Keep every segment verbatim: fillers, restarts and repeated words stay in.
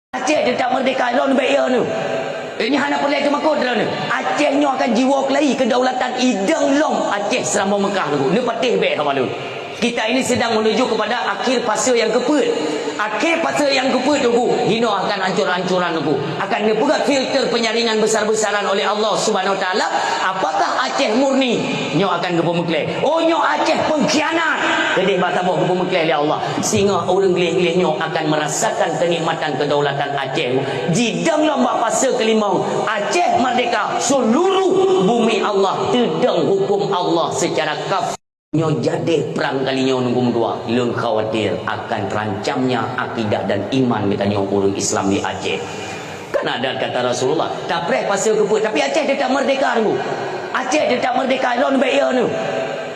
Aceh teutap meurdehka, lôn bèk yo neuh. Eh, nyan hana peureulèe teumakot droeneuh. Aceh nyoe akan jiwoe keulayi kedaulatan idong lom Aceh Seuramoe Meukah, Teungku. Neupatéh bèk haba lôn. Kita ini sedang menuju kepada akhir fase nyang keupeuet. Akhé fase nyang keupeuet, Teungku, hinoe akan ancor-ancoran, Teungku. Akan neupeugöt filter penyaringan besar-besaran oleh Allah Subhanahu Wa Taala. Apakah Aceh murni? Nyoe akan geupeumeuklèe. Oh, nyoe Aceh pengkhianat! Keudéh bak saboh geupeumeuklèe lé Allah. Singoh ureueng gleh-gleh nyoe akan merasakan kenikmatan kedaulatan Aceh. Jidong lom bak fase keulimong. Aceh merdeka, seluruh bumi Allah teudong huköm Allah secara kaf. Nyoe jadeh prang kali nyoe, Teungku, meudua, lôn khawatir akan terancamnya akidah dan iman geutanyoe ureueng Islam di Aceh. Kan ada kata Rasulullah, tapreh fase keupeuet, tapi Aceh tetap merdeka, Teungku. Aceh tetap merdeka, lôn bèk yo neuh.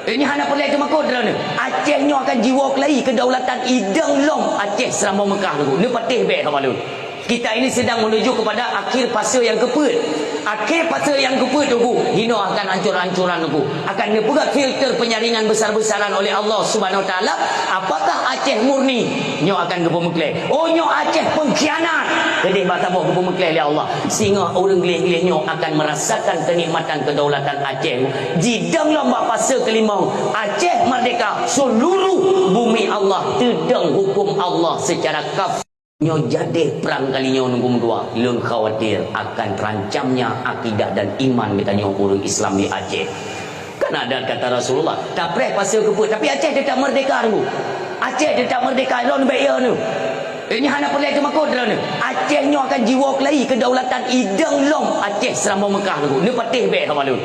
Eh, nyan hana peureulèe teumakot droeneuh. Aceh nyoe akan jiwoe keulayi kedaulatan idong lom Aceh Seuramoe Meukah, Teungku. Neupatéh bèk haba lôn. Kita ini sedang menuju kepada akhir fase nyang keupeuet. Akhé fase nyang keupeuet, Teungku, hinoe akan ancor-ancoran, Teungku. Akan neupeugöt filter penyaringan besar-besaran oleh Allah Subhanahu Wa Taala. Apakah Aceh murni? Nyoe akan geupeumeuklèe. Oh, nyoe Aceh pengkhianat! Keudéh bak saboh geupeumeuklèe lé Allah. Singoh ureueng gleh-gleh nyoe akan merasakan kenikmatan kedaulatan Aceh. Jidong lom bak fase keulimong. Aceh merdeka, seluruh bumi Allah teudong huköm Allah secara kaf. Nyoe jadeh prang kali nyoe, Teungku, meudua, lôn khawatir akan terancamnya akidah dan iman geutanyoe ureueng Islam di Aceh. Kan ada kata Rasulullah, tapreh fase keupeuet, tapi Aceh tetap merdeka, Teungku. Aceh tetap merdeka, lôn bèk yo neuh. Eh, nyan hana peureulèe teumakot droeneuh. Aceh nyoe akan jiwoe keulayi kedaulatan idong lom Aceh Seuramoe Meukah, Teungku. Neupatéh bèk haba lôn.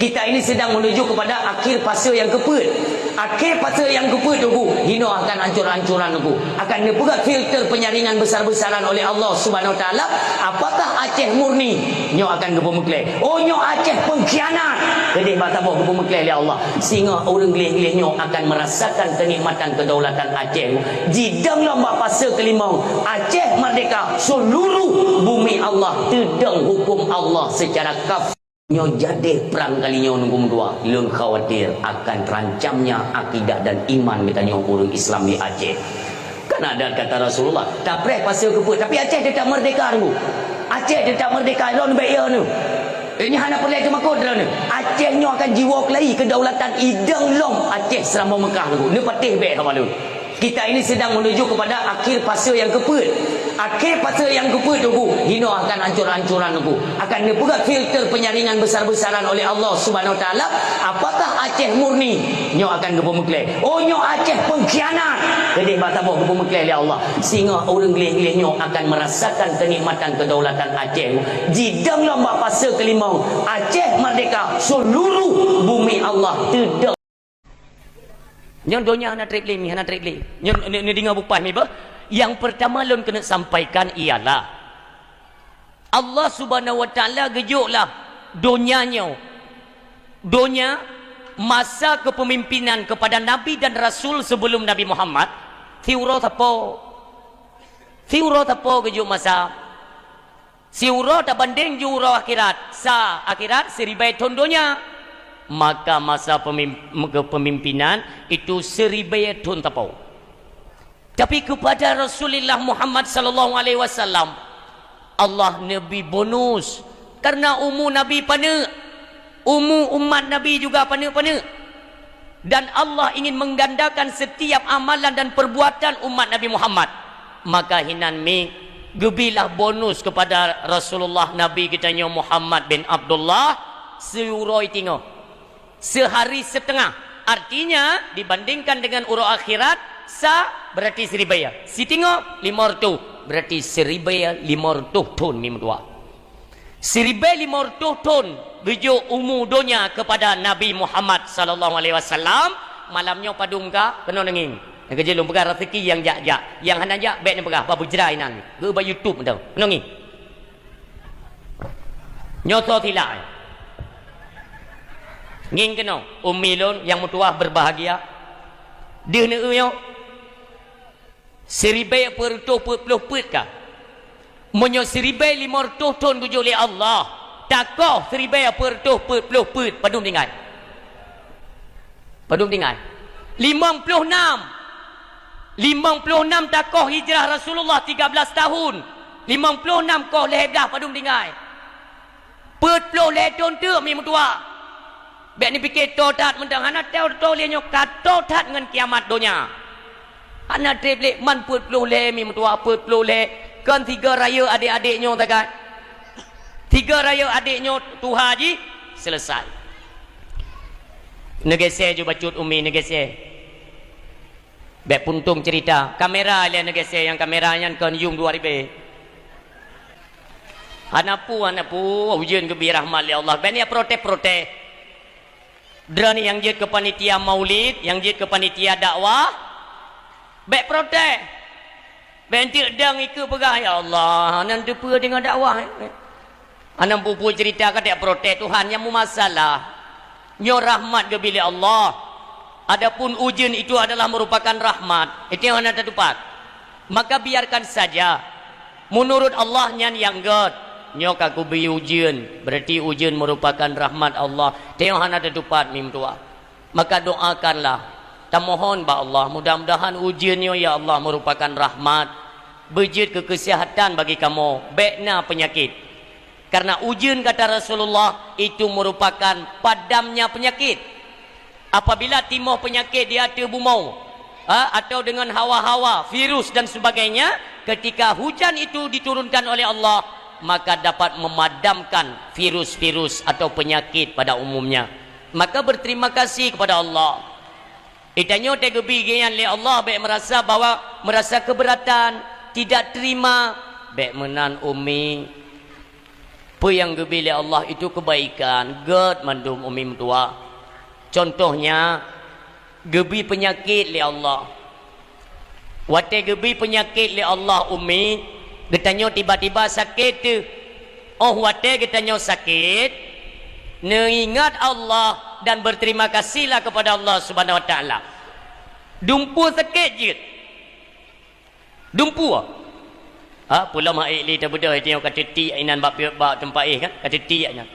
Kita ini sedang menuju kepada akhir fase nyang keupeuet. Akhé fase nyang keupeuet, Teungku, hinoe akan ancor-ancoran, Teungku. Akan neupeugöt filter penyaringan besar-besaran oleh Allah Subhanahu Wa Taala. Apakah Aceh murni? Nyoe akan geupeumeuklèe. Oh, nyoe Aceh pengkhianat! Keudéh bak saboh geupeumeuklèe lé Allah. Singoh ureueng gleh-gleh nyoe akan merasakan kenikmatan kedaulatan Aceh. Jidong lom bak fase keulimong. Aceh merdeka, seluruh bumi Allah teudong huköm Allah secara kaf. Nyoe jadeh prang kali nyoe, Teungku, meudua, lôn khawatir akan terancamnya akidah dan iman geutanyoe ureueng Islam di Aceh. Kan ada kata Rasulullah, tapreh fase keupeuet, tapi Aceh tetap merdeka, Teungku. Aceh tetap merdeka, lôn bèk yo neuh. Eh, nyan hana peureulèe teumakot droeneuh. Aceh nyoe akan jiwoe keulayi kedaulatan idong lom Aceh Seuramoe Meukah, Teungku. Neupatéh bèk haba lôn. Kita ini sedang menuju kepada akhir fase nyang keupeuet. Akhé fase nyang keupeuet, Teungku, hinoe akan ancor-ancoran, Teungku. Akan neupeugöt filter penyaringan besar-besaran oleh Allah Subhanahu Wa Taala. Apakah Aceh murni? Nyoe akan geupeumeuklèe. Oh, nyoe Aceh pengkhianat! Keudéh bak saboh geupeumeuklèe lé Allah. Singoh ureueng gleh-gleh nyoe akan merasakan kenikmatan kedaulatan Aceh. Jidong lom bak fase keulimong. Aceh merdeka, seluruh bumi Allah teudong. Nyoe donya hana trép lé mi, hana trép lé. Nyoe ne-, neudeungoe beupaih mi beuh. Nyang peurtama lôn keuneuk sampaikan ialah Allah Subhanahu Wa Taala geujok lah donya nyoe. Donya masa kepemimpinan kepada nabi dan rasul sebelum Nabi Muhammad, siuroe sapo. Siuroe sapo geujok masa. Siuroe tabandeng ju uroe akhirat, sa akhirat siribèe thon donya, maka masa pemim-, kepemimpinan itu siribèe thon sapo. Tapi kepada Rasulullah Muhammad sallallahu alaihi wasallam, Allah neubri bonus karena umu Nabi paneuk. Umu umat Nabi juga paneuk-paneuk. Dan Allah ingin menggandakan setiap amalan dan perbuatan umat Nabi Muhammad. Maka hinan mi geubilah bonus kepada Rasulullah Nabi geutanyoe Muhammad bin Abdullah siuroe tingoh. Sehari setengah. Artinya, dibandingkan dengan uroe akhirat, sa berarti siribèe. Sitingoh, lima reutôh. Berarti siribèe lima reutôh thon mi meutuah. Siribèe lima reutôh thon geujok umu donya kepada Nabi Muhammad sallallahu alaihi wasallam. Malam nyoe padum ka keunoe neungieng. Nyang keujeuet lôn peugah raseuki nyang jak-jak. Nyang hana jak, bèk neupeugah, bah beujrai nan. Geu bak YouTube meudoe. Keunoe ngieng. Nyoe soe sila. Ngieng keunoe, umi lôn nyang meutuah berbahagia. Deuh neueu nyoe. Siribèe peuet reutôh peuet ploh peuet ka. Meunyoe siribèe lima reutôh thon geujok lé Allah, takoh siribèe peuet reutôh peuet ploh peuet, padum tinggai? Padum tinggai? Limong ploh nam. Limong ploh nam takoh hijrah Rasulullah tiga belas tahun. Limong ploh nam koh lhèe blah padum tinggai. Peuet ploh lhèe thon teuk mi meutuah. Bèk neupike toe that mantong, hana toe, toe lé nyoe ka toe that ngon kiamat donya. Hana treb lé man peuet ploh lhèe mi meutuah, peuet ploh lhèe. Kon tiga raya adék-adék nyoe takat. Tiga raya adék nyoe tuha jih, selesai. Neugeusé ju bacut umi, neugeusé. Bèk puntông cerita. Kamera ilèe neugeusé, nyang kamera nyan kon yuem dua ribèe. Hana peue, hana peue, ujeuen geubri rahmat lé Allah. Bèk neujak protes-protes. Droeneuh nyang jeuet keu panitia maulid, nyang jeuet keu panitia dakwah, bèk protes. Bèk enteuk dang ikeu peugah, "Ya Allah, hana teupeue deungon dakwah." Hana peue-peue cerita ka tajak protes Tuhan nyang meumasalah. Nyoe rahmat geubri lé Allah. Adapun ujeuen itu adalah merupakan rahmat. Itu nyang hana tatupat. Maka biarkan saja. Meunurot Allah nyan nyang gèt. Nyoe ka geubri ujeuen, berarti ujeuen merupakan rahmat Allah. Itu nyang hana tatupat mi meutuah. Maka doakanlah, tamohon bak Allah, mudah-mudahan ujeuen nyoe, ya Allah, merupakan rahmat, beujeuet keu keuseuhatan bagi kamoe, bèk na peunyakét. Karena ujeuen, kata Rasulullah, itu merupakan padamnya penyakit. Apabila timoh peunyakét di ateueh bumoe, ha, atau dengan hawa-hawa, virus dan sebagainya, ketika hujan itu diturunkan oleh Allah, maka dapat memadamkan virus-virus atau penyakit pada umumnya. Maka berterima kasih kepada Allah. Geutanyoe teugeubri geuh nyan lé Allah, bèk meurasa bahwa, meurasa keubeuratan, tidak terima. Bèk meunan, Umi. Peue nyang geubri lé Allah itu keubaikan, gèt mandum, Umi meutuah. Contohnya, geubri peunyakét lé Allah. Watèe geubri peunyakét lé Allah, Umi, geutanyoe tiba-tiba sakét teuh. Óh watèe geutanyoe sakét, neuingat Allah dan berterima kasihlah kepada Allah Subhanahu wa Taala. Dumpeue sakét jeuet. Dumpeue. Ha, peulom hai lé tabeudôh, geutanyoe ka teutiek inan bak piep, bak teumpat éh kan, ka teutiek nyan.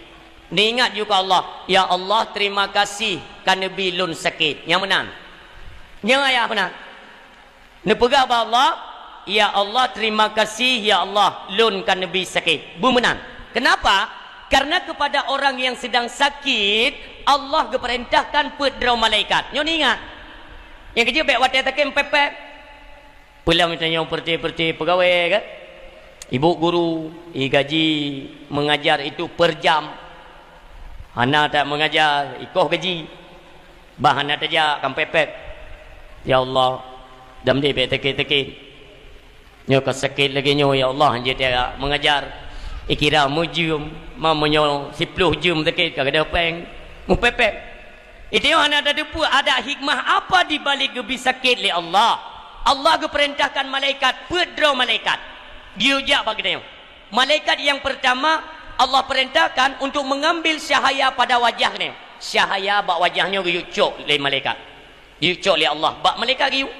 Neuingat ju keu Allah, "Ya Allah, terima kasih ka neubri lôn sakét." Nyang meunan. Nyang ayah meunan. Neupeugah bak Allah, "Ya Allah, terima kasih, ya Allah, lôn ka neubri sakét." Beu meunan. Kenapa? Karena kepada orang yang sedang sakit, Allah geupeurintahkan peuet droe malaikat. Nyoe neuingat. Nyang keujeuet bèk watèe sakét meupèp-pèp. Peulom tanyoe peureute-peureute peugawèe kan? Ibu guru, i gaji mengajar itu per jam. Hana that mengajar, ikoh gaji. Bah hana tajak, ka meupèp-pèp. Ya Allah, dam deh bèk sakét-sakét. Nyoe ka sakét lagèe nyoe, ya Allah, hanjeuet tajak mengajar. Ikira meujeuem, ma meunyoe siploh jeuem sakét, ka gadôh pèng. Meupèp-pèp. Itu hana tateupeue ada hikmah apa di balik geubri sakét lé Allah. Allah geupeurintahkan malaikat, peuet droe malaikat. Geuyue jak bak geutanyoe. Malaikat yang pertama, Allah perintahkan untuk mengambil cahaya pada wajah geutanyoe. Cahaya bak wajah nyoe geuyue cok lé malaikat. Geuyue cok lé Allah. Bak malaikat geuyue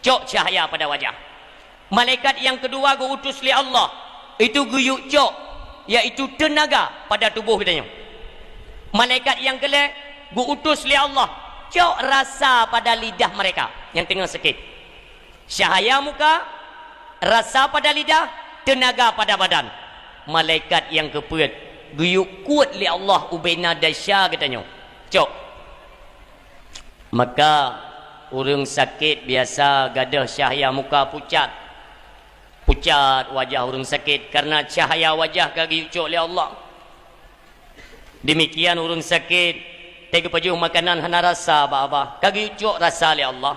cok cahaya pada wajah. Malaikat nyang keudua geu-utus lé Allah, itu geuyue cok, yaitu teunaga pada tuboh geutanyoe. Malaikat nyang keulhèe geu-utus lé Allah, cok rasa pada lidah mereka nyang teungoh sakét. Cahaya muka, rasa pada lidah, teunaga pada badan. Malaikat nyang keupeuet geuyue kuet lé Allah ubena desya geutanyoe. Cok. Maka, ureuëng sakét biasa gadôh cahya muka pucat. Pucat wajah ureuëng sakét karena cahya wajah ka geuyue cok lé Allah. Demikian ureuëng sakét, teugeupajôh makanan hana rasa bak babah, ka geuyue cok rasa lé Allah.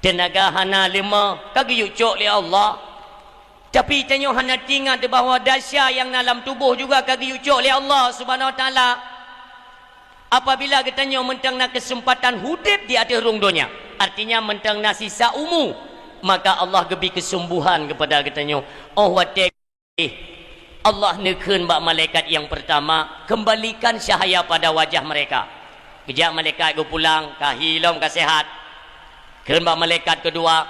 Teunaga hana leumah, ka geuyue cok lé Allah. Tapi tanyoe hana teuingat bahwa desya nyang na lam tuboh juga ka geuyue cok lé Allah Subhanahu Wa Taala. Apabila geutanyoe mantong na keuseumpatan udeb di ateueh rhueng donya, artinya mantong na sisa umu, maka Allah geubri keusumbuhan keupada geutanyoe. Óh watée Allah neukheun bak malaikat nyang peurtama, "Kembalikan cahaya pada wajah mereka." Geujak malaikat geupulang, ka hi lom ka seuhat. Kheun bak malaikat keudua,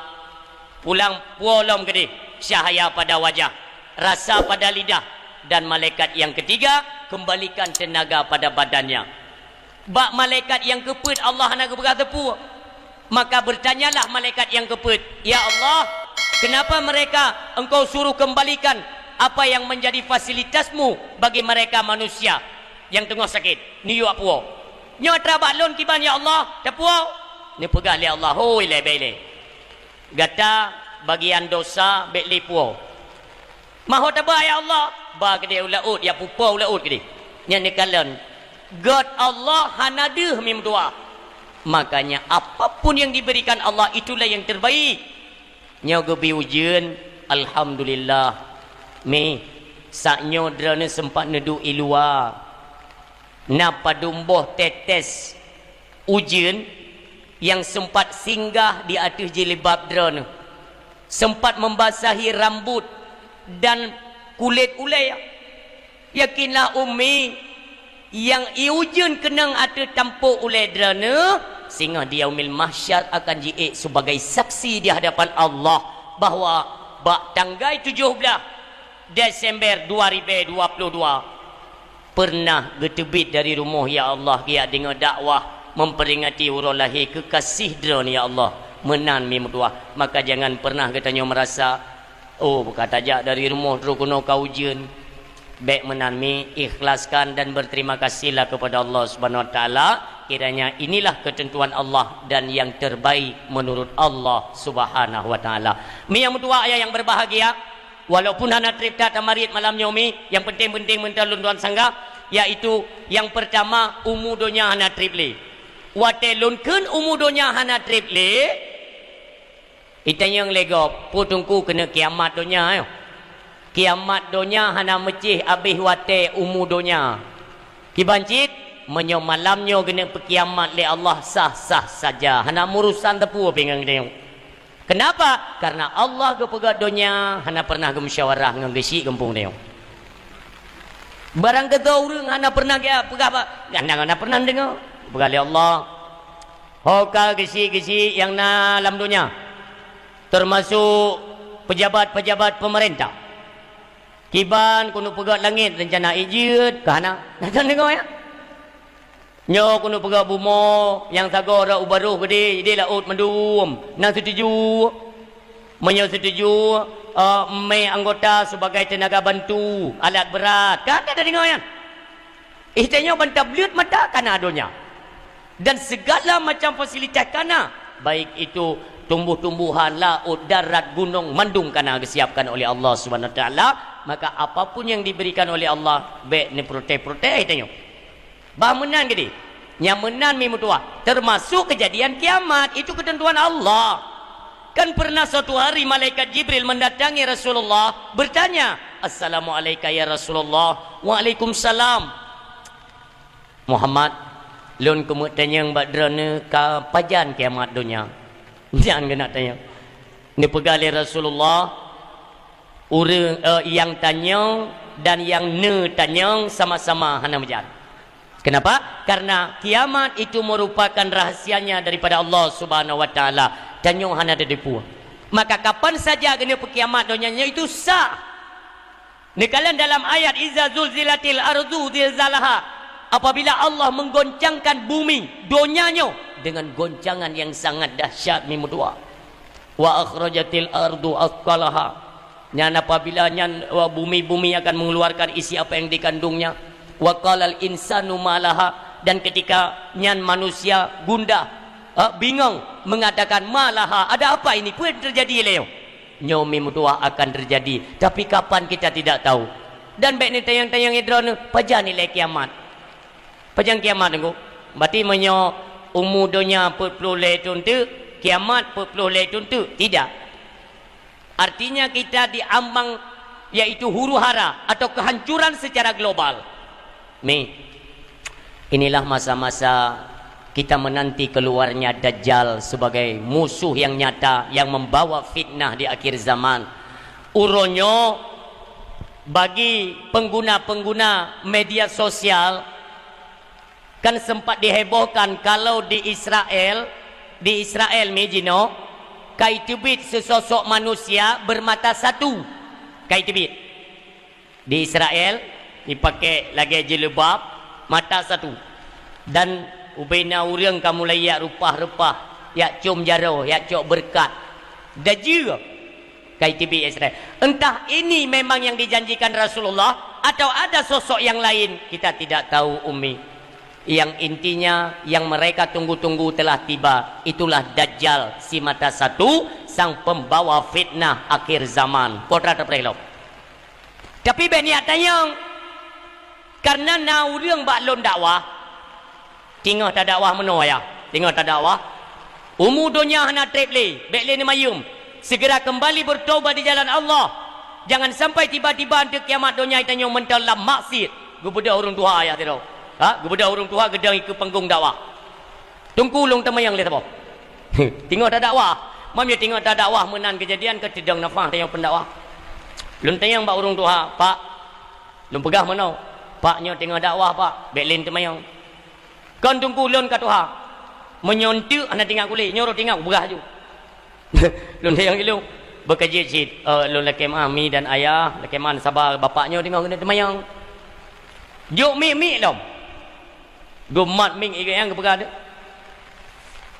"Pulang puwoe lom keudeh cahaya pada wajah, rasa pada lidah, dan malaikat nyang keutiga, kembalikan teunaga pada badannya." Bak malaikat nyang keupeuet Allah hana geupeugah teupeu. Maka bertanyalah malaikat nyang keupeuet, "Ya Allah, Kenapa mereka engkau suruh kembalikan apa yang menjadi fasilitasmu bagi mereka manusia yang teungoh sakét? Neuyue puwoe. Nyoe atra bak lôn kiban, ya Allah, tapuwoe. Neupeugah lé Allah, "Hôi lé, bèk lé. Gata bagian dosa bèk lé puwoe." Maho taba, ya Allah, ba keudéh u laôt, ya pupo u laôt keudéh. Nyan neukalon, gét Allah hana deuh mi meutuah. Makanya, apapun yang diberikan Allah, itulah yang terbaik. Nyoe geubi ujeuen, alhamdulillah. Mi, saat nyoe droeneuh sempat neuduek i luwa. Na padum boh tetes ujeuen nyang sempat singgah di ateueh jilbab droeneuh, sempat membasahi rambut dan kulét ulèe. Yakinlah ummi, nyang ié ujeuen keunong ateueh tampôk ulèe droeneuh, singoh di Yaumil Mahsyar akan jiék sebagai saksi di hadapan Allah bahwa bak tanggai tujoh blaih Desember dua ribu dua puluh dua, pernah geuteubiet dari rumoh, ya Allah, geujak deungoe dakwah memperingati uroe lahé keukasih Droeneuh, ya Allah, meunan mi meutuah. Maka jangan pernah geutanyoe meurasa, "Oh, ka tajak dari rumoh trok keunoe ka ujeuen." Bèk meunan mi, ikhlaskan dan berterima kasihlah kepada Allah Subhanahu Wa Taala. Kiranya inilah ketentuan Allah dan yang terbaik menurut Allah Subhanahu Wa Taala. Mi nyang meutuah, ayah yang berbahagia, walaupun hana trép that tamariet malam nyoe mi, nyang penting-penting meuntang lôn tuan sanggah, yaitu nyang pertama, umu donya hana trép lé. Watèe lôn kheun umu donya hana trép lé, itanyong lé gob, peue teungku keuneuk kiamat donya nyoe? Kiamat donya hana meucéh abéh watèe umu donya. Kiban cit, meunyoe malam nyoe geuneuk peukiamat lé Allah sah-sah saja, hana meurusan teupeu pih ngon geutanyoe. Kenapa? Karena Allah geupeugah donya hana pernah geumusyawarah ngon geusyik gampông tanyoe. Barang geutanyoe ureueng hana pernah geupeugah ba-, hana, hana pernah deungoe. Peugah lé Allah, "Ho ka geusyik-geusyik nyang na lam donya, termasuk pejabat-pejabat pemerintah. Kiban keuneuk peugöt langét rencana jeuet ka hana." Na deungoe, ya? Nyoe keuneuk peugah bumoe nyang sagoe rot u barôh geudeh, ideh laôt mandum. Na setuju? Meunyoe setuju, eh, mé anggota sebagai tenaga bantu, alat berat. Kan ka tadeungoe nyan? Eh, tanyoe ban tableuet mata kana donya. Dan segala macam fasilitas kana, baik itu tumbuh-tumbuhan, laôt, darat, gunong, mandum kana geusiapkan oleh Allah Subhanahu Wa Taala. Maka apapun yang diberikan oleh Allah, bèk neuprotes-protes tanyoe. Bah meunan geude. Nyang meunan mi meutuah, termasuk kejadian kiamat, itu ketentuan Allah. Kan pernah suatu hari malaikat Jibril mendatangi Rasulullah, bertanya, "Assalamualaika ya Rasulullah." "Waalaikumsalam." "Muhammad, lôn keumeuk tanyong bak droeneuh ka pajan kiamat donya?" Nyan geunak tanyong. Neupeugah lé Rasulullah, Ureueng, eh, nyang tanyong dan nyang neutanyong sama-sama hana meujan. Kenapa? Karena kiamat itu merupakan rahasianya daripada Allah Subhanahu Wa Taala. Tanyoe hana teuteupue. Maka kapan saja keuneuk peukiamat donya nyoe itu sah. Neukalon dalam ayat, "Iza zulzilatil ardu zilzalaha." Apabila Allah menggoncangkan bumi, donya nyoe, dengan goncangan yang sangat dahsyat, mi meutuah. "Wa akhrajatil ardu atsqalaha." Nyan apabila nyan, wa, bumi-bumi akan mengeluarkan isi apa yang dikandungnya. "Wa qalal insanu ma laha." Dan ketika nyan manusia gundah, eh, bingung, mengatakan, "Ma laha, ada apa ini? Peue yang terjadi lé nyoe?" Nyoe mi meutuah akan terjadi, tapi kapan kita tidak tahu. Dan bèk neutanyong-tanyong droeneuh, pajan ilèe kiamat? Pajan kiamat, Teungku? Berarti meunyoe umu donya peuet ploh lhèe thon teuk, kiamat peuet ploh lhèe thon teuk? Tidak. Artinya kita di ambang, yaitu huru-hara atau kehancuran secara global. Mi, inilah masa-masa kita menanti keluarnya Dajjal sebagai musuh yang nyata yang membawa fitnah di akhir zaman. Uroe nyoe, bagi pengguna-pengguna media sosial, kan sempat dihebohkan kalau di Israel, di Israel mi jinoe, ka iteubiet sesosok manusia bermata satu. Ka iteubiet. Di Israel, jipakè lagèe jilbab, mata satu. Dan ubena ureueng ka mulai jak reupah-reupah, jak com jaroe, jak cok beureukat. Dajeue. K T B Israel. Entah ini memang yang dijanjikan Rasulullah atau ada sosok yang lain, kita tidak tahu, Ummi. Yang intinya, yang mereka tunggu-tunggu telah tiba. Itulah Dajjal si mata satu, sang pembawa fitnah akhir zaman. Putra terpelihara. Tapi bèk niat tanyong, karena na ureueng bak lôn dakwah, teungoh tadakwah meunoe ya, teungoh tadakwah, umu donya hana treb lé, bèk lé neumayum, segera kembali bertobat di jalan Allah, jangan sampai tiba-tiba eunteuk kiamat donya tanyoe mantong lam maksiat, geubeudôh ureueng tuha ya sidroe, ha, geubeudôh ureueng tuha geudong ikeue panggong dakwah. Teungku lôn teumayang lé saboh. Teungoh tadakwah. Mam nyoe teungoh tadakwah meunan keujadian ka teudong nafah tanyong pendakwah. Lôn tanyong bak ureueng tuha, "Pak," lôn peugah meunoe, "Pak, nyoe teungoh dakwah, Pak, bèk lé teumayang." "Kon teungku lôn ka tuha." "Meunyoe eunteuk hana teuingat kulét, nyoe rot teuingat kupeugah laju." Lôn tanyong ilôn, "Beukeujeuet cit, eh, lôn lakèe meu'ah mi dan ayah, lakèe meu'ah saba, bapak nyoe teungoh keuneuk teumayang." Jok miek-miek lom. Geumat mieng iga nyang geupeugah teuh.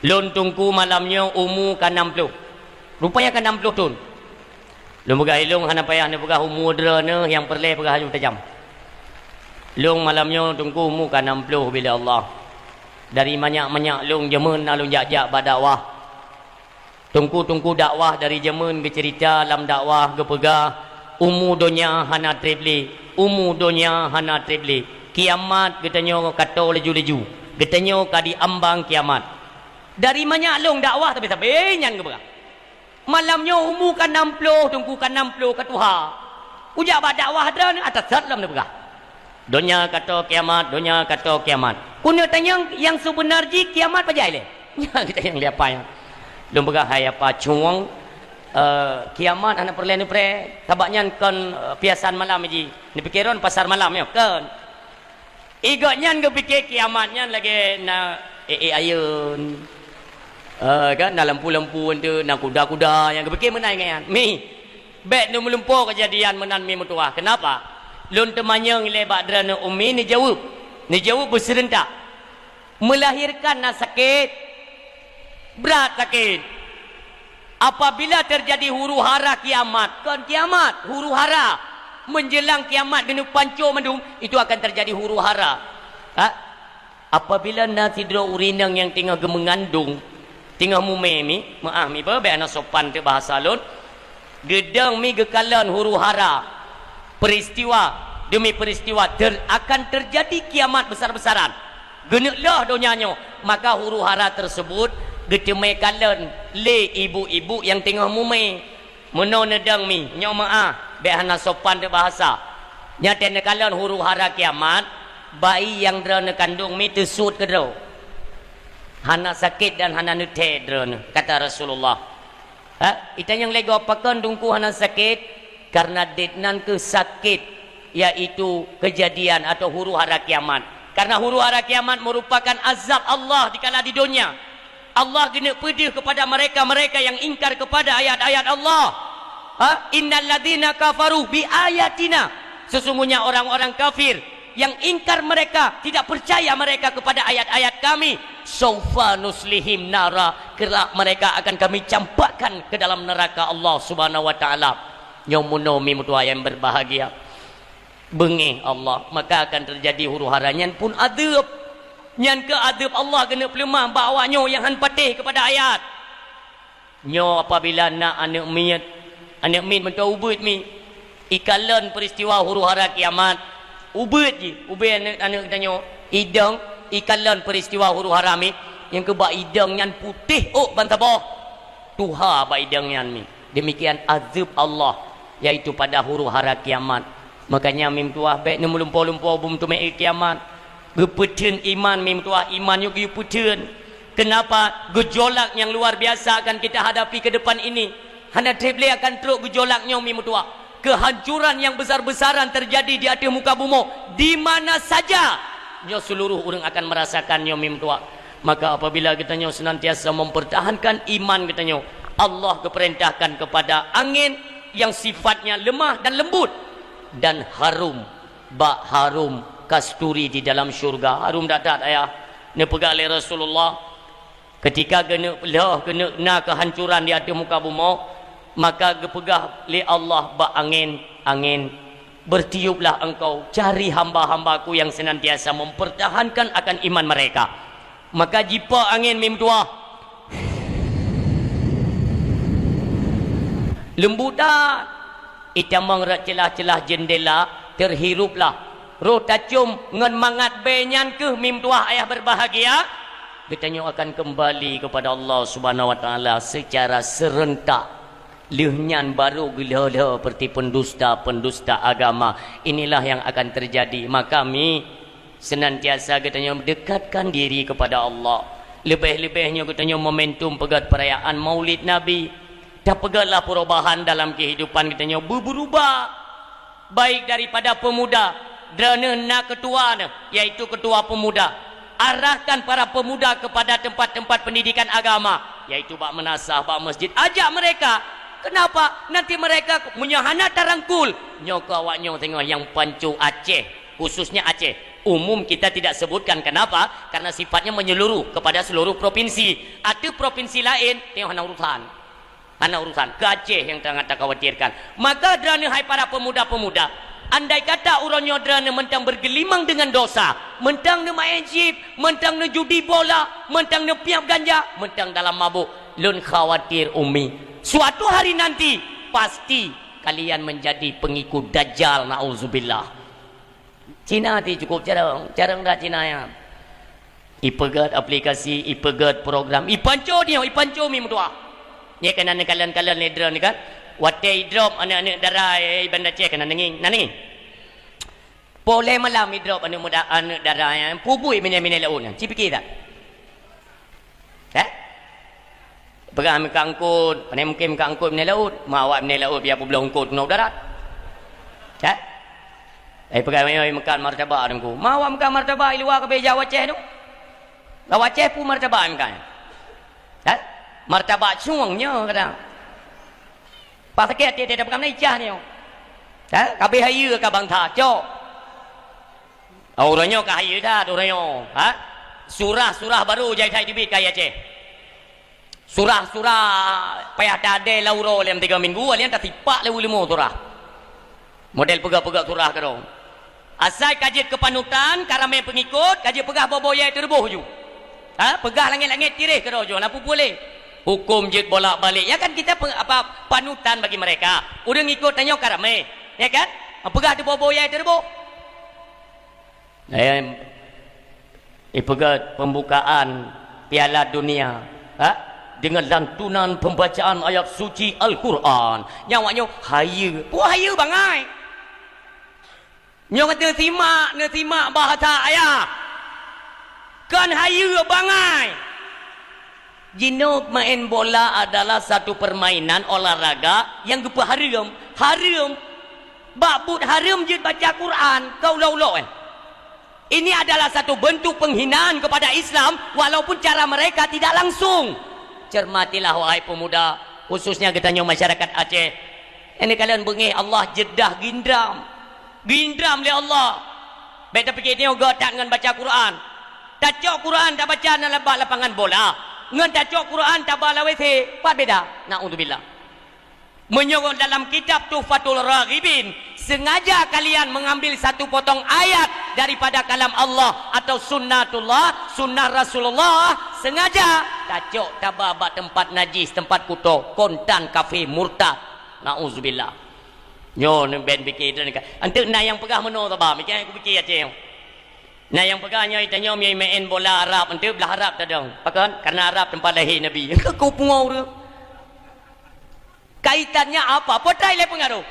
Lôn teungku malam nyoe umu ka nam ploh. Rupanya ka nam ploh thon. Lôn peugah ilôn hana payah neupeugah umu droeneuh, nyang peureulèe peugah laju tajam. Lôn malam nyoe teungku umu ka nam ploh bila Allah. Dari manyak-manyak lôn jameun na lôn jak-jak bak dakwah. Teungku-teungku dakwah dari jameun geuceurita lam dakwah geupeugah, "Umu donya hana treb lé, umu donya hana treb lé. Kiamat geutanyoe ka toe laju-laju, geutanyoe ka di ambang kiamat." Dari manyak lôn dakwah tapi sabe nyan geupeugah. Malam nyoe umu ka nam ploh, teungku ka nam ploh ka tuha. Kujak bak dakwah droeneuh ata sat lom neupeugah. Donya ka toe kiamat, donya ka toe kiamat. Keuneuk tanyong nyang seubeuna jih kiamat pajan lé. Nyan tanyong lé apa nyan. Lôn peugah hai apa cueng, eh, kiamat hana peureulèe neupreh. Sabab nyan kon, eh, piasan malam jih. Neupike droen pasar malam nyoe kon. Iga nyan geupike kiamat nyan lagèe na ék-ék ayeuen. Eh, kan na lampu-lampu tu, na kuda-kuda nyang geupike meunan nyan. Mi. Bèk neumeulumpoe keujadian meunan mi meutuwah. Keunapa? Lôn teumanyong lé bak droeneuh ummi neujaweueb. Neujaweueb beuseureuntak. Meulahirkan na sakét, brat sakét. Apabila teujadi huru-hara kiamat, kon kiamat, huru-hara, menjelang kiamat geuneupanco mandum, itu akan teujadi huru-hara. Ha? Apabila na sidroe ureueng inong nyang teungoh geumeungandong, teungoh mumè mi, meu'ah mi beuh, bèk hana sopan teuk bahasa lôn, geudong mi geukalon huru-hara, peristiwa demi peristiwa ter-, akan terjadi kiamat besar-besaran. Geuneuk lheueh donya nyoe, maka huru-hara tersebut geuteumè kalon lé ibu-ibu nyang teungoh mumè. Meunoe neudong mi, nyoe meu'ah, bèk hana sopan teuk bahasa. Nyan teuh neukalon huru-hara kiamat, bayi nyang droeneuh kandong mi teusut keudroe. Hana sakét dan hana neuthèe droeneuh, kata Rasulullah. Ha? Itanyong lé gob pakon teungku hana sakét? Karena dit nan keuh sakét, yaitu keujadian atau huru-hara kiamat. Karena huru-hara kiamat merupakan azab Allah dikala di donya. Allah geuneuk peudeuh kepada mereka-mereka yang ingkar kepada ayat-ayat Allah. Ha? Innalladzina kafaru bi ayatina. Sesungguhnya orang-orang kafir yang ingkar mereka, tidak percaya mereka kepada ayat-ayat Kami, saufa nuslihim nara, kelak mereka akan Kami campakkan ke dalam neraka Allah Subhanahu wa Taala. Nyoe meunoe mi meutuwah nyang berbahagia. Beungéh Allah, maka akan terjadi huru-hara nyan pun adeueb. Nyan keuh adeueb Allah geuneuk peuleumah bak awak nyoe nyang han patéh keupada ayat. Nyoe apabila na aneuk miet, aneuk miet meuntô ubeuet mi, ikalon peuristiwa huru-hara kiamat, ubeuet jih, ubeuet aneuk-aneuk geutanyoe, idong, ikalon peuristiwa huru-hara mi, nyang keuh bak idong nyan putéh ôk ban saboh, tuha bak idong nyan mi. Demikian azeueb Allah, yaitu pada huru-hara kiamat. Makanya mi meutuwah bèk neumeulimpôh-limpôh beumeuteumeue kiamat. Geupeutheun iman mi meutuwah, iman nyoe geupeutheun. Kenapa? Gejolak yang luar biasa akan kita hadapi ke depan ini. Hana treb lé akan trok gejolak nyoe mi meutuwah. Kehancuran yang besar-besaran terjadi di ateueh muka bumoe di mana saja. Nyoe seluruh ureueng akan merasakan nyoe mi meutuwah. Maka apabila geutanyoe senantiasa mempertahankan iman geutanyoe, Allah geupeurintahkan kepada angén yang sifatnya lemah dan lembut dan harum, bak harum kasturi di dalam syurga. Harum that-that, ayah. Neupeugah lé Rasulullah, ketika geuneuk lheueh, geuneuk na kehancuran di ateueh muka bumoe, Maka geupeugah lé Allah bak angén, "Angén, bertiuplah engkau cari hamba-hamba-Ku yang senantiasa mempertahankan akan iman mereka." Maka jipa angén meutuah. Leumbut that. Itamong rot ceulah-ceulah jeundela, terhiruplah. Roh tacom ngon mangat bée nyan keuh meutuah ayah berbahagia. Geutanyoe akan kembali kepada Allah Subhanahu wa Taala secara serentak. Lheueh nyan baru geulhö-lhö seperti pendusta-pendusta agama. Inilah yang akan terjadi. Maka mi senantiasa geutanyoe dekatkan diri kepada Allah. Leubeh-leubeh nyoe geutanyoe momentum peugöt perayaan Maulid Nabi. Tapeugötlah perubahan dalam kehidupan geutanyoe beubeurubah. Baik daripada pemuda, droeneuh na ketua neuh, yaitu ketua pemuda. Arahkan para pemuda kepada tempat-tempat pendidikan agama, yaitu bak meunasah, bak masjid. Ajak mereka. Kenapa? Nanti mereka meunyoe hana tarangkul, nyoe keu awak nyoe singoh nyang panco Aceh, khususnya Aceh. Umum kita tidak sebutkan, kenapa? Karena sifatnya menyeluruh kepada seluruh provinsi. Ateueh provinsi laén, tengok hana urusan. Hana urusan, keu Aceh nyang sangat takhawatirkan. Maka droeneuh hai para pemuda-pemuda, andai kata uroe nyoe droeneuh mantong bergelimang dengan dosa, mantong neumaén chip, mantong neujudi bola, mantong neupiep ganja, mantong dalam mabök, lôn khawatir, Umi. Suatu hari nanti, pasti kalian menjadi pengikut Dajjal, na'udzubillah. Cina ti cukup carông, carông dah Cina nyan. Ipeugöt aplikasi, ipeugöt program, ipanco nyoe, ipanco mi meutuah. Nyoe keunan neukalon-kalon lé droeneuh kan. Watèe idrop aneuk-aneuk dara, eh, Banda Aceh keunan neungieng, na neungieng. Poh lhèe malam idrop aneuk muda, aneuk dara nyan, pubui miné-miné laôt nyan. Ci pike that. Eh? Peugah meuka eungkôt, pane mungken meuka eungkôt miné laôt, ma awak miné laôt biar peubloe eungkôt keunoe darat. Eh? Eh, peugah meuka martabak Teungku. Ma awak meuka martabak i luwa ka bèe jak u Aceh tu. Lam Aceh peue martabak meuka. Eh? Martabak cueng nyoe kadang. Pas sakét até, até peugah meunan icah nyoe. Eh? Ka bèe hayeue ka bangsa, cok. Oh, uroe nyoe ka hayeue that, uroe nyoe. Ha? Surah-surah baru jai that teubiet keu Aceh. Surah-surah payah tadèe lam uroe lom tiga minggu, lian tasipak lé uleumo surah. Model peugah-peugah surah keudroe. Asai ka jeuet keu panutan, ka ramè peungikot, ka jeuet peugah boh-boh yai teureubôh ju. Ha? Peugah langèt-langèt tireh keudroe ju, na peue-peue lé. Hukum jeuet bolak-balik. Ya kan kita pe-, apa, panutan bagi mereka. Ureueng ikot tanyoe ka ramè. Ya kan? Peugah teuboh-boh yai teureubôh. Eh, ipeugah pembukaan Piala Dunia, ha? Dengan lantunan pembacaan ayat suci Al-Quran. Nyan awak nyoe hayeue. Peue hayeue bangai? Nyoe ka teusimak, neusimak bahasa ayah. Kon hayeue bangai. Jinoe maén bola adalah satu permainan olahraga nyang geupeuhareuem. Hareuem. Bak buet hareuem jeuet baca Quran, ka ulo-ulo, eh. Ini adalah satu bentuk penghinaan kepada Islam, walaupun cara mereka tidak langsung. Cermatilah, wahai pemuda, khususnya geutanyoe masyarakat Aceh. Ini kalian beungéh Allah jeuet dah gindram. Gindram lé Allah. Bèk tapike tanyoe göt that ngon baca Quran. Tacok Quran tabaca na bak lapangan bola, ngon tacok Quran taba lam W C, pat beda? Naudzubillah. Meunyoe dalam kitab Tuhfatul Raghibin, sengaja kalian mengambil satu potong ayat daripada kalam Allah atau sunnatullah, sunnah Rasulullah, sengaja tacok taba bak teumpat najis, teumpat kuto, kontan kafé, murtad. Naudzubillah. Nyoe neuben pike droeneuh ka. Anteuk na nyang peugah meunoe saba, meucai kupike Aceh nyoe. Na nyang peugah nyoe, tanyoe meumaén bola Arab, anteuk blah Arab tadong. Pakon? Karena Arab teumpat lahé Nabi. Ka kupeungoh ureueng. Kaitannya apa? Potai lé peungaroh.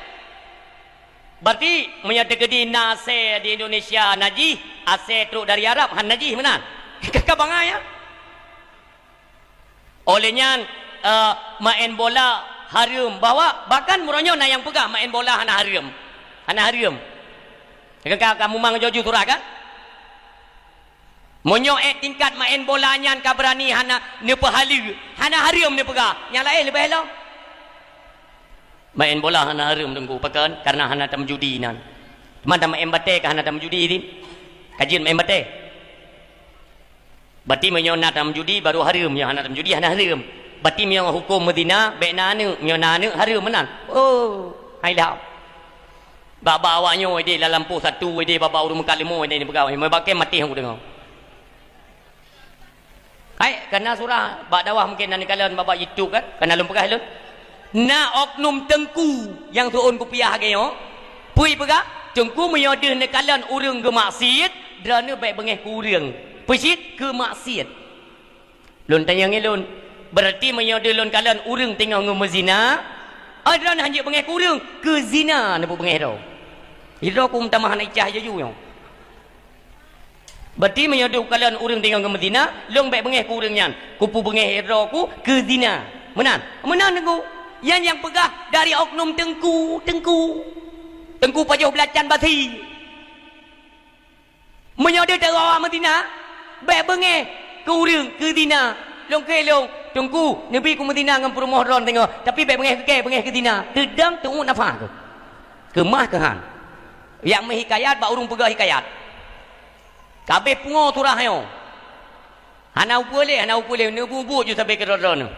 Berarti meunyoe teukeudi na asèe di Indonesia najih, asèe trok dari Arab han najih meunan. Ka, ka bangai, ya? Oleh nyan, eh, maén bola hareuem, bahwa bahkan uroe nyoe na nyang peugah maén bola hana hareuem. Hana hareuem. Ka, ka, ka mumang joju surah kan? Meunyoe ék tingkat maén bola nyan ka beurani hana neupeuhaleue, hana hareuem neupeugah, nyang laén leubeh lom. Maén bola hana hareuem Teungku, pakon? Karena hana tameujudi nan. Teuma tamaén batèe ka hana tameujudi, di? Ka jeuet maén batèe. Berarti meunyoe na tameujudi baru hareuem, nyoe hana tameujudi hana hareuem. Berarti meunyoe huköm meuzina, bèk na aneuk, meunyoe na aneuk hareuem meunan. Oh, hai lham. Bak-bak awak nyoe idéh lam lampôh satu, idéh bak-bak ureueng meukat leumo idéh neupeugah, "Meu bakée maté hong kudeungoe." Hai, kana surah bak dakwah mungken na neukalon bak-bak YouTube kan? Kana lôn peugah lôn. Na oknum teungku nyang seuôn kupiah lagèe nyoe. Peue jipeugah? Teungku meunyoe deuh neukalon ureueng geumaksiet, droeneuh bèk beungèh keu ureueng. Peue cit? Keu maksiet. Lôn tanyong lôn, berarti meunyoe deuh lôn kalon ureueng teungoh ngon meuzina, oh, droeneuh hanjeuet beungèh keu ureueng, keu zina neupeubeungèh droe. Sidroe ku meutamah hana icah jaju nyoe. Berarti meunyoe deuh kalon ureueng teungoh ngon meuzina, lôn bèk beungèh keu ureueng nyan, kupeubeungèh droe ku keu zina. Meunan? Meunan teungku. Nyan nyang peugah dari oknum teungku, teungku. Teungku pajoh beulacan basi. Meunyoe deuh tawoe awak meuzina, bèk beungèh keu ureueng keu zina. Lôn kheun lôn, "Teungku, neubi kumeuzina ngon peurumoh droeneuh teungoh, tapi bèk beungèh keu kèe, beungèh keu zina." Teudong teu'uek nafah keuh. Keumah keuh han. Nyang meuhikayat bak ureueng peugah hikayat. Ka abéh pungo surah nyoe. Hana upeue lé, hana upeue lé, neubuet-buet ju sabe keudroe-droeneuh.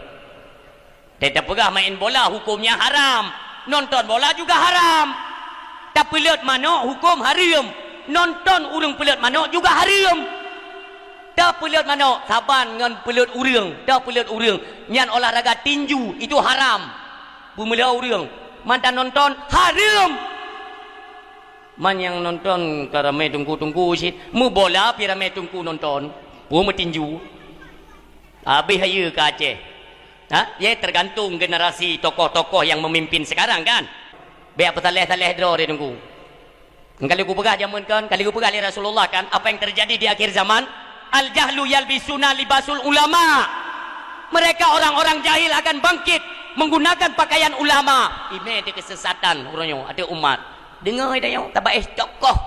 Teupeugah main bola hukömnya haram, nonton bola juga haram. Tapeuleuet manok huköm hareuem, nonton ureueng peuleuet manok juga hareuem. Tapeuleuet manok saban ngon peuleuet ureueng, tapeuleuet ureueng nyan olahraga tinju, itu haram. Peumeuleuet ureueng, mantong nonton hareuem. Man nyang nonton ka ramé teungku-teungku cit, meubola pi ramé teungku nonton, peue meutinju. Abéh hayeue ka Aceh. Ha? Ya, tergantung generasi tokoh-tokoh yang memimpin sekarang kan. Bèk peusaléh-saléh droe teungku. Ka lheueh kupeugah jameun kan, ka lheueh kupeugah lé Rasulullah kan, apa yang terjadi di akhir zaman? Al-jahlu yalbisuna libasul ulama. Mereka orang-orang jahil akan bangkit menggunakan pakaian ulama. Imé di kesesatan uroe nyoe ateueh umat. Deungoe tanyoe, tabaéh tokoh.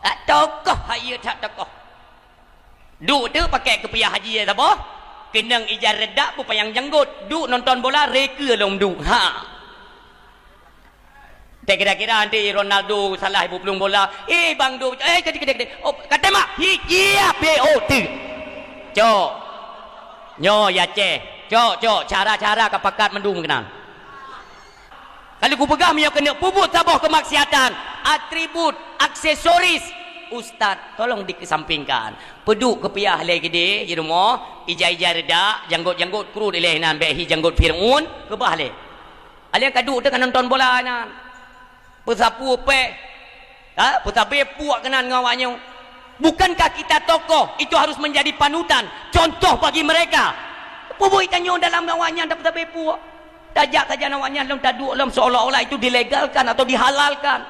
Hak tokoh, hak ié that tokoh. Duek teuk pakèk keupiah haji saboh, keunong ija reudak beupanyang janggot. Duek nonton bola, rekeue lom duek. Ha. Teuh kira-kira nanti Ronaldo salah buplueng bola. Eh, bang du, eh, kadek, kadek, kadek. Oh, kata mak, hi, iya, P O T. Cok. Nyoe ya Aceh. Cok, cok. Cara-cara ka pakat mandum keunan. Ka lheueh kupeugah meunyoe keuneuk peubuet saboh keumaksiatan, atribut, aksesoris, ustaz, tolong dikesampingkan. Peuduek keupiah lé gede di rumoh, ija-ija reudak, janggot-janggot kru dilèe nan, bèk hi janggot Fir'aun, keubah lé. Alèh ka duek teuka nonton bola nyan. Peusapeue péh. Ha? Peusabe puak keunan ngon awak nyoe. Bukankah kita tokoh itu harus menjadi panutan, contoh bagi mereka? Peue buet tanyoe dalam awak nyan tapeusabe puak? Tajak sajan awak nyan lom taduek lom seolah-olah itu dilegalkan atau dihalalkan.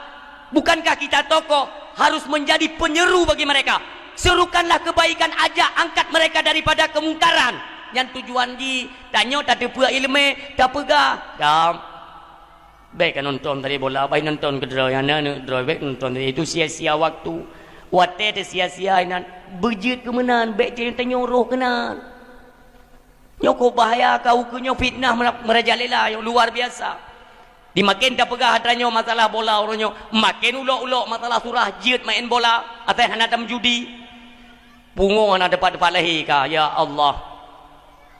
Bukankah kita tokoh harus menjadi penyeru bagi mereka? Serukanlah kebaikan, ajak angkat mereka daripada kemungkaran. Nyan tujuan jih, tanyoe tateupeue ileumèe, tapeugah. Dam. Bèk ka nonton tadi bola, bèk nonton keudroe, aneuk-aneuk droe, bèk nonton tadi. Itu sia-sia waktu. Watèe teusia-sia inan, beujeuet keu meunan, bèk tanyoe roh keunan. Nyoe kok bahaya ka ukeue nyoe fitnah meura-, meurajalela nyoe luar biasa. Di maken tapeugah atra nyoe masalah bola uroe nyoe, maken ulok-ulok masalah surah jeuet main bola, asai hana tameujudi. Pungo hana teumpat-teumpat lahé ka, ya Allah.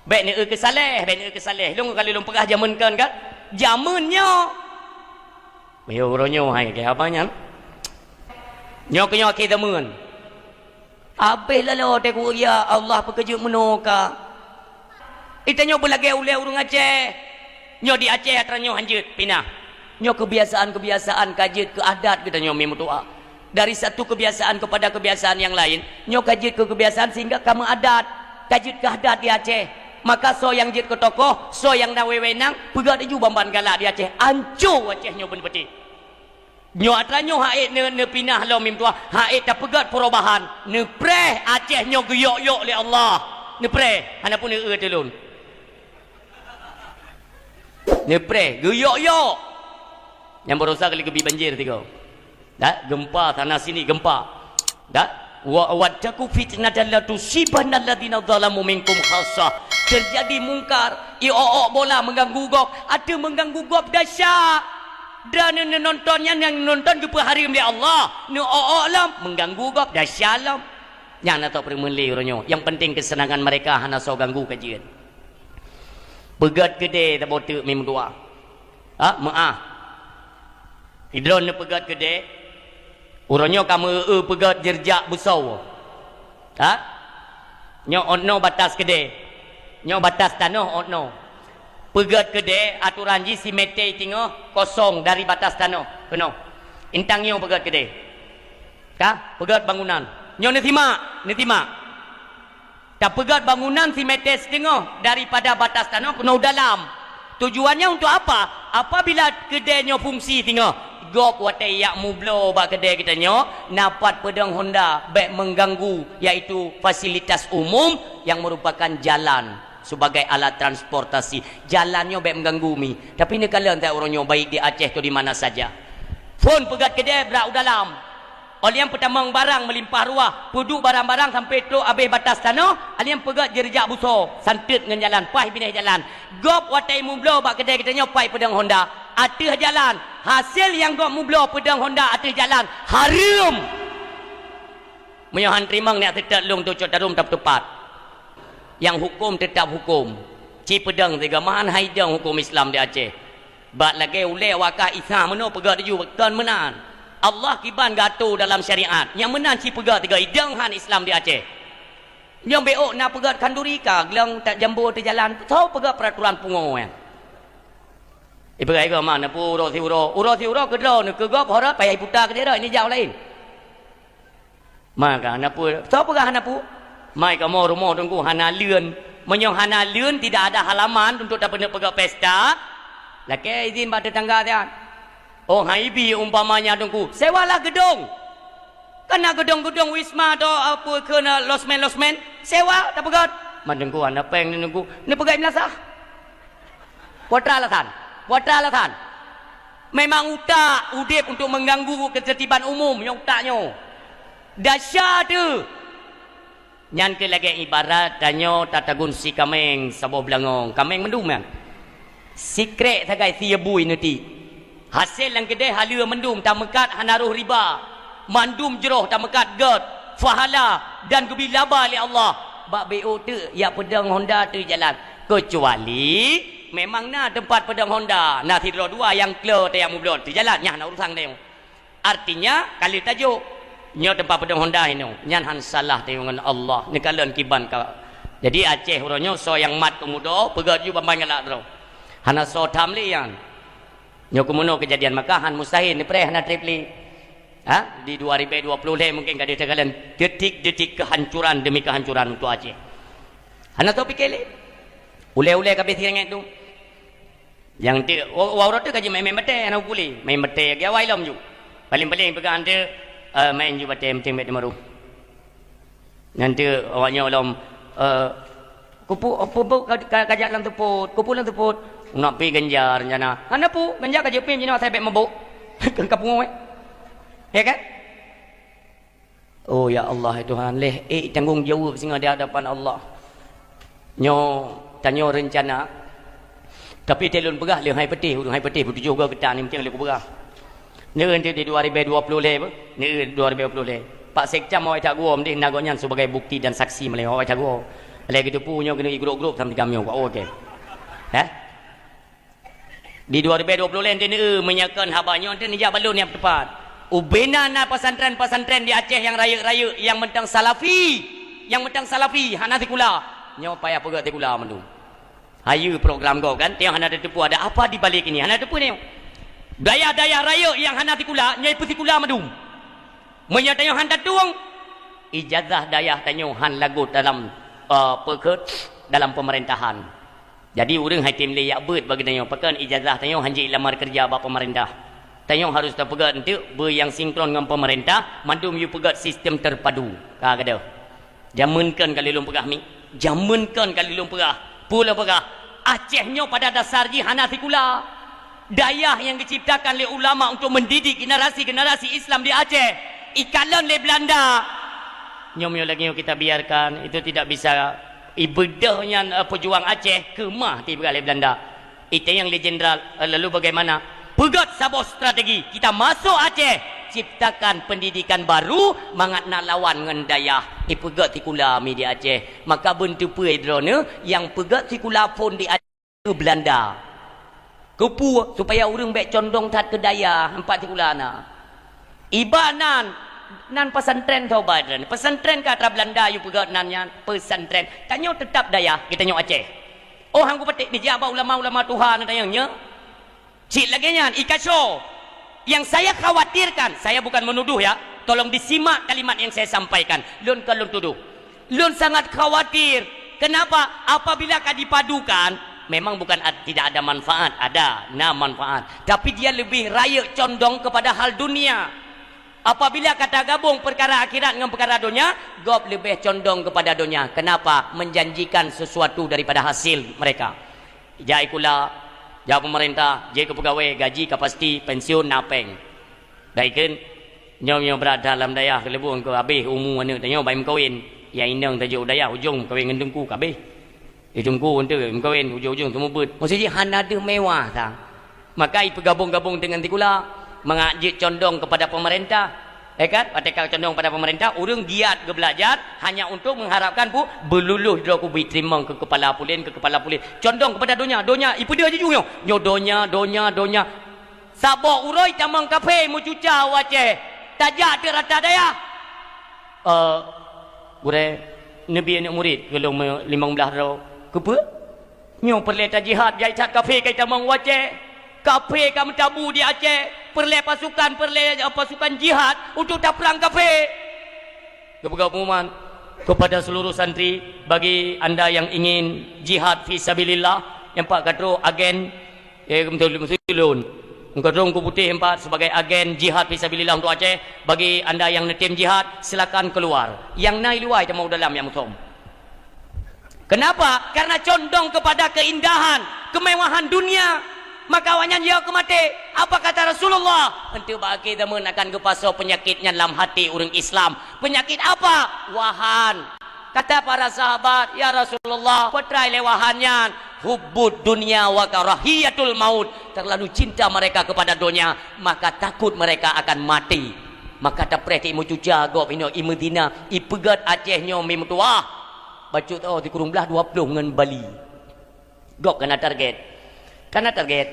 Bèk neueu keusaléh, bèk neueu keusaléh. Lôn kali lôn peugah jameun kan, kan? Jameun nyoe. Meunyoe uroe nyoe hai keu haba nyan. Nyoe keu nyoe akhé jameun. Abéh laloe teuh ku, ya Allah, peukeujeuet meunoe ka. Itanyoe beulagèe ulèe ureueng Aceh. Nyoe di Aceh atra nyoe hanjeuet pinah. Nyoe keubiasaan-keubiasaan ka jeuet keu adat geutanyoe mi meutuah. Dari satu kebiasaan kepada kebiasaan yang lain, nyoe ka jeuet keu kebiasaan sehingga ka meuadat. Ka jeuet keu adat di Aceh. Maka soe nyang jeuet keu tokoh, soe nyang na wewenang, peugah laju ban-ban galak di Aceh. Anco Aceh nyoe beuneupeuteh. Nyoe atra nyoe ha'ék ne-, neupinah lom meutuah, ha'ék tapeugöt perubahan. Neupreh Aceh nyoe geuyok-yok lé Allah. Neupreh, hana pun eu-eu teulon. Neupreh, geuyok-yok. Nyang barosa kali geubi banjir tiga. Dah, gempa sana sini gempa. Dah, wa, wattaqu fitnatan la tusibanna alladzina zalamu minkum khassah. Terjadi mungkar, iok-ok bola mengganggu gob, ateueh mengganggu gob dahsyat. Droeneuh neunonton nyan nyang neunonton geupeuhareuem lé Allah, neuok-ok lom, mengganggu gob dahsyat lom. Nyan atau peureumeun lé uroe nyoe, nyang penting kesenangan mereka hana soe ganggu ka jeuet. Peugét keudè saboh teuk meudoa. Ha, meu'ah. Sidroe neupeugét keudè, uroe nyoe ka meu-eu peugét jeurjak beusoe. Ha? Nyoe ôt noe batas keudè. Nyoe batas tanoh ôt noe. Peugét keudè atoran jih simeté singoh kosong dari batas tanoh. Keunoe. Intang nyoe peugét keudè. Ka? Peugét bangunan. Nyoe neusimak, neusimak. Tapeugét bangunan simeté siteungoh daripada batas tanoh keunoe dalam. Tujuannya untuk apa? Apabila keudè nyoe fungsi singoh, gob watèe jak mubloe bak keudè geutanyoe, na pat peudong honda bèk mengganggu, yaitu fasilitas umum yang merupakan jalan sebagai alat transportasi. Jalan nyoe bèk mengganggu mi. Tapi neukalon that uroe nyoe baik di Aceh atau di mana saja. Phôn peugét keudè brat u dalam. Óh lheueh nyan peutamong barang meulimpah ruah, peuduek barang-barang sampoe trok abéh batas tanoh, óh lheueh nyan peugét jeurjak beusoe, santeut ngon jalan, paih binéh jalan. Gob watèe mubloe bak keudè geutanyoe pat peudong honda ateueh jalan. Hasé nyang gob mubloe peudong honda ateueh jalan, hareuem. Meunyoe han teurimong, neujak seutôt lôn tucok tarom tapeuteupat. Nyang huköm teutab huköm. Ci peudong sigoe meuhan hai dong huköm Islam di Aceh. Bak lagèe ulèe wakah Isa meunoe peugah tuju kon meunan. Allah kiban geuatô dalam syariat. Nyang meunan ci peugah tiga idong han Islam di Aceh. Nyang beuôk na peugah khanduri ka glong that jambo teujalan. Soe peugah peraturan pungo nyan? Ipeugah igoe ma na pu uroe siuroe. Uroe siuroe keudroe neuh keu gob horot payah iputa keudroe ini jak laén. Maka hana peue, soe peugah hana peue? Mai kamoe rumoh Teungku hana leuen. Meunyoe hana leuen, tidak ada halaman untuk tapeuneuk peugah pesta, lakèe izin bak tetangga siat. Oh, hai bi umpamanya Teungku, sewalah gedong. Kan na gedong-gedong wisma atau apa keu na losmen-losmen, sewa tapeugah. Man Teungku hana péng ni Teungku, neupeugah i meulasah. Peue teuma alasan? Peue teuma alasan? Memang utak udép untuk mengganggu ketertiban umum, nyoe utak nyoe. Desya teuh. Nyan keuh lagèe ibarat tanyoe tatagun si kaméng saboh beulangong, kaméng mandum nyan. Sikrék sagai sie bui neuti. Hasé lam keudè haleue mandum tameukat hana roh riba. Mandum jroh tameukat gèt, pahala dan geubri laba lé Allah. Bak B O teuk jak peudong honda teuh jalan. Keucuali memang na teumpat peudong honda, na sidroe dua nyang klo teuh jak mublot teuh jalan, nyan hana urusan tanyoe. Artinya, ka lheueh tajok, nyoe teumpat peudong honda inoe, nyan han salah tanyoe ngon Allah. Neukalon kiban ka. Jadi Aceh uroe nyoe soe nyang mat keumudo, peugah ju bamban galak droe. Hana soe tham lé nyan. Nyoe keumeunyoe keujadian maka han mustahil neupreh hana trép lé. Ha? Di dua ribèe dua ploh lhèe mungken ka deuh teukalon detik-detik kehancuran demi kehancuran untuk Aceh. Hana soe pike lé. Ulèe-ulèe ka abéh sirengét tu. Nyang teuk, wa-, wa-, uroe teuk ka jimaén-maén batèe hana gulé. Maén batèe lagèe awai lom ju. Paléng-paléng peugah han teuk, eh, maén ju batèe meucéng bèk teumaroh. Nyan teuk awak nyoe lom, eh, kupu-, kupu ka, ka, ka jak lam seupôt, kupu lam seupôt. Nak pi ganja rencana. Hana pu, ganja ka jeuet pi jinoe asai bèk mabök. Ka pungo, eh. Ya kan? Oh, ya Allah, ya Tuhan, leh ék tanggong jaweueb singoh di hadapan Allah. Nyoe, tanyoe reuncana. Tapi teuh lôn peugah lé hai peutéh, ureueng hai peutéh, beutujoh goe keutan, nyang penting lé kupeugah. Neu di dua ribèe dua ploh lhèe, beuh? Neu dua ribèe dua ploh lhèe. Pak Sekcam awai that guom deh, na gobnyan sebagai bukti dan saksi malèe awai that guom. Lé geuteupeue nyoe keuneuk i grup-grup sama tigam nyoe, wah, oke. Heh? Di dua ribèe dua ploh lhèe teuh neu, meunyoe kon haba nyoe teuh neujak balon nyang teupat. Ubena na pesantren-pesantren di Aceh nyang rayeuk-rayeuk, nyang mantong salafi, nyang mantong salafi, hana sikula. Nyoe payah peugah sikula mandum. Hayeue program gob kan, tiang hana tateupeue ada apa di balik ini, hana tateupeue nyoe. Dayah-dayah rayeuk nyang hana sikula, nyoe peusikula mandum. Meunyoe tanyoe han tatueng, ijazah dayah tanyoe han lagot dalam, eh, peukeuet dalam pemerintahan. Jadi ureueng hai tem lé jak beuet bagi tanyoe, pakon ijazah tanyoe han jeuet lamar keureuja bak pemerintah. Tanyoe harus tapeugét enteuk beu nyang sinkron ngon pemerintah, mandum yue peugét sistem terpadu. Ka gadôh. Jameun kon ka lheueh lôn peugah mi. Jameun kon ka lheueh lôn peugah. Peue lôn peugah? Aceh nyoe pada dasar jih hana sikula. Dayah nyang geuciptakan lé ulama untuk mendidik generasi-generasi Islam di Aceh. Ikalon lé Belanda. Nyoe meunyoe lagèe nyoe kita biarkan, itu tidak bisa. Ibeudôh nyan, eh, pejuang Aceh keumah tiba lé Belanda. Itanyong lé jenderal, eh, lalu bagaimana? Peugét saboh strategi. Kita masuk Aceh, ciptakan pendidikan baru, mangat na lawan ngon dayah. Ipeugét sikula mi di Aceh. Maka beuneuteupeu droeneuh nyang peugét sikula phôn di Aceh. Belanda. Keupeue? Supaya ureuëng bék condong that keu dayah, empat sikula na. Iba nan, nan pesantren tho ba, pesantren ka atra Belanda yue peugah nan nyan, pesantren. Tanyoe teutap dayah, geutanyoe Aceh. Oh, han kupatéh, bijak bak ulama-ulama tuha na tanyong nyoe. Cit lagée nyan, ikaco. Yang saya khawatirkan, saya bukan menuduh ya, tolong disimak kalimat yang saya sampaikan. Lôn ka lôn tuduh. Lôn sangat khawatir. Kenapa? Apabila ka dipadukan, memang bukan ad-, tidak ada manfaat, ada, na manfaat. Tapi dia lebih rayeuk condong kepada hal dunia. Apabila ka tagabong peukara akhirat ngon peukara donya, gob leubeh condong kepada donya. Kenapa? Menjanjikan sesuatu daripada hasil mereka. Jak sikula, jak peumeurintah, jeuet keu peugawée, gaji ka pasti, pensiun na péng. Dai kheun, nyoe-nyoe brat that lam dayah keuleubong keu habéh umu aneuëk tanyoe bai meukawen. Nyang inong tajok u dayah ujong meukawen ngon teungku ka habéh. Di teungku enteuk meukawen ujong-ujong teumeubeut. Maksud jih hana deuh mewah sa. Maka ipeugabong-gabong deungon sikula, mangat jeuet condong kepada pemerintah. Eh kan? Watée ka condong pada pemerintah, ureuëng giat geubelajar hanya untuk mengharapkan bu beululus droe kubi teurimong keu kepala pulen, keu kepala pulen. Condong kepada donya, donya ipeudeuh jijung nyoe. Nyoe donya, donya, donya. Saboh uroe tamong kafe meucuca u Aceh, tajak teuk rata dayah. Eh, gurée, neubi aneuëk murit keu lôn limong blaih droe. Keupeue? Nyoe peureulée tajihad, jai that kafe ka itamong u Aceh. Kafe ka meutabu di Aceh. Peureulée pasukan, peureulée, eh, pasukan jihad untuk taprang kafe. Geupeugah pengumuman kepada seluruh santri, bagi anda yang ingin jihad fi sabilillah, nyang pat ka trok agen, eh, beutôi, beutôi lôn. Meukeudong ku putéh empat sebagai agen jihad fi sabilillah untuk Aceh. Bagi anda yang neutem jihad, silakan keluar. Nyang na i luwa, teuma u dalam nyang musom. Kenapa? Karena condong kepada keindahan, kemewahan dunia. Maka awaknyan ya keu maté. Apa kata Rasulullah? Enteuk bak akhé zaman akan geupasoe peunyakét nyan lam hati ureuëng Islam. Peunyakét apa? Wahan. Kata para sahabat, "Ya Rasulullah, peutrai lé wahan nyan?" "Hubbud dunya wa karahiyatul maut." Terlalu cinta mereka kepada dunia, maka takut mereka akan mati. Maka tapreh teuk meucuca gob inoe, imeuzina, ipeugét Aceh nyoe mi meutuwah. Bacut oh di kureueng blaih dua ploh ngon Bali. Gob kana target. Kana target.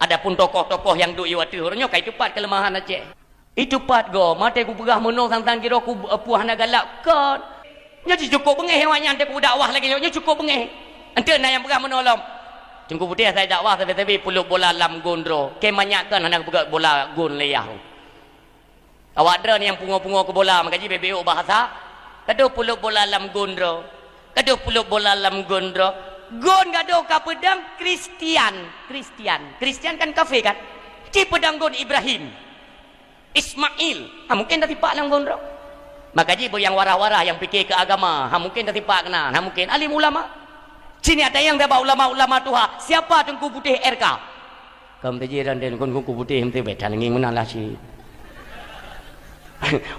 Adapun tokoh-tokoh nyang duek yue ateueh uroe nyoe ka itupat keuleumahan Aceh. Itupat gob, maté kupeugah meunoe sang-sang jih droe ku, eh, puih hana galak kon. Nyoe cukôp beungéh awaknyan teuh kudakwah lagée nyoe, nyoe cukôp beungéh. Enteuk na nyang peugah meunoe lom. Teungku Putéh asai dakwah sabe-sabe peuleuk bola lam gon droe. Keu manyak kon hana kupeugét bola gon lé yah. Awak droeneuh nyang pungo-pungo keu bola, maka jih beu-beu bahasa, gadoh peuleuk bola lam gon droe. Gadoh peuleuk bola lam gon droe. Gon gadoh ka peudong Kristian. Kristian. Kristian kan kafé kan? Ci peudong gon Ibrahim. Ismail. Ha, mungken tasipak lam gon droe. Maka jih beu nyang warah-warah nyang pike keu agama. Ha, mungken tasipak keunan. Ha, mungken alim ulama. Sini ada nyang saban ulama-ulama tuha. Siapa Teungku Putéh R K? Kam teujih dan den kon Teungku Putéh meuteubet, tan ngieng meunan lah cit.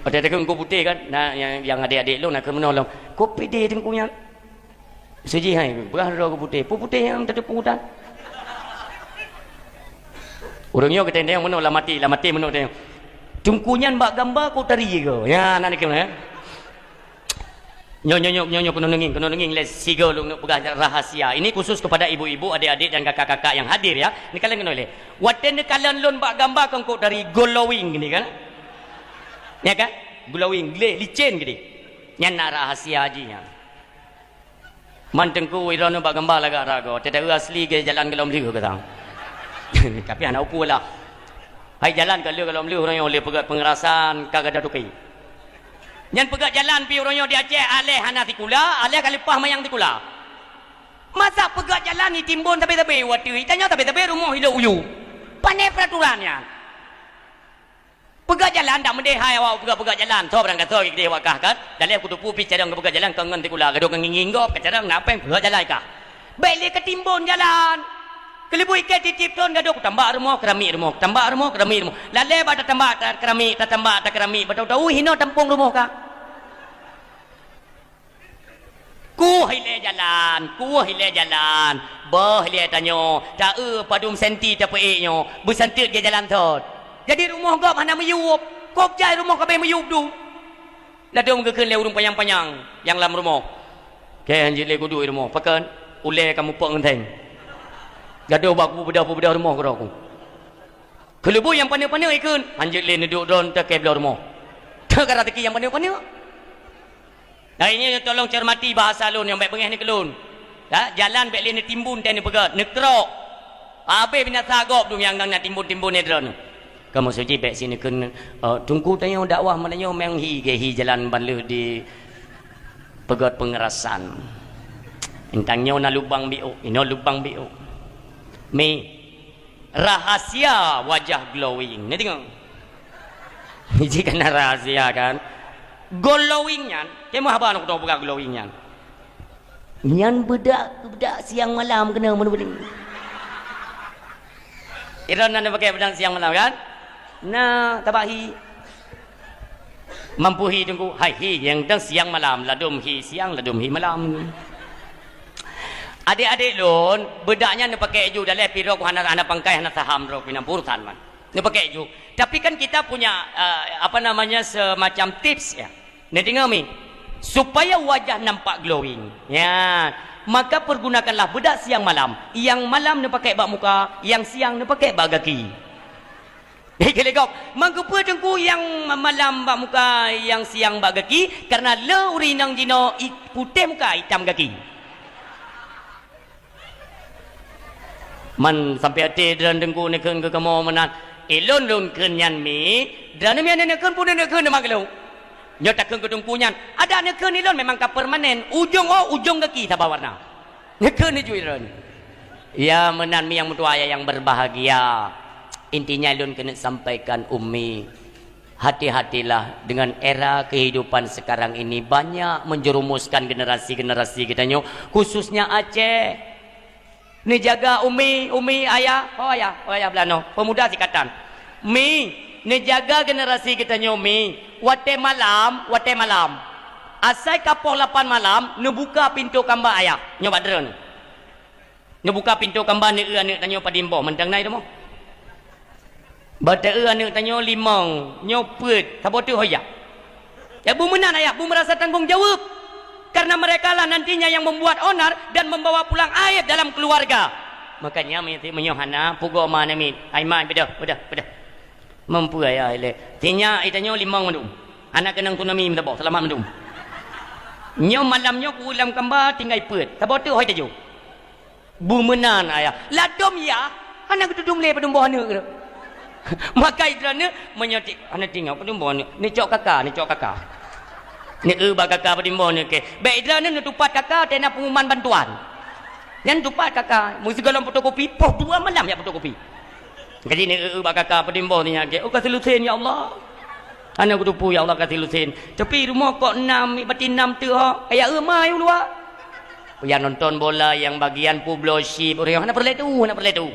Watée takheun Teungku Putéh kan, na nyang, nyang adék-adék lôn na kheun meunoe lom. Ko pede Teungku nyan. Sejih hai, peugah droe Teungku Putéh. Peue putéh nyang teudeupeu udan. Ureuëng nyoe geutanyong meunoe lam até, lam até meunoe tanyong. Teungku nyan bak gamba ko tari ko. Ya, na dikheun ya. Nyoe, nyoe, nyoe, nyoe, nyoe, keunoe neungieng, keunoe neungieng lé sigoe lôn peugah rahasia. Ini khusus kepada ibu-ibu, adik-adik dan kakak-kakak yang hadir ya. Neukalon keunoe lé. Watée neukalon lôn bak gamba kongkot dari glowing gini kan? Ya kan? Glowing, gleh, licin gini. Nyan na rahasia jih nyan. Man Teungku, droeneuh bak gamba lagak ragoe. Teudeue asli ge jalan golom lheueh keutang. Tapi hana upu lah. Hai jalan ka lheueh golom lheueh uroe nyoe lé peugét peungerasan ka gada tuki. Nyan peugét jalan pi uroe nyoe di Aceh, aléh hana sikula, aléh ka leupah manyang sikula. Masa peugét jalan itimbon sabe-sabe watée, tanyoe sabe-sabe rumoh ilok uyu. Pane peraturan nyan. Peugét jalan dak meudeh hai awak peugét-peugét jalan. Soe barang gasoe keudeh awak kah kan? Daleh kuteupeu pi carông peugét jalan kon ngon sikula, gadoh ngon ngieng-ngieng gob ka carông na péng peugét jalan kah. Bék lé keutimbon jalan. Keuleubui iké titip thon gadoh kutambak rumoh, keurami rumoh, tambak rumoh, keurami rumoh. Lalé bak tatambak, takeurami, tatambak, takeurami, bak tahu-tahu hinoe tampong rumoh ka. Kuh ilée jalan, kuh ilée jalan. Boh ilée tanyoe, taeu padum senti tapeuék nyoe, beusanteut gé jalan thot. Jadi rumoh gob hana meuyueb, kop jai rumoh ka abéh meuyueb du. Ladôm geukheun lé ureuëng panyang-panyang nyang lam rumoh. Kée hanjeuet lé kuduek rumoh, pakon ulée ka mupok ngon theng. Gadôh bak kubu beudôh, kubu beudôh rumoh keudroe ku. Keuleubui nyang paneuk-paneuk ikheun, hanjeuet lé neuduek droe takée bloe rumoh. Teuka raseuki nyang paneuk-paneuk. Nah, ini tolong cermati bahasa lôn nyang bék beungéh neukeulôn. Ya, jalan bék lé neutimbun teuh neupeugét, neukrok. Habéh binasa gob dum nyang na timbun-timbun nyan droeneuh. Kamoe suci bék si neukheun, eh, teungku tanyoe dakwah meunanyoe meng hi gé hi jalan ban lheueh di peugét peungerasan. Intang nyoe na lubang biôk, inoe lubang biôk. Mi, rahasia wajah glowing. Ni tengok. Ji kana rahasia kan? Glowing nyan, keumoh haba aneuk kutoe peugah glowing nyan. Nyan beudak, beudak siang malam keunoe meunurot. Iron nan pakai pedang siang malam kan? Nah, tabak hi. Mampu hi teungku, hai hi nyang dang siang malam, ladom hi siang, ladom hi malam. Adik-adik lôn, beudak nyan neupakai ju dalai piro ku hana, hana pangkai, hana saham droe pinang urusan man. Neupakai ju. Tapi kan kita punya, eh, apa namanya, semacam tips ya. Neudeungoe mi, supaya wajah nampak glowing. Ya, maka pergunakanlah beudak siang malam. Yang malam neupakai bak muka, yang siang neupakai bak gaki. Hei, keu lé gob, mangkeupeue teungku nyang malam bak muka, nyang siang bak gaki? Karena le ureueng inong jinoe i-, putéh muka, itam gaki. Man sampai até droeneuh teungku neukheun keu kamoe meunan. Ilôn lôn kheun nyan mi, droeneuh mi aneuk neukheun pun neukheun teuma keu lôn. Nyoe takheun keu teungku nyan, adak neukheun ilôn memang ka permanen, ujong oh, ujong gaki saban warna. Neukheun neujui droeneuh. Ya, meunan mi nyang meutuah ayah yang berbahagia. Intinya lôn keuneuk sampaikan Umi, hati-hatilah dengan era kehidupan sekarang ini banyak menjerumuskan generasi-generasi geutanyoe, khususnya Aceh. Neujaga Umi, Umi, Ayah, oh Ayah, oh Ayah beulanoe, pemuda sikatan. Mi, neujaga generasi geutanyoe Mi, watée malam, watée malam. Asai ka poh lapan malam, neubuka pintoe kamba Ayah, nyoe bak droeneuh. Neubuka pintoe kamba, neueu aneuk tanyoe padum boh, mantong na i rumoh. Bak taeu aneuk tanyoe limong, nyoe peuet, saboh teuk ho jak. Ya, beu meunan Ayah, beu meurasa tanggong jaweueb. Karena merekalah nantinya yang membuat onar dan membawa pulang aib dalam keluarga. Makanya, mi, meunyoe hana, pugoe ma aneuk miet. Ai ma, beudôh, beudôh, beudôh. Mampu Ayah ilée. Sinyak i tanyoe limong mandum. Hana keunong tsunami meusaboh, seulamat mandum. Nyoe malam nyoe ku lam kamba tinggai peuet. Saboh teuk ho taju. Beu meunan Ayah. Ladom yah, hana geutudong lé padum boh aneuk. Maka droeneuh meunyoe ti-, hana tinggai padum boh aneuk. Neucok kaka, neucok kaka. Neueu bak kaka padum boh aneuk keu. Bék droeneuh neutupat kaka teuh na pengumuman bantuan. Nyan tupat kaka, meusigohlom fotokopi, poh dua malam jak fotokopi. Kaji neueu bak kaka padum boh nyan keu. Oh, ka seulusen ya Allah. Hana kuteupeu ya Allah ka seulusen. Tapi rumoh kok nam, batin nam teuk ho. Ayah eu ma u luwa. Nyang nonton bola, nyang bagian peubloe chip, ureueng hana peureulée teu, hana peureulée teu.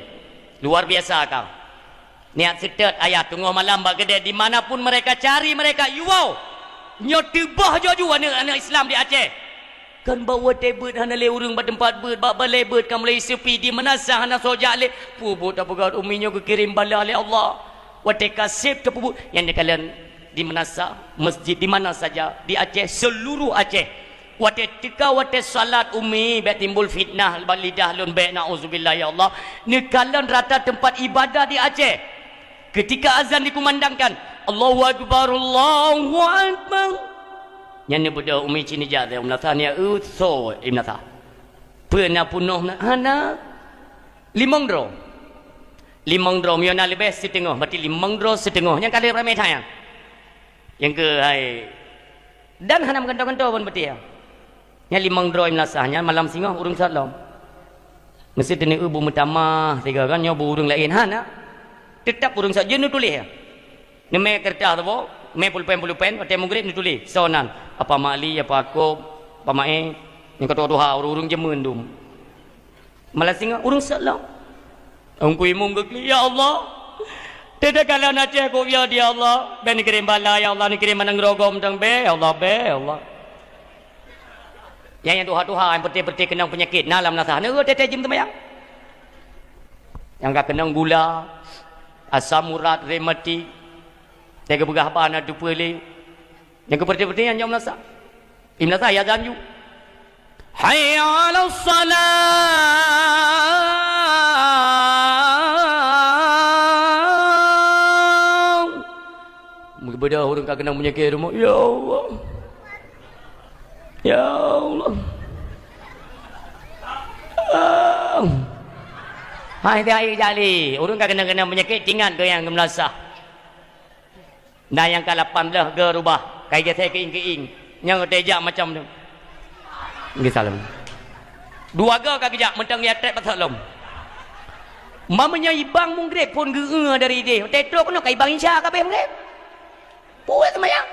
Luar biasa ka. Niat seutôt Ayah teungoh malam bak keudée, di mana pun mereka cari, mereka yue woe. Nyoe teuboh joju aneuk-aneuk Islam di Aceh. Kan bak watée beuet hana lé ureueng bak teumpat beuet, bak balée beuet ka mulai seupi, di meunasah hana soe jak lé. Peubuet tapeugah Umi nyoe geukirém bala lé Allah. Watée ka sép tapeubuet, nyan neukalon di meunasah, masjid di mana saja di Aceh, seluruh Aceh. Watée teuka watée salat Umi, bék timbul fitnah bak lidah lôn, bék, naudzubillah ya Allah. Neukalon rata teumpat ibadah di Aceh. Ketika azan dikumandangkan, "Allahu Akbar, Allahu Akbar." Nyan neubeudôh Umi cit neujak, Ibn Athah, nyan eu soe Ibn Athah. Peue na peunoh na hana? Limong droe. Limong droe, meunyoe na leubeh siteungoh, berarti limong droe siteungoh. Nyang ka lheueh ramé that nyan. Nyang keuhai, dan hana meugantoe-gantoe ban beutih. Nyan limong droe meunasah, nyan malam singoh ureueng sot lom. Meusti teuneuk eu beu meutamah sigoe kan, nyoe beu ureueng laén hana. Teutap ureueng sot jeuet neutuléh. Neumé keureutah saboh, mé pulpen-pulpen, watée meugreb neutuléh. Soe nan? Apa Mak Li, Apa Akop, Apa Maé, nyang ka tuha-tuha, ureueng-ureueng jameun dum. Malah singoh ureueng sot lom. Teungku Imum geuklik, "Ya Allah, teuka lôn Aceh kok ya, ya Allah. Bék neukirém bala, ya Allah, neukirém manang rogom dang bék, ya Allah, bék, ya Allah." Nyang, nyang tuha-tuha, nyang peureté-peureté keunong peunyakét, na lam meunasah, na teuka jeuem seumayang. Nyang ka keunong gula, asam urat, rematik, teuka peugah haba na teupeue lé. Nyang keu peureté-peureté nyan jom meunasah. Di meunasah ya azan ju. Hayya 'alas shalah. Beudôh ureuëng ka keunong peunyakét rumoh, "Ya Allah. Ya Allah." Ah. Hai, hai, jali. Ureuëng ka keunong-keunong peunyakét, ingat keu nyang meunasah. Nah, nyang ka lapan belas geurubah, ka igeuthée keuieng-keuieng. Nyang teujak macam tu. Nggih, salam. Dua go ka geujak, mantong ya trek pasak lom. Meunyoe ibang munggreb phon geu-eu dari idéh, watée trok keunoe ka ibang Isya ka abéh munggreb. Puet seumayang.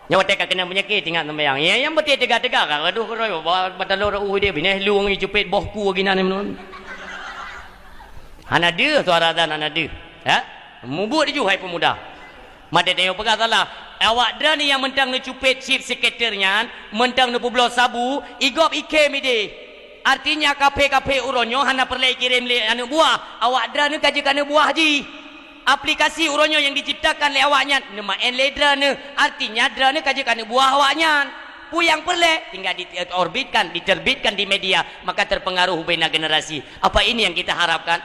Nyoe watée ka keunong peunyakét, ingat seumayang. Ya, nyang beutôi teuga-teuga ka, aduh, keurôi, ba-, batalo rot u idéh, binéh lueng icupet boh ku ginan nyoe. Hana deuh suara azan, hana deuh. Ya? Mubuet laju hai peumuda. Maté tanyoe peugah salah. Awak droeneuh nyang mantong neucupet chief secretary nyan, mantong neupeubloe sabu, i gob ikhém idéh. Artinya, kaphé-kaphé uroe nyoe hana peureulée ikirém lé aneuk buah. Awak droeneuh ka jeuet keu aneuk buah jih. Aplikasi uroe nyoe nyang diciptakan lé awaknyan, neumaén lé droeneuh. Artinya, droeneuh ka jeuet keu aneuk buah awaknyan. Peue nyang peureulée, tinggai di-, orbitkan, diterbitkan di media, maka terpengaruh ubena generasi. Apa ini yang kita harapkan?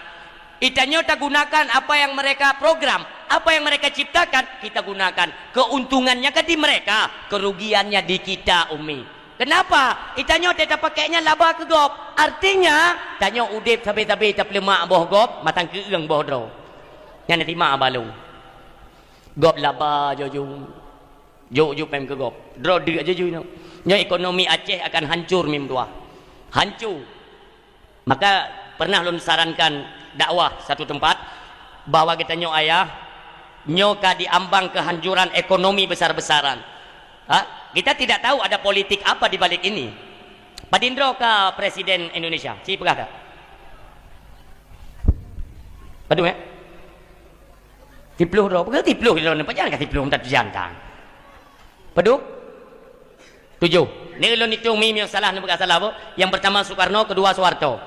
Itanyoe tagunakan apa yang mereka program, apa yang mereka ciptakan, kita gunakan. Keuntungannya kan di mereka, kerugiannya di kita, Umi. Kenapa? Itanyoe teuh tapakée nyan laba keu gob. Artinya, tanyoe udeb sabe-sabe tapeuleumak boh gob, mantong keu-eueng boh droe. Nyan na timak balong. Gob laba jojo. Jok-jok péng keu gob. Droe deuk jojo nyoe. Nyoe ekonomi Aceh akan hancur mim dua. Hancur. Maka, pernah lôn sarankan dakwah satu tempat, bahwa geutanyoe ayah, nyoe ka di ambang kehancuran ekonomi besar-besaran. Ha? Kita tidak tahu ada politik apa di balik ini. Padindroe ka Presiden Indonesia? Ci peugah tak? Padum, ya? Siploh droe. Peugah siploh droe, pajan ka siploh, minta tujan tang. Padum? Tujoh. Ni ulôn itong mim nyang salah, neupeugah salah, boh. Yang pertama Soekarno, kedua Soeharto.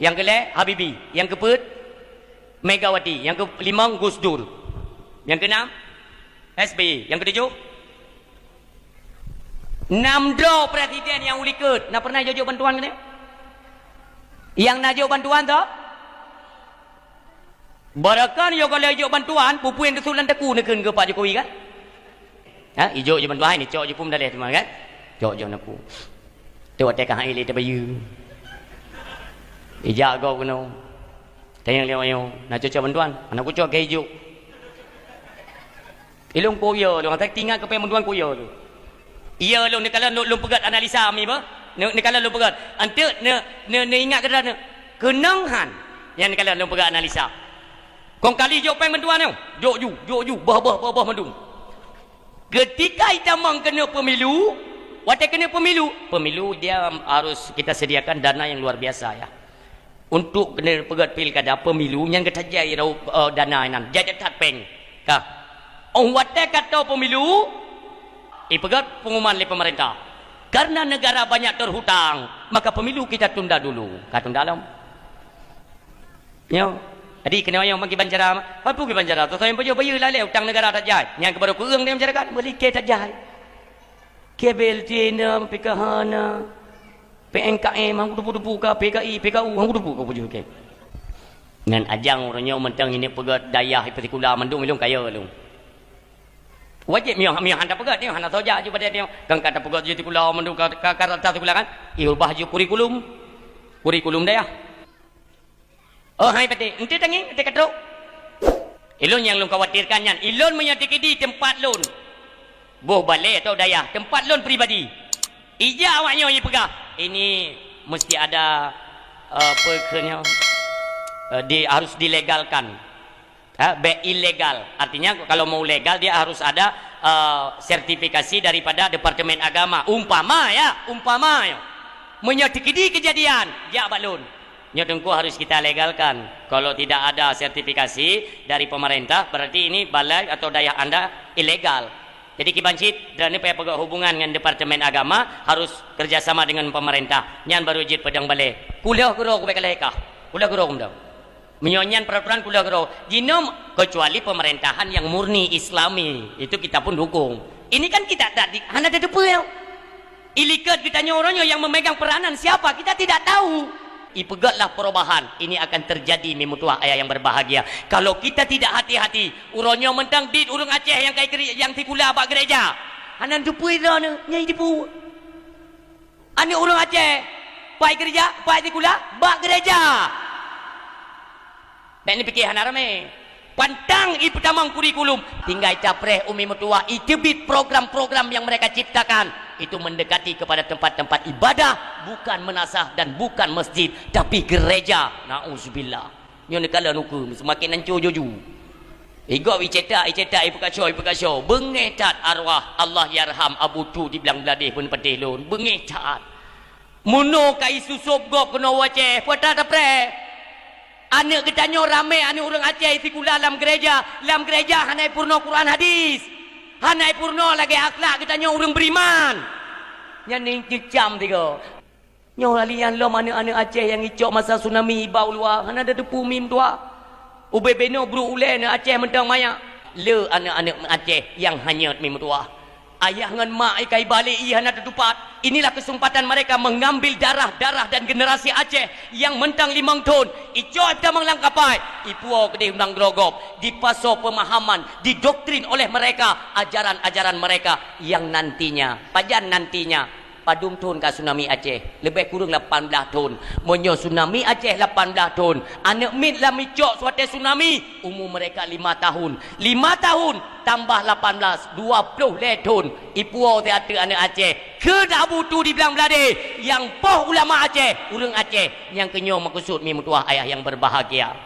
Yang kelhée Habibie, yang keupeuet Megawati, yang kelimong Gus Dur. Yang keenam S B Y, yang ketujoh enam droe presiden nyang u likot. Na pernah jok-jok bantuan keu nyan? Nyang na jok bantuan tu? Barakan yo golom jok bantuan, peue-peue nyang teusut lam teungku neukheun keu Pak Jokowi kan? Ha, ijok jok bantuan, hai neucok jok pum daleh teuma kan? Cok jok neukheun. Tu watée ka hai lé tabayeue. Ijak gob keunoe. Tanyong lé ayong, na cok-cok bantuan? Hana kucok keu ijok. Ilôn kuyo lôn, asai tingat keu péng bantuan kuyo lôn. Iya lôn, neukalon lôn, lôn peugét analisa mi bah. Neu-, neukalon lôn peugét. Anteuk ne-, ne-, neuingat keudroe neu-, keunong han. Nyang neukalon lôn peugét analisa. Kong kali jok péng bantuan nyoe, jok ju, jok ju, boh, boh, boh, boh mandum. Ketika itamong keuneuk pemilu, watée keuneuk pemilu, pemilu dia harus kita sediakan dana yang luar biasa, ya. Untuk keuneuk peugét pilkada pemilu, nyan geutajai rau, eh, dana nyan, jai that péng. Ka. Oh, watée ka toe pemilu, ipeugét pengumuman lé pemerintah. Karena negara banyak terhutang, maka pemilu kita tunda dulu. Ka tunda lom. Nyoe. Jadi, keunoe nyoe meukiban cara, apa kiban cara? Toh sayang pajoh bayeue lalée utang negara tajai. Nyang keubaru keueung di masyarakat, beulikée tajai. K B L T na, P K H na, P N K M, hang kuteupeu-teupeu ka, P K I, P K U, hang kuteupeu ka pajoh ke. Ngan ajang uroe nyoe mantong ini peugét dayah ipetikula mandum ilong kaya lom. Wajéb miyuh, miyuh hana peugét nyoe, hana soja ju pada nyoe. Kan ka tapeugét ju tikula mandum ka, ka, ka rata tikula kan? Ih, ubah ju kurikulum. Kurikulum dayah. Oh, hai patéh, ente tangieng, ente ka trok. Ilôn nyang lôn khawatirkan nyan, ilôn meunyoe teukeudi teumpat lôn, boh balée atau dayah, teumpat lôn pribadi. Ija awak nyoe jipeugah, ini mesti ada, eh, apa kheun nyoe, eh, di, harus dilegalkan. Ha, bék ilegal. Artinya, kalau mau legal, dia harus ada, eh, sertifikasi daripada Departemen Agama. Umpama, ya, umpama, ya. Meunyoe teukeudi keujadian, jak bak lôn. Nyoe teungku harus kita legalkan. Kalau tidak ada sertifikasi dari pemerintah, berarti ini balai atau dayah anda ilegal. Jadi, kiban cit, droeneuh payah peugah hubungan ngon Departemen Agama, harus kerjasama dengan pemerintah. Nyan baru jeuet peudong balée. Kuloh keudroe kubek lagée kah. Kuloh keudroe kumdong. Meunyoe nyan peraturan kuloh keudroe. Jinoe kecuali pemerintahan yang murni Islami, itu kita pun dukung. Ini kan kita tak di, hana teupeue. Ilikot geutanyoe uroe nyoe yang memegang peranan siapa, kita tidak tahu. Ipeugötlah perubahan, ini akan terjadi, mi meutuah ayah yang berbahagia. Kalau kita tidak hati-hati, uroe nyoe mantong dit ureuëng Aceh nyang kai keri-, nyang sikula bak gereja. Hana teupeu droeneuh, nyang jitipu. Aneuëk ureuëng Aceh, pai gereja, pai sikula, bak gereja. Bék neupike hana ramé. Pantang ipeutamong kurikulum, tinggai capreh umi meutuah iteubiet program-program yang mereka ciptakan. Itu mendekati kepada tempat-tempat ibadah, bukan meunasah dan bukan masjid, tapi gereja. Nauzubillah. Nyoe neukalon ukeue, seumaken hanco juju. Igob icetak, icetak, ipeukaso, ipeukaso. Beungéh that arwah Allahyarham Abu Tu di Blang Bladeh peuneupeutéh lôn. Beungéh that. Meunoe ka isusôb gob keunoe u Aceh, peue that tapreh. Aneuëk geutanyoe ramé aneuëk ureuëng Aceh sikula lam gereja, lam gereja hana ipeurunoe Quran hadis. Hana ipeurunoe lagée akhlak geutanyoe ureuëng beriman. Nyan ni ceucam tiga. Nyoe lheuh nyan lom aneuëk-aneuëk Aceh nyang icok masa tsunami iba u luwa, hana teupeue mi meutuah. Ubé binoe brok ulée na Aceh mantong manyak. Le aneuëk-aneuëk Aceh nyang hanyot mi meutuah. Ayah ngon mak ikai balek ié hana teutupat. Inilah kesempatan mereka mengambil darah-darah dan generasi Aceh nyang mantong limong thon. Icok itamong lam kapai, ipuwoe keudeh undang grogop, dipasoe pemahaman, didoktrin oleh mereka ajaran-ajaran mereka yang nantinya, pajan nantinya, padum thon ka tsunami Aceh? Leubeh kureueng lapan blaih thon. Meunyoe tsunami Aceh lapan blaih thon, aneuëk miet lam icok watée tsunami, umu mereka lima tahun. Lima tahun tambah lapan blaih, dua ploh lhée thon. Ipuwoe teuh ateueh aneuëk Aceh. Keu Abu Tu di Blang Bladeh, nyang poh ulama Aceh, ureuëng Aceh, nyang keunyoe meukeusut mi meutuah ayah yang berbahagia.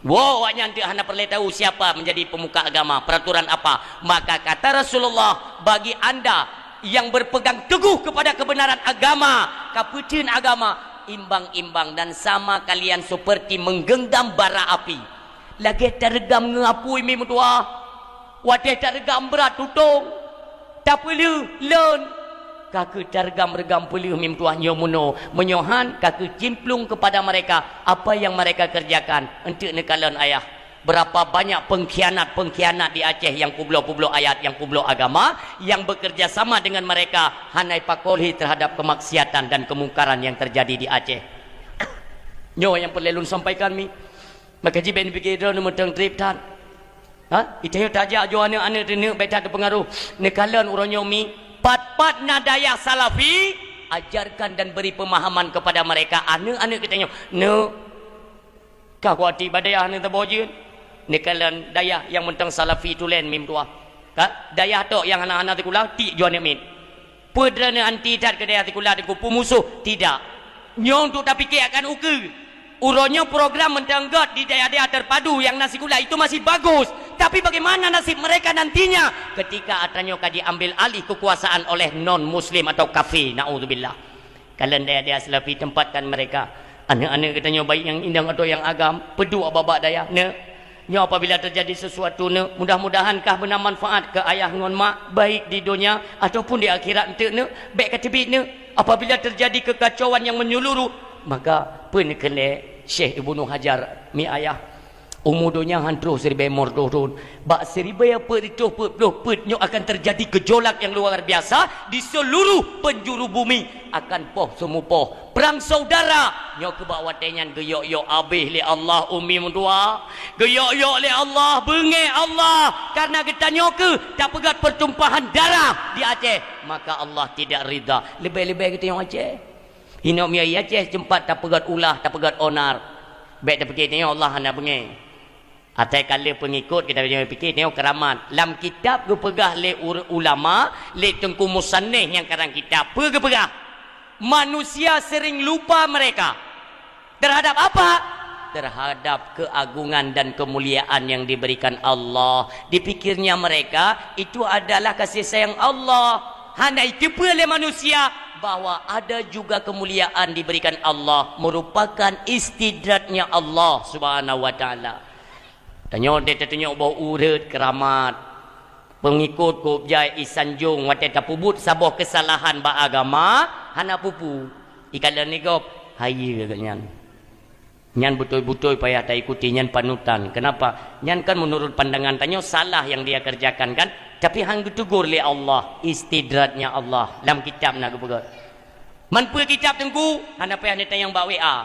Woe, awaknyan teuk hana peureulée tahu siapa menjadi pemuka agama, peraturan apa. Maka kata Rasulullah, bagi anda yang berpegang teguh kepada kebenaran agama, kapeuteun agama, imbang-imbang dan sama kalian seperti menggenggam bara api. Lagée tareugam ngon apui mi meutuah. Watée tareugam brat tutong, tapeuleueh lon. Ka kheueh tareugam-reugam peuleueh mi meutuah nyoe meunoe, meunyoe han ka kheueh cimplong kepada mereka apa yang mereka kerjakan. Eunteuk neukalon ayah, berapa banyak pengkhianat-pengkhianat di Aceh yang kubloe-kubloe ayat, yang kubloe agama, yang bekerja sama dengan mereka hana ipakoh lé terhadap kemaksiatan dan kemungkaran yang terjadi di Aceh. Nyoe nyang peureulée lôn sampaikan mi. Maka jih bék neupike droeneuh mantong treb that. Ha? Itanyoe tajak jok aneuëk-aneuëk teuh neuk bék that teupeungaroh. Neukalon uroe nyoe mi, pat-pat na dayah salafi, ajarkan dan beri pemahaman kepada mereka, aneuëk-aneuëk geutanyoe. Neuk, ka kuati bak dayah neuh taboh jeuet. Neukalon dayah nyang mantong salafi tulen mi meutuah. Ka? Dayah tok nyang hana-hana sikula, tiek jok aneuëk miet. Peue droeneuh anti that keu dayah sikula teungku, peumusoh? Tidak. Nyoe untuk tapike akan ukeue. Uroe nyoe program mantong göt di dayah-dayah terpadu nyang na sikula itu masih bagus. Tapi bagaimana nasib mereka nantinya ketika atra nyoe ka diambil alih kekuasaan oleh non muslim atau kafir? Naudzubillah. Kalon dayah-dayah salafi, tempatkan mereka. Aneuëk-aneuëk geutanyoe baik nyang inong atau nyang agam, peuduek bak-bak dayah. Neuk, nyoe apabila terjadi sesuatu neuk, mudah-mudahan kah beuna manfaat keu ayah ngon mak, baik di donya ataupun di akhirat eunteuk neuk, bék kateubiet neuk. Apabila terjadi kekacauan yang menyeluruh, maka peue neukheun lé Syekh Ibnu Hajar, mi ayah, umu donya han troh siribée limong reutôh thon. Bak siribée peuet reutôh peuet ploh peuet nyoe akan terjadi gejolak yang luar biasa di seluruh penjuru bumi, akan poh seumupoh. Prang saudara, nyoe keuh bak watée nyan geuyok-yok abéh lé Allah umi meutuah. Geuyok-yok lé Allah, beungéh Allah, karena geutanyoe keuh tapeugöt pertumpahan darah di Aceh, maka Allah tidak ridha. Leubeh-leubeh geutanyoe Aceh. Inong mi Aceh seumpat tapeugöt ulah, tapeugöt onar. Bék tapike tanyoe Allah hana beungéh. Asai ka lheueh peungikot, kita jangan pikir nyoe keuramat. Lam kitab geupeugah lé ur-, ulama, lé teungku musannif nyang karang kitab, peue geupeugah? Manusia sering lupa mereka. Terhadap apa? Terhadap keagungan dan kemuliaan yang diberikan Allah. Dipikirnya mereka, itu adalah kasih sayang Allah. Hana jiteupeue lé manusia bahwa ada juga kemuliaan diberikan Allah, merupakan istidratnya Allah Subhanahu wa Taala. Tanyoe deh tatunyok boh ureuëng keuramat. Peungikot kôb jai isanjong watée tapeubuet saboh keusalahan bak agama, hana peue-peue. Ikalon nigop, hayeue geuh nyan. Nyan beutôi-beutôi payah taikuti, nyan panutan. Kenapa? Nyan kan menurut pandangan tanyoe salah yang dia kerjakan kan? Tapi han geutegur lé Allah, istidratnya Allah. Lam kitab na geupeugah. Man peue kitab Teungku? Hana payah neutanyong bak W A.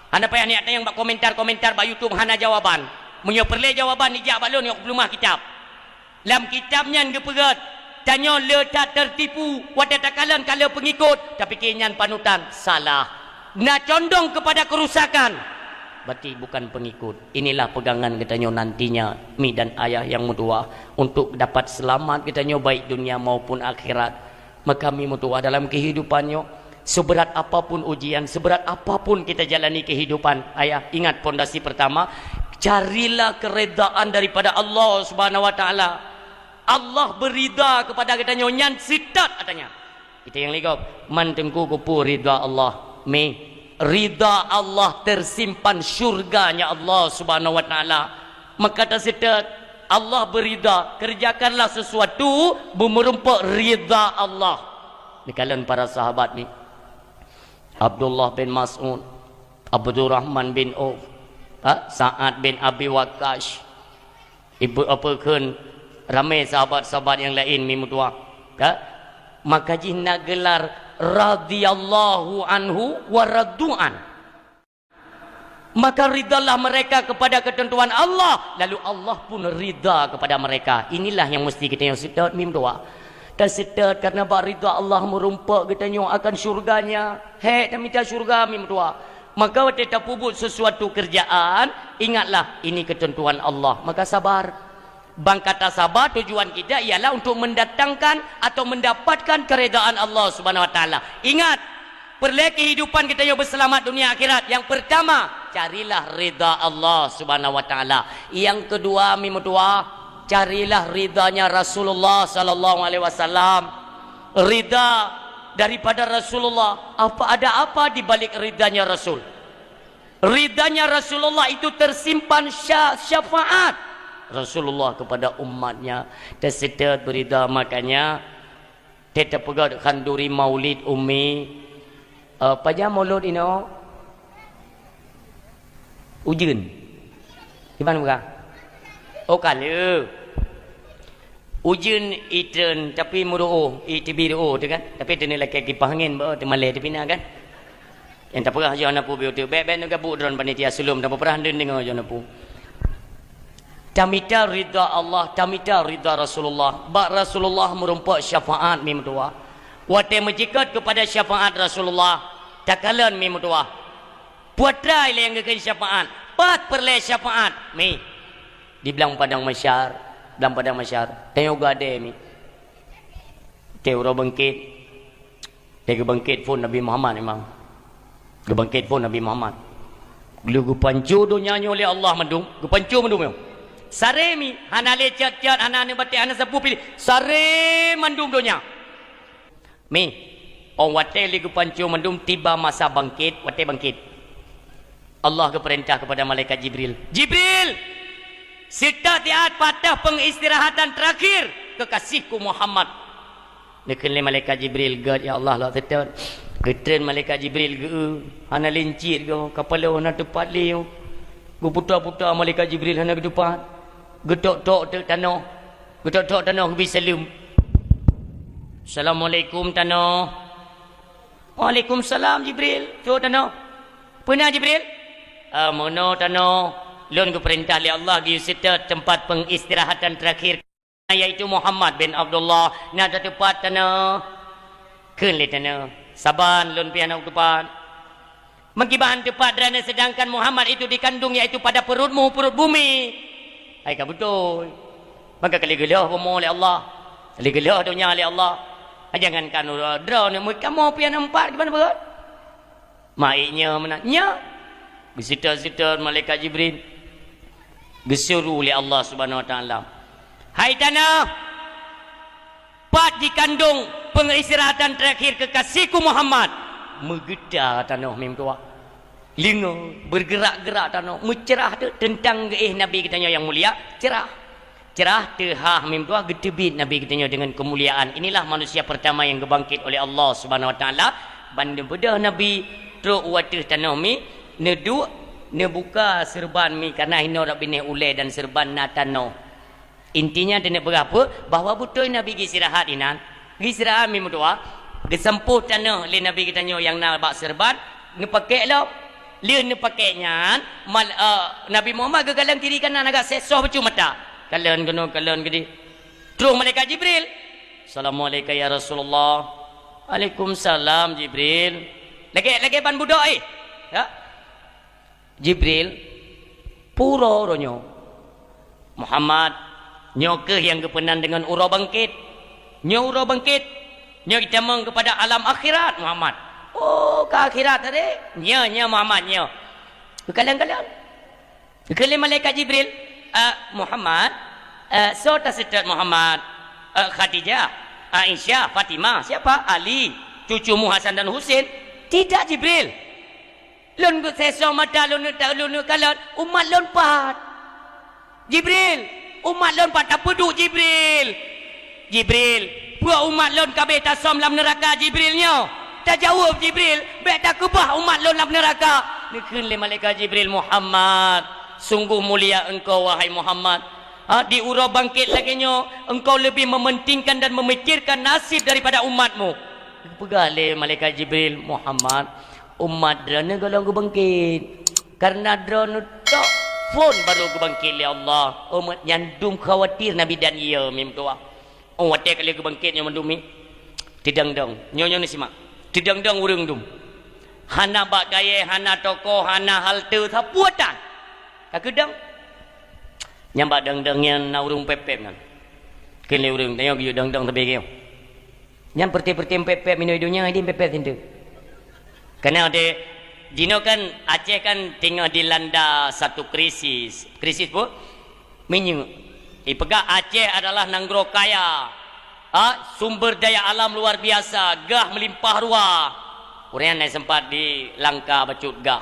Hana payah neutanyong bak komentar-komentar bak YouTube, hana jawaban. Meunyoe peureulée jawaban, nijak bak lôn, nyang peulumah kitab. Lam kitab nyan geupeugét, tanyoe le that teutipu, watée takalon ka le peungikot, tapike nyan panutan, salah. Na condong kepada kerusakan, berarti bukan pengikut. Inilah pegangan geutanyoe nantinya, mi dan ayah nyang meutuwah, untuk dapat selamat geutanyoe baik dunia maupun akhirat. Maka mi meutuwah dalam kehidupan nyoe, seberat apapun ujian, seberat apapun kita jalani kehidupan, ayah, ingat pondasi pertama, carilah keridaan daripada Allah Subhanahu wa Taala. Allah beurida kepada geutanyoe nyan seutôt, katanya. Kita nyang ligop, man Teungku keupeue rida Allah? Mi, rida Allah tersimpan syurganya Allah Subhanahu wa Taala. Maka taseutôt, Allah beurida, kerjakanlah sesuatu beumeurumpok rida Allah. Neukalon para sahabat ni. Abdullah bin Mas'ud, Abdurrahman bin Auf, ha? Sa'ad bin Abi Waqqas. Ibu apa kheun ramé sahabat-sahabat nyang laén mi meutuwah, ha? Maka jih na gelar radhiyallahu anhu wa radu'an. Maka ridalah mereka kepada ketentuan Allah, lalu Allah pun rida kepada mereka. Inilah yang mesti kita yang seutôt mi meutuwah. Taseutôt karena bak rida Allah meurumpok geutanyoe akan syurganya. Hék tamita syurga mi meutuwah. Maka watée tapeubuet sesuatu kerjaan, ingatlah ini ketentuan Allah. Maka sabar. Bang kata sabar tujuan kita ialah untuk mendatangkan atau mendapatkan keridaan Allah Subhanahu wa Taala. Ingat, peureulée kehidupan geutanyoe beuseulamat dunia akhirat, yang pertama, carilah rida Allah Subhanahu wa Taala. Yang kedua, mi meutuwah, carilah ridanya Rasulullah sallallahu alaihi wasallam. Rida daripada Rasulullah, apa ada apa di balik ridanya Rasul? Ridanya Rasulullah itu tersimpan sya-, syafaat Rasulullah kepada umatnya. Taseutôt beurida, makanya teupeugah khanduri maulid umi. Eh, pajan mulod inoe? Ujeuen. Kiban buka? Oh, kale. Ujeuen itreun, tapi meuruoh, itibi ruoh tu kan. Tapi teuneu lakée kipah angén bak teumalée teupina kan. Nyang tapeugah John Apu biu tu, bék-bék neugabuk droen panitia sulom, tapeugah deungoe John Apu. Tamita ridha Allah, tamita ridha Rasulullah. Bak Rasulullah meurumpok syafaat mi meutuwah. Watée meucikot kepada syafaat Rasulullah, takalon mi meutuwah. Putra ilée nyang geukheun syafaat. Pat peureulée syafaat mi. Di blang padang masyar, blang padang masyar. Tanyoe gadée mi. Teuh uroe bangkét. Lé geubangkét phon Nabi Muhammad memang. Geubangkét phon Nabi Muhammad. Lé geupanco donya nyoe lé Allah mandum, geupanco mandum nyoe. Saré mi, hana lé cot-cot, hana aneuk batée, hana sapeue piléh. Saré mandum donya. Mi, óh watée lé geupanco mandum tiba masa bangkét, watée bangkét. Allah geupeurintah kepada malaikat Jibril, "Jibril, seutôt siat pat teuh peungistirahatan terakhir kekasihku Muhammad." Neukheun lé malaikat Jibril, "Gét, ya Allah, lôn seutôt." Geutreun malaikat Jibril geu, hana lé cit geu, kapala hana teupat lé. Geuputa-puta malaikat Jibril hana geuteupat. Geutok-tok teuk tanoh. Geutok-tok tanoh geubi saleuem. "Assalamualaikum tanoh." "Waalaikumsalam Jibril." "Soe tanoh?" "Peue na Jibril?" "Ah, meunoe tanoh. Lôn geupeurintah lé Allah geuyue seutôt teumpat peungistirahatan terakhir, yaitu Muhammad bin Abdullah. Na tateupat tanoh?" Kheun lé tanoh, "Saban lôn pih hana kuteupat." "Meukiban teupat Droeneuh, sedangkan Muhammad itu dikandung, yaitu pada perutmu, perut bumi?" Hai ka beutôi. Maka ka lheueh geulheueh bumoe lé Allah. Ka lheueh geulheueh donya lé Allah. Jangankan uroe droeneuh, meukamoe pih hana meupat, kiban beurot. Maiknya meunan, nya. Geuseutôt-seutôt malaikat Jibril. Geusuru lé Allah Subhanahu wa Taala. Hai tanoh, pat jikandong peungistirahatan terakhir kekasihku Muhammad. Meugeuta tanoh mim tuha. Lingo, bergerak-gerak tanoh. Meucerah teuk teuntang geuéh Nabi geutanyoe nyang mulia, cerah. Cerah teuhah mim tuha geuteubiet Nabi geutanyoe deungon keumuliaan. Inilah manusia pertama nyang geubangkét oleh Allah Subhanahu wa Taala. Ban neubeudôh Nabi trok u ateueh tanoh mi, neuduek, neubuka seureuban mi, kareuna hinoe rot binéh ulée dan seureuban na tanoh. Intinya, teuneuk peugah peue? Bahwa beutôi Nabi geuistirahat inan. Geuistirahat mim tuha. Geusampôh tanoh lé Nabi geutanyoe nyang na bak seureuban, neupakék lom. Lheueh neupakék nyan, mal-, eh, Nabi Muhammad geukalon kiri kanan agak sek soh bacut mata. Kalon keunoe, kalon keudeh. Troh malaikat Jibril. "Assalamualaikum ya Rasulullah." "Waalaikumsalam, Jibril." Lagèe, lagèe ban budok, eh. Ya. "Jibril, peue uroe nyoe?" "Muhammad, nyoe kheueh nyang geupeunan deungon uroe bangkét. Nyoe uroe bangkét. Nyoe jitamong keupada alam akhirat, Muhammad." "Oh, ka akhirat tadi?" "Nyoe, nyoe, Muhammad, nyoe." Geukalon-kalon. Geukheun lé malaikat Jibril, "Eh, Muhammad, eh, soe taseutôt Muhammad? Eh, Khadijah, Aisyah, Fatimah, siapa? Ali, cucumu Hasan dan Husein?" "Tidak, Jibril. Lôn geusesoe mata lôn, lôn kalon, umat lôn pat." "Jibril, umat lôn pat tapeuduek, Jibril?" "Jibril, peue umat lôn ka abéh tasöm lam neuraka, Jibril, nyoe? Tajaweueb, Jibril, bèk takeubah umat lôn lam neuraka." Neukheun lé malaikat Jibril, "Muhammad, sungguh mulia engkau, wahai Muhammad. Ha, di uroe bangkét lagèe nyoe, engkau lebih mementingkan dan memikirkan nasib daripada umatmu." Geupeugah lé malaikat Jibril, "Muhammad, umat droeneuh gohlom geubangkét. Kareuna droeneuh tok phôn barô geubangkét lé Allah." Umat nyan dum khawatir Nabi dan ie meutuah. Oh, watèe ka lheueh geubangkét nyoe mandum mi, teudong-dong. Nyoe, nyoe neusimak. Teudong-dong ureueng dum. Hana bak kayèe, hana toko, hana halte, sapeue tan. Ka keudong. Nyang bak dong-dong nyan na ureueng pép-pép nyan. Kheun lé ureueng, "Tanyoe geuyue dong-dong sabé keuh." Nyan peureté-peureté pép-pép minoe donya, idéh pép-pép sinteuk. Karena deh, jinoe kan Aceh kan teungoh dilanda satu krisis. Krisis peue? Minyeuk. Ipeugah Aceh adalah nanggroe kaya. Ha, sumber daya alam luar biasa, gah meulimpah ruah. Ureueng nyan sempat di langka bacut gah.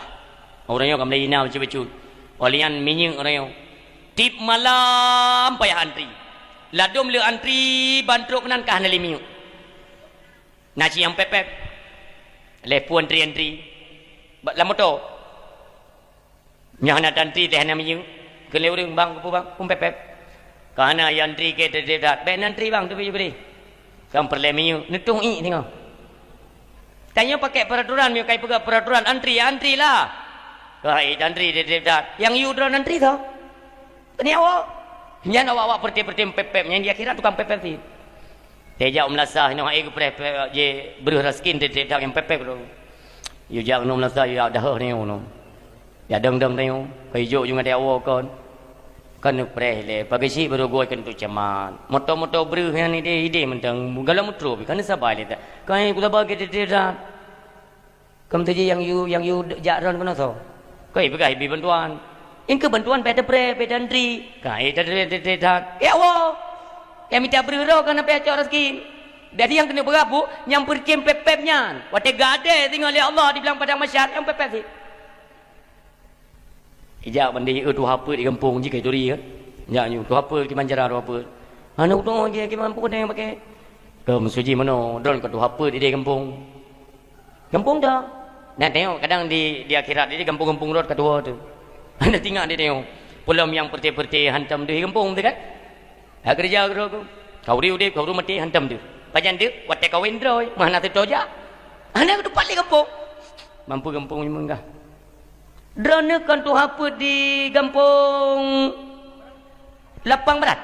Ureueng nyoe ka mulai ina bacut-bacut. Óh lheueh nyan minyeuk ureueng nyoe. Tiep malam payah antri. Ladôm le antri ban trok keunan ka hana lé minyeuk. Na cit nyang pép-pép. Lhèe peue antri-antri. Bak lam moto. Nyoe hana antri teuh hana minyeuk. Kheun lé ureueng, "Bang, keupeue bang? Peue pép-pép?" "Ka hana, ya antri keu trép-trép that." "Bèk antri bang, teubiet ju keudeh. Kan peureulèe minyeuk, neutueng iék singoh." Tanyoe pakai peraturan, meunyoe ka ipeugah peraturan antri, ya antri lah. Ka iék antri trép-trép that. Nyang yue droe antri tho. Keuneuk awak. Nyan awak-awak peureté-peureté pép-pép, nyang di akhirat tukang pép-pép cit. Teuh jak u meulasah, inoe hai geupreh-preh, je breuh raseuki teuh-teuh nyang pép-pép tu. Yue jak keunoe meulasah, yue jak dahôh nyoe keunoe. Jak dong-dong tanyoe, ka ijok ju ngadai awoe kon. Ka neupreh lé, pageuchik barô gôi keuneuk camat. Moto-moto breuh nyan idéh-idéh mantong, galak meutrôh, ka neusabai lé that. Ka kusabai keu teuh-teuh that. Ka meuteujih nyang yue, nyang yue jak droen keunoe soe? Ka ipeugah ibi bantuan. Nyang keu bantuan bèk teupreh, bèk tantri. Ka, eh, teupreh, teupreh, teupreh that. Ya Allah! Nyang mita breuh droe ka na payah cok raseuki. Jadi nyang keuneuk peugah bu, nyang peureukém pép-pép nyan. Watèe gadée singoh lé Allah di blang padang mahsyar, nyang pép-pép cit. Ijak bandé, eh, tuha peuet di gampông jih ka ituri, kan? Jak nyoe, tuha peuet, kiban cara tuha peuet. Hana udong jih, kiban peuet nyang pakai. Ka meusuji meunoe, droen ka tuha peuet di gampông. Gampông dah. Nah, tengok, kadang di, di akhirat, di gampông-gampông rot ka tuha tu. Hana tingak di tengok. Peulom nyang peureté-peureté hantom deuh gampông tu, kan? Hak keureuja keudroe ku. Ka ureueng udép, ka ureueng maté, hantom deuh. Pajan deuh, watèe kawén droe, meuhana teutojak. Hana keuteupat lé gampông. Mampu gampông nyoe meunggah. Droeneuh kon tuha peuet di gampông Lapang Barat.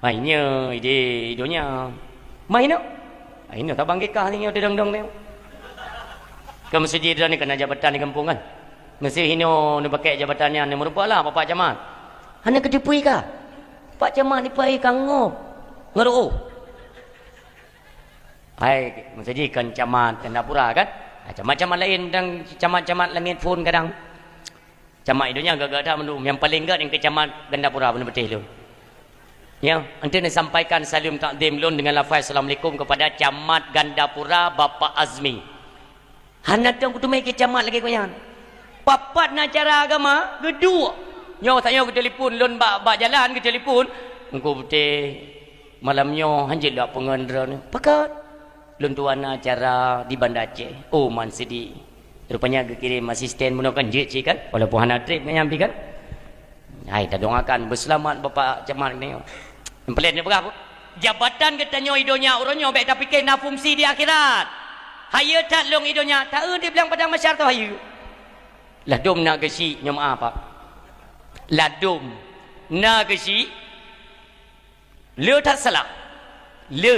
Hai nyoe, idéh donya. Mai inoe. Hai inoe, tabang gikah nyoe, teuh dong-dong nyoe. Ka meusuji droeneuh keu na jabatan di gampông, kan? Meusé hinoe neupakai jabatan nyan, neumeurumpok lah Bapak Camat. Hana keuteupeu ka. Pak Camat dipai ka ngop ngon ruoh. Hai, meusaji kon camat Gandapura, kan? Ha, camat-camat laén dan camat-camat Langét Phôn kadang. Camat di donya gét-gét that mandum. Nyang paleng gét nyang keu camat Gandapura beuneuh patéh lôn. Ya, eunteuk neusampaikan saleuem takzim lôn deungon lafai assalamualaikum kepada Camat Gandapura Bapak Azmi. Hana teuh kuteumé keu camat lagèe gobnyan. Pat-pat na acara agama, geuduek. Nyoe tanyoe geutelepon, lôn bak, bak jalan geutelepon. Teungku Putéh, malam nyoe hanjeuet lôn peungon droeneuh. Pakon? Lôn tuan na acara di Banda Aceh. Oh, man seudia. Rupanya geukirém asisten bunoe kan jeuet cit kan? Walaupun hana trép nyan pih kan? Hai, tadoakan beuseulamat Bapak Camat nyoe. Nyang peulét nyoe peugah, Bu? Jabatan geutanyoe i donya uroe nyoe bék tapike na fungsi di akhirat. Hayeue that lôn i donya, taeu di blang padang mahsyar tu hayeue. Ladôm na geusyik, nyoe meu'ah, Pak. Ladôm na geusyik, le that salah. Le.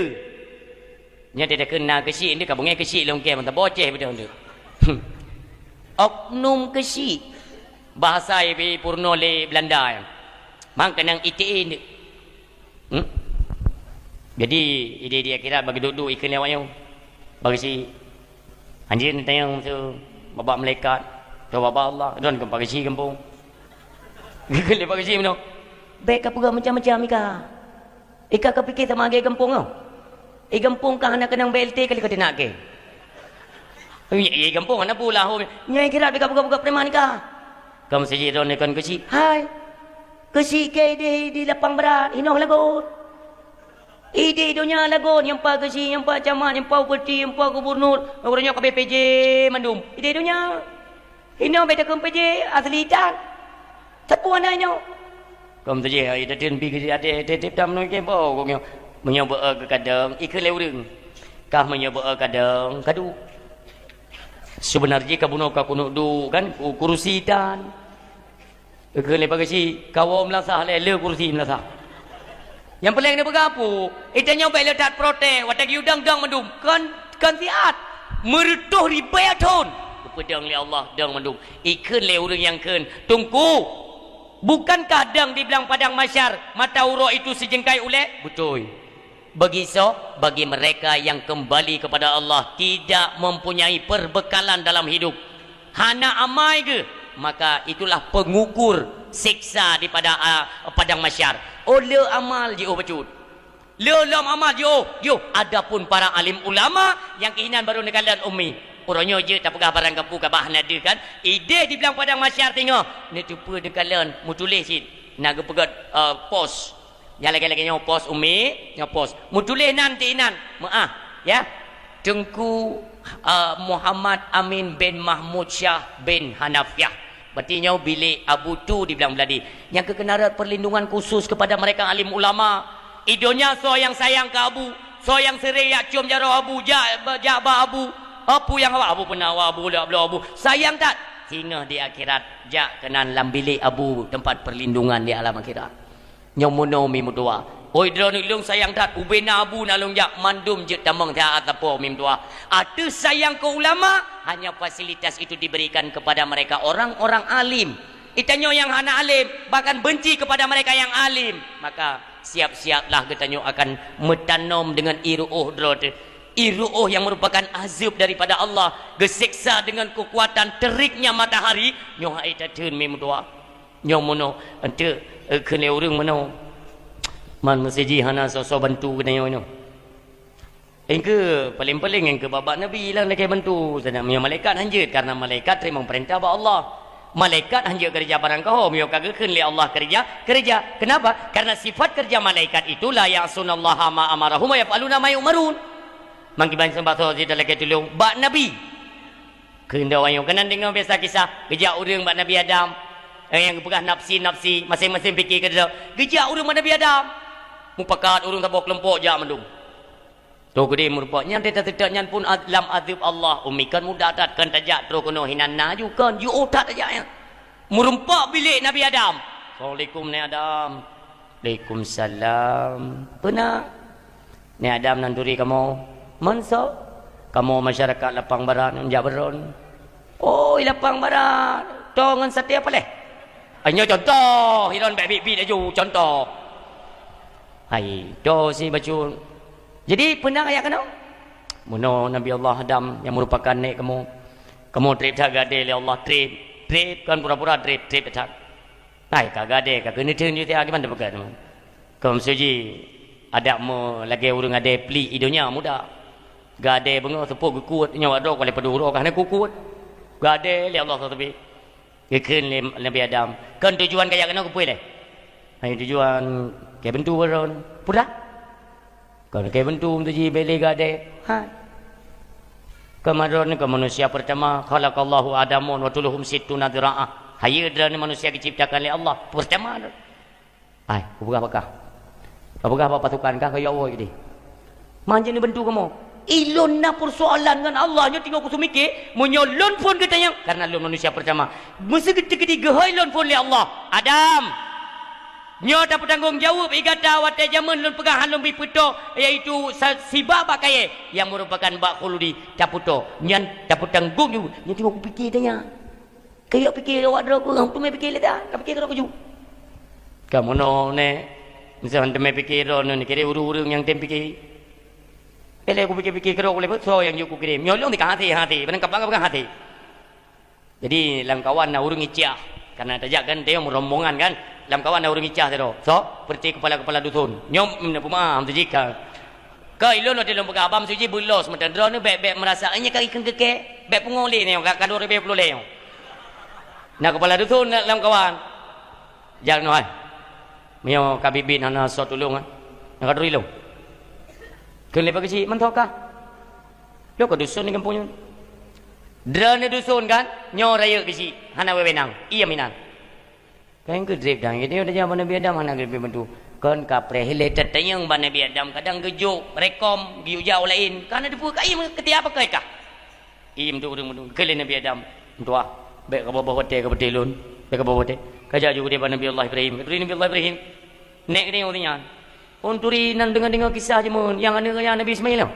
Nyan teuka na geusyik, nyoe ka beungéh geusyik lôn kée mantong bocéh beudôh nyoe. Oknum geusyik. Bahasa ibi purno lé Belanda nyan. Mang keunong I T E nyoe. Hmm? Jadi, idéh di akhirat bagi duek-duek ikheun lé awak nyoe. Bagi si anjeuen tanyong su babah malaikat, su babah Allah, don keu bagi si gampông. Ikheun lé bagi si meunoe. Bék ka peugah macam-macam ika. Ika ka pike sama lagée gampông nyoe. I gampông ka hana keunong B L T kali ka teunak ke. I gampông hana pula ho. Nyai kirat bika buka-buka preman ika. Kamu siji ron ikon keusi. Hai. Keusi ke di, di lapang berat, inoe lagot. Idéh donya lagot, nyang pa keusi, nyang pa camat, nyang pa bupati, nyang pa gubernur, ureuëng nyoe ka B P J mandum. Idéh donya. Inoe bék takheun P J asli tan. Sapeue na inoe? Kom teuji ai datin bi keu até titip tam nui kempo gong nyoe. Meunyoe beu keukadang ikeu lé ureuëng. Kah meunyoe beu kadang kadu. Seubeuna jih ka bunoe ka keuneuk duek kan u kurusi tan. Ikeu lé bagaih si kawoe meulasah lé le kurusi meulasah. Nyang paleng neupeugah peue? Ita nyoe bék le that protes, watée geuyue dang-dang mandum. Kon, kon siat. Meureutoh ribée thon. Geupeudong lé Allah dong mandum. Ikheun lé ureuëng nyang kheun, "Teungku, bukankah dong di blang padang mahsyar mata uroe itu sijengkai ulée?" Beutôi. Bagi soe? Bagi mereka yang kembali kepada Allah, tidak mempunyai perbekalan dalam hidup. Hana amai geuh, maka itulah pengukur siksa di pada, a, padang mahsyar. Oh, le amal jiôh bacut. Le lom amal jiôh, jiôh. Adapun para alim ulama nyang keuhinan barô neukalon ummi. Uroe nyoe jeuet tapeugah barang kapeue ka bah na deuh kan. Idéh di blang padang mahsyar singoh, neuteupeue neukalon meutuléh cit. Na geupeugét, eh, pos. Nyang lagée-lagée nyoe pos ummi, nyoe pos. Meutuléh nan ti inan, meu'ah, ya. Teungku, eh, Muhammad Amin bin Mahmud Syah bin Hanafiah. Berarti nyoe bilék Abu tu di blang beuladi. Nyang keu keunarat perlindungan khusus kepada mereka alim ulama. I donya soe nyang sayang keu Abu, soe nyang sering jak cium jaroe Abu, jak, jak ba Abu. Abu nyang awak Abu peunawa Abu, lak bloe Abu. Sayang that. Singoh di akhirat, jak keunan lam bilék Abu, tempat perlindungan di alam akhirat. Nyoe meunoe mi meutuwa. Oi droeneuh lôn sayang that, ubena Abu na lôn jak mandum jeuet tamong siat sapo mi meutuwa. Ateueh sayang keu ulama, hanya fasilitas itu diberikan kepada mereka orang-orang alim. Itanyoe nyang hana alim, bahkan benci kepada mereka yang alim. Maka siap-siaplah geutanyoe akan meutanom dengan ié ru'oh droe teuh. Ié ru'oh yang merupakan azab daripada Allah, geuseksa dengan kekuatan teriknya matahari, nyoe hai tatheun mi meutuwa. Nyoe meunoe, enteuk, eh, kheun lé ureuëng meunoe. Man meusiji hana soe-soe bantu geutanyoe nyoe. Engkeu paléng-paléng engkeu babah Nabi lah lakée bantu. Sedang meunyoe malaikat hanjeuet, karena malaikat teurimong peurintah bak Allah. Malaikat hanjeuet keureuja barang kaho, meunyoe ka geukheun lé Allah keureuja, keureuja. Kenapa? Karena sifat keureuja malaikat itu la ya'sunallaha ma amarahum wa yaf'aluna ma yu'marun. Mangkiban seumbah soe jeuet lakée tulông bak Nabi. Keuneuk awak nyoe keunan deungoe biasa kisah, geujak ureuëng bak Nabi Adam. Eh, nyang geupeugah nafsi-nafsi, maséng-maséng pike keudroe. Geujak ureuëng bak Nabi Adam. Mupakat ureuëng saboh keulompok jak mandum. Toh geudeh meurumpok nyan teuta-teuta nyan pun ad-, lam azeueb Allah, ummi kon muda that kon tajak troh keunoe hinan na ju kon, jiôh that tajak nyan. Meurumpok bilék Nabi Adam. "Assalamualaikum, Nabi Adam." "Waalaikumsalam." "Peuna?" "Nabi Adam nan turi kamoe." "Meunsok?" "Kamoe masyarakat Lapang Barat nyang jak beuron." "Oh, i Lapang Barat. Toh ngon saté apa leh?" "Nyoe contoh, ilôn bék bit-bit laju, contoh." "Hai, toh si bacut." "Jadi, peuna ayat keunoe?" "Meunoe Nabi Allah Adam nyang meurupakan nèk kamoe. Kamoe treb that geuadé lé Allah, treb. Treb, kon pura-pura treb, treb that." "Hai, ka geuadé, ka keuneuk theun jih, kiban teupeugah teuma." Kon seuji adak meulagée ureuëng adé plik i donya muda. Geuadé beungoh seupôt geukuet, nyoe droe ka lhée padub uroe ka hana kukuet. Geuadé lé Allah sabe. Geukheun lé Nabi Adam, "Kon tujuan kajak keunoe keupeue lé?" "Hai tujuan kée bantu droe." "Peue?" "Kon kée bantu tujuan bèk lé geuadé." "Hai." "Keu droe keu manusia pertama, khalaqallahu Adamun wa tuluhum sittuna dhira'ah." Hayeue droe manusia geuciptakan lé Allah pertama. Hai, kupeugah bak kah. Ka peugah bak pasukan, "Ka kayue woe keudeh. Manjeuet neubantu kamoe." Ilôn na peusoalan ngon Allah, nyoe teungoh kuseumiké, meunyoe lôn phon geutanyong, karena lôn manusia pertama. Meuseuti geuhôi lôn phon lé Allah, "Adam, nyoe tapeutanggong jaweueb i gata watée jameun lôn peugah hana lôn bri peutoe, yaitu sa-, sibak bak kayée, nyang meurupakan bak khuludi, tapeutoe, nyan tapeutanggong jaweueb." Nyan teungoh kupiké tanya. Kayue piké awak droe keuh, teumé piké lé dah, ka piké keudroe keujeuet. Ka meunoe nè, miseue teumé piké droe nè, kira ureuëng-ureuëng nyang tem piké. Pélé kupiké-piké keudroe lé, soe nyang jeuet kukirém. Nyoe lôn ka hasé, hasé, padahai ka peugah, peugah hasé. Jadi, lam kawan na ureuëng icah. Karena tajak kan, dia rombongan kan. Lam kawan na ureuëng icah sidroe. Soe? Seperti kepala-kepala dusun. Nyoe, peumaaf, tu jika. Ka ilôn watée lôn peugah, "Abang Suji beulos meuteun." Droeneuh bék-bék meurasa, "Nyoe ka ikheun keu kèe, bék pungo lé nyoe, ka, ka dua ribèe ploh lé nyoe." Na kepala dusun lam kawan. Jak nyoe hai. Meunyoe ka biet-biet hana soe tulông, na ka turi lôn. Kheun lé Pak Geuchik, "Mantong ka." Lôn ka dusun di gampông nyoe. Droeneuh dusun kan? Nyoe rayeuk Geuchik, hana wewenang. Iya meunan. Kan keudrip dan geutanyoe tajak bak Nabi Adam hana geubri bantu. Kon kapreh ilée tatanyong bak Nabi Adam, kadang geujok rekom, geuyue jak u laén. Ka na teupeue kaim keutia pakai kah? Im tu ureuëng meunung keu lé Nabi Adam. Meutuah, bék kaboh-boh watée ka beutôi lôn. Bék kaboh watée. Kajak ju keudeh bak Nabi Allah Ibrahim. Keudeh Nabi Allah Ibrahim. Nek geutanyoe nyan. Unturi nan deungoe-deungoe kisah jameun nyang aneuk gaya Nabi Ismail nyoe.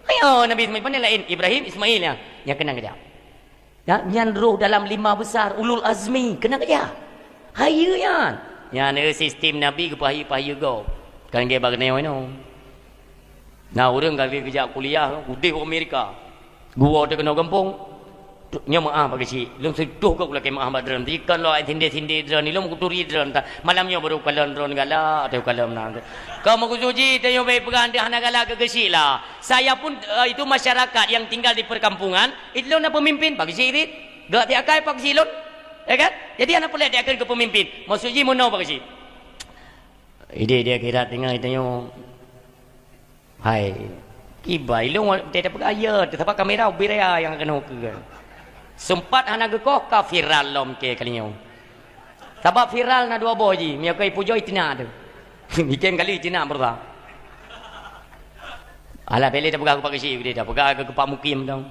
Ayo Nabi Ismail, pane laén Ibrahim, Ismail nyan. Nyang keunang kajak. Ya, nyan roh dalam lima besar ulul azmi, keunan kajak. Hayeue nyan. Nyan, eh, sistem Nabi geupeuhayeue-peuhayeue gob. Kan lagée bak geutanyoe inoe. Na ureuëng ka geujak kuliah udeh u Amerika. Geuwoe teuh keunoe gampông. Nyoe meu'ah Pak Geuchik. Lôn seutoh gob lakée meu'ah bak droeneuh. Dikon lôn ai sindé-sindé droeneuh, lôn kuturi droeneuh. Malam nyoe baru kalon droeneuh galak, ateueh kalon meunan. Ka meukusuji tanyoe bék peugah hana galak keu Geuchik lah. Saya pun, eh, itu masyarakat yang tinggal di perkampungan, itu lôn na peumimpin, Pak Geuchik cit. Gak tiakai Pak Geuchik lôn. Ya kan? Jadi hana peureulée tiakai keu peumimpin. Maksud jih meunoe Pak Geuchik. Idéh di akhirat tinggai tanyoe. Hai. Kibai lôn watée tapeugah ya, sabab kamera ubit raya nyang keunoe keu. Sempat hana geukoh ka viral lom ke kali nyoe. Sabab viral na dua boh jih, meunyoe ka ipujoe itina tu. Item kali itina beurah. Alah, bele tapeugah keu Pak Geuchik, bele tapeugah keu Pak Mukim dong.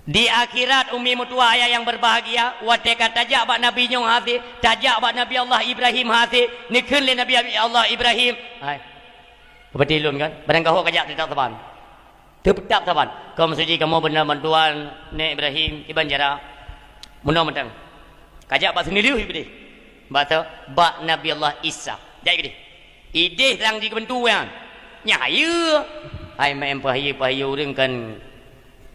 Di akhirat, umi meutuah ayah yang berbahagia, watée ka tajak bak Nabi nyoe hasé, tajak bak Nabi Allah Ibrahim hasé, neukheun lé Nabi Allah Ibrahim. Hai. Seperti lôn kan, barang gaho kajak teutap saban. Teutap saban. Kaum suci kamoe beuna bantuan Nek Ibrahim Iban Jara. Meunoe mantong. Kajak bak seuneulheueh Iblih. Bak, bak Nabi Allah Isa. Jak Iblih. Idéh rang jikeubeuntu nyan. Nyan hayeue. Hai maén peuhayeue-peuhayeue ureuëng kan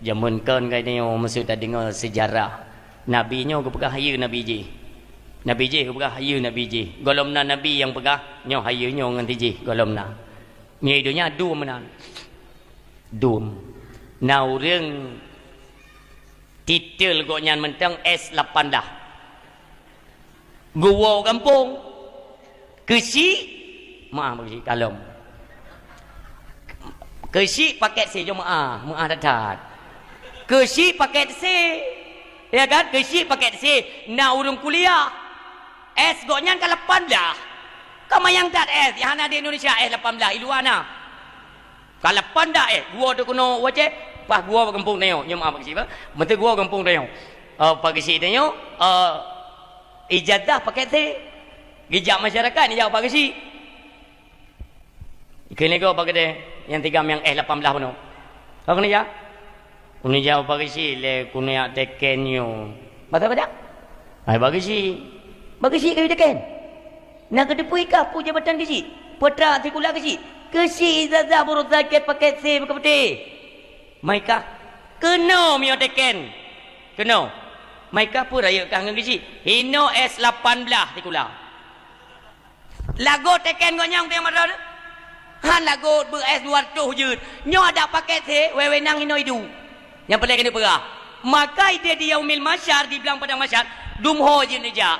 jameun kon ka nyoe meuseuti tadeungoe seujarah. Nabi nyoe geupeugah hayeue nabi jih. Nabi jih geupeugah hayeue nabi jih. Gohlom na nabi nyang peugah nyoe hayeue nyoe ngon si jih gohlom na. Nyoe donya dum meunan. Dum. Na ureuëng titel gobnyan mantong S lapan blah. Geuwoe u gampông. Keuchik, meu'ah bak keuchik kalom. Keuchik paket C, jom meu'ah, meu'ah that-that. Keuchik paket C, ya kan? Keuchik paket C, na ureuëng kuliah. S gobnyan ka lapan blah. Ka manyang that S, nyang hana di Indonesia S lapan blah, i luwa na. Ka lapan dah, eh, geuwoe teuh keunoe wacée, paih geuwoe bak gampông tanyoe, nyoe meu'ah Pak Geuchik, bah. Meunteue geuwoe gampông tanyoe. Eh, Pak Geuchik tanyoe, eh, ijazah paket C. Geujak masyarakat, ijak Pak Geuchik. Ikheun lé gob bak keudè nyang tigam nyang S lapan blah bunoe. Ka keuneuk jak? Keuneuk jak Pak Geuchik lé keuneuk jak teken nyoe. Bah soe kajak? Hai Pak Geuchik. Pak Geuchik kayue teken. Na kateupeue kah peue jabatan Geuchik? Putra sikula Geuchik. Geuchik ijazah baroesa paket C bak peuté. Mai kah? Keunoe meunyoe teken. Keunoe. Mai kah peue rayeuk kah ngon Geuchik? Hinoe S lapan blah sikula. Lagot teken gobnyan teuh masa nyoe. Han lagot beu S dua reutôh jeuet. Nyoe adak paket C, wewenang inoe iduek. Nyang peureulée keuneuk peugah. Maka idéh di yaumil mahsyar, di blang padang mahsyar, dum ho jeuet neujak.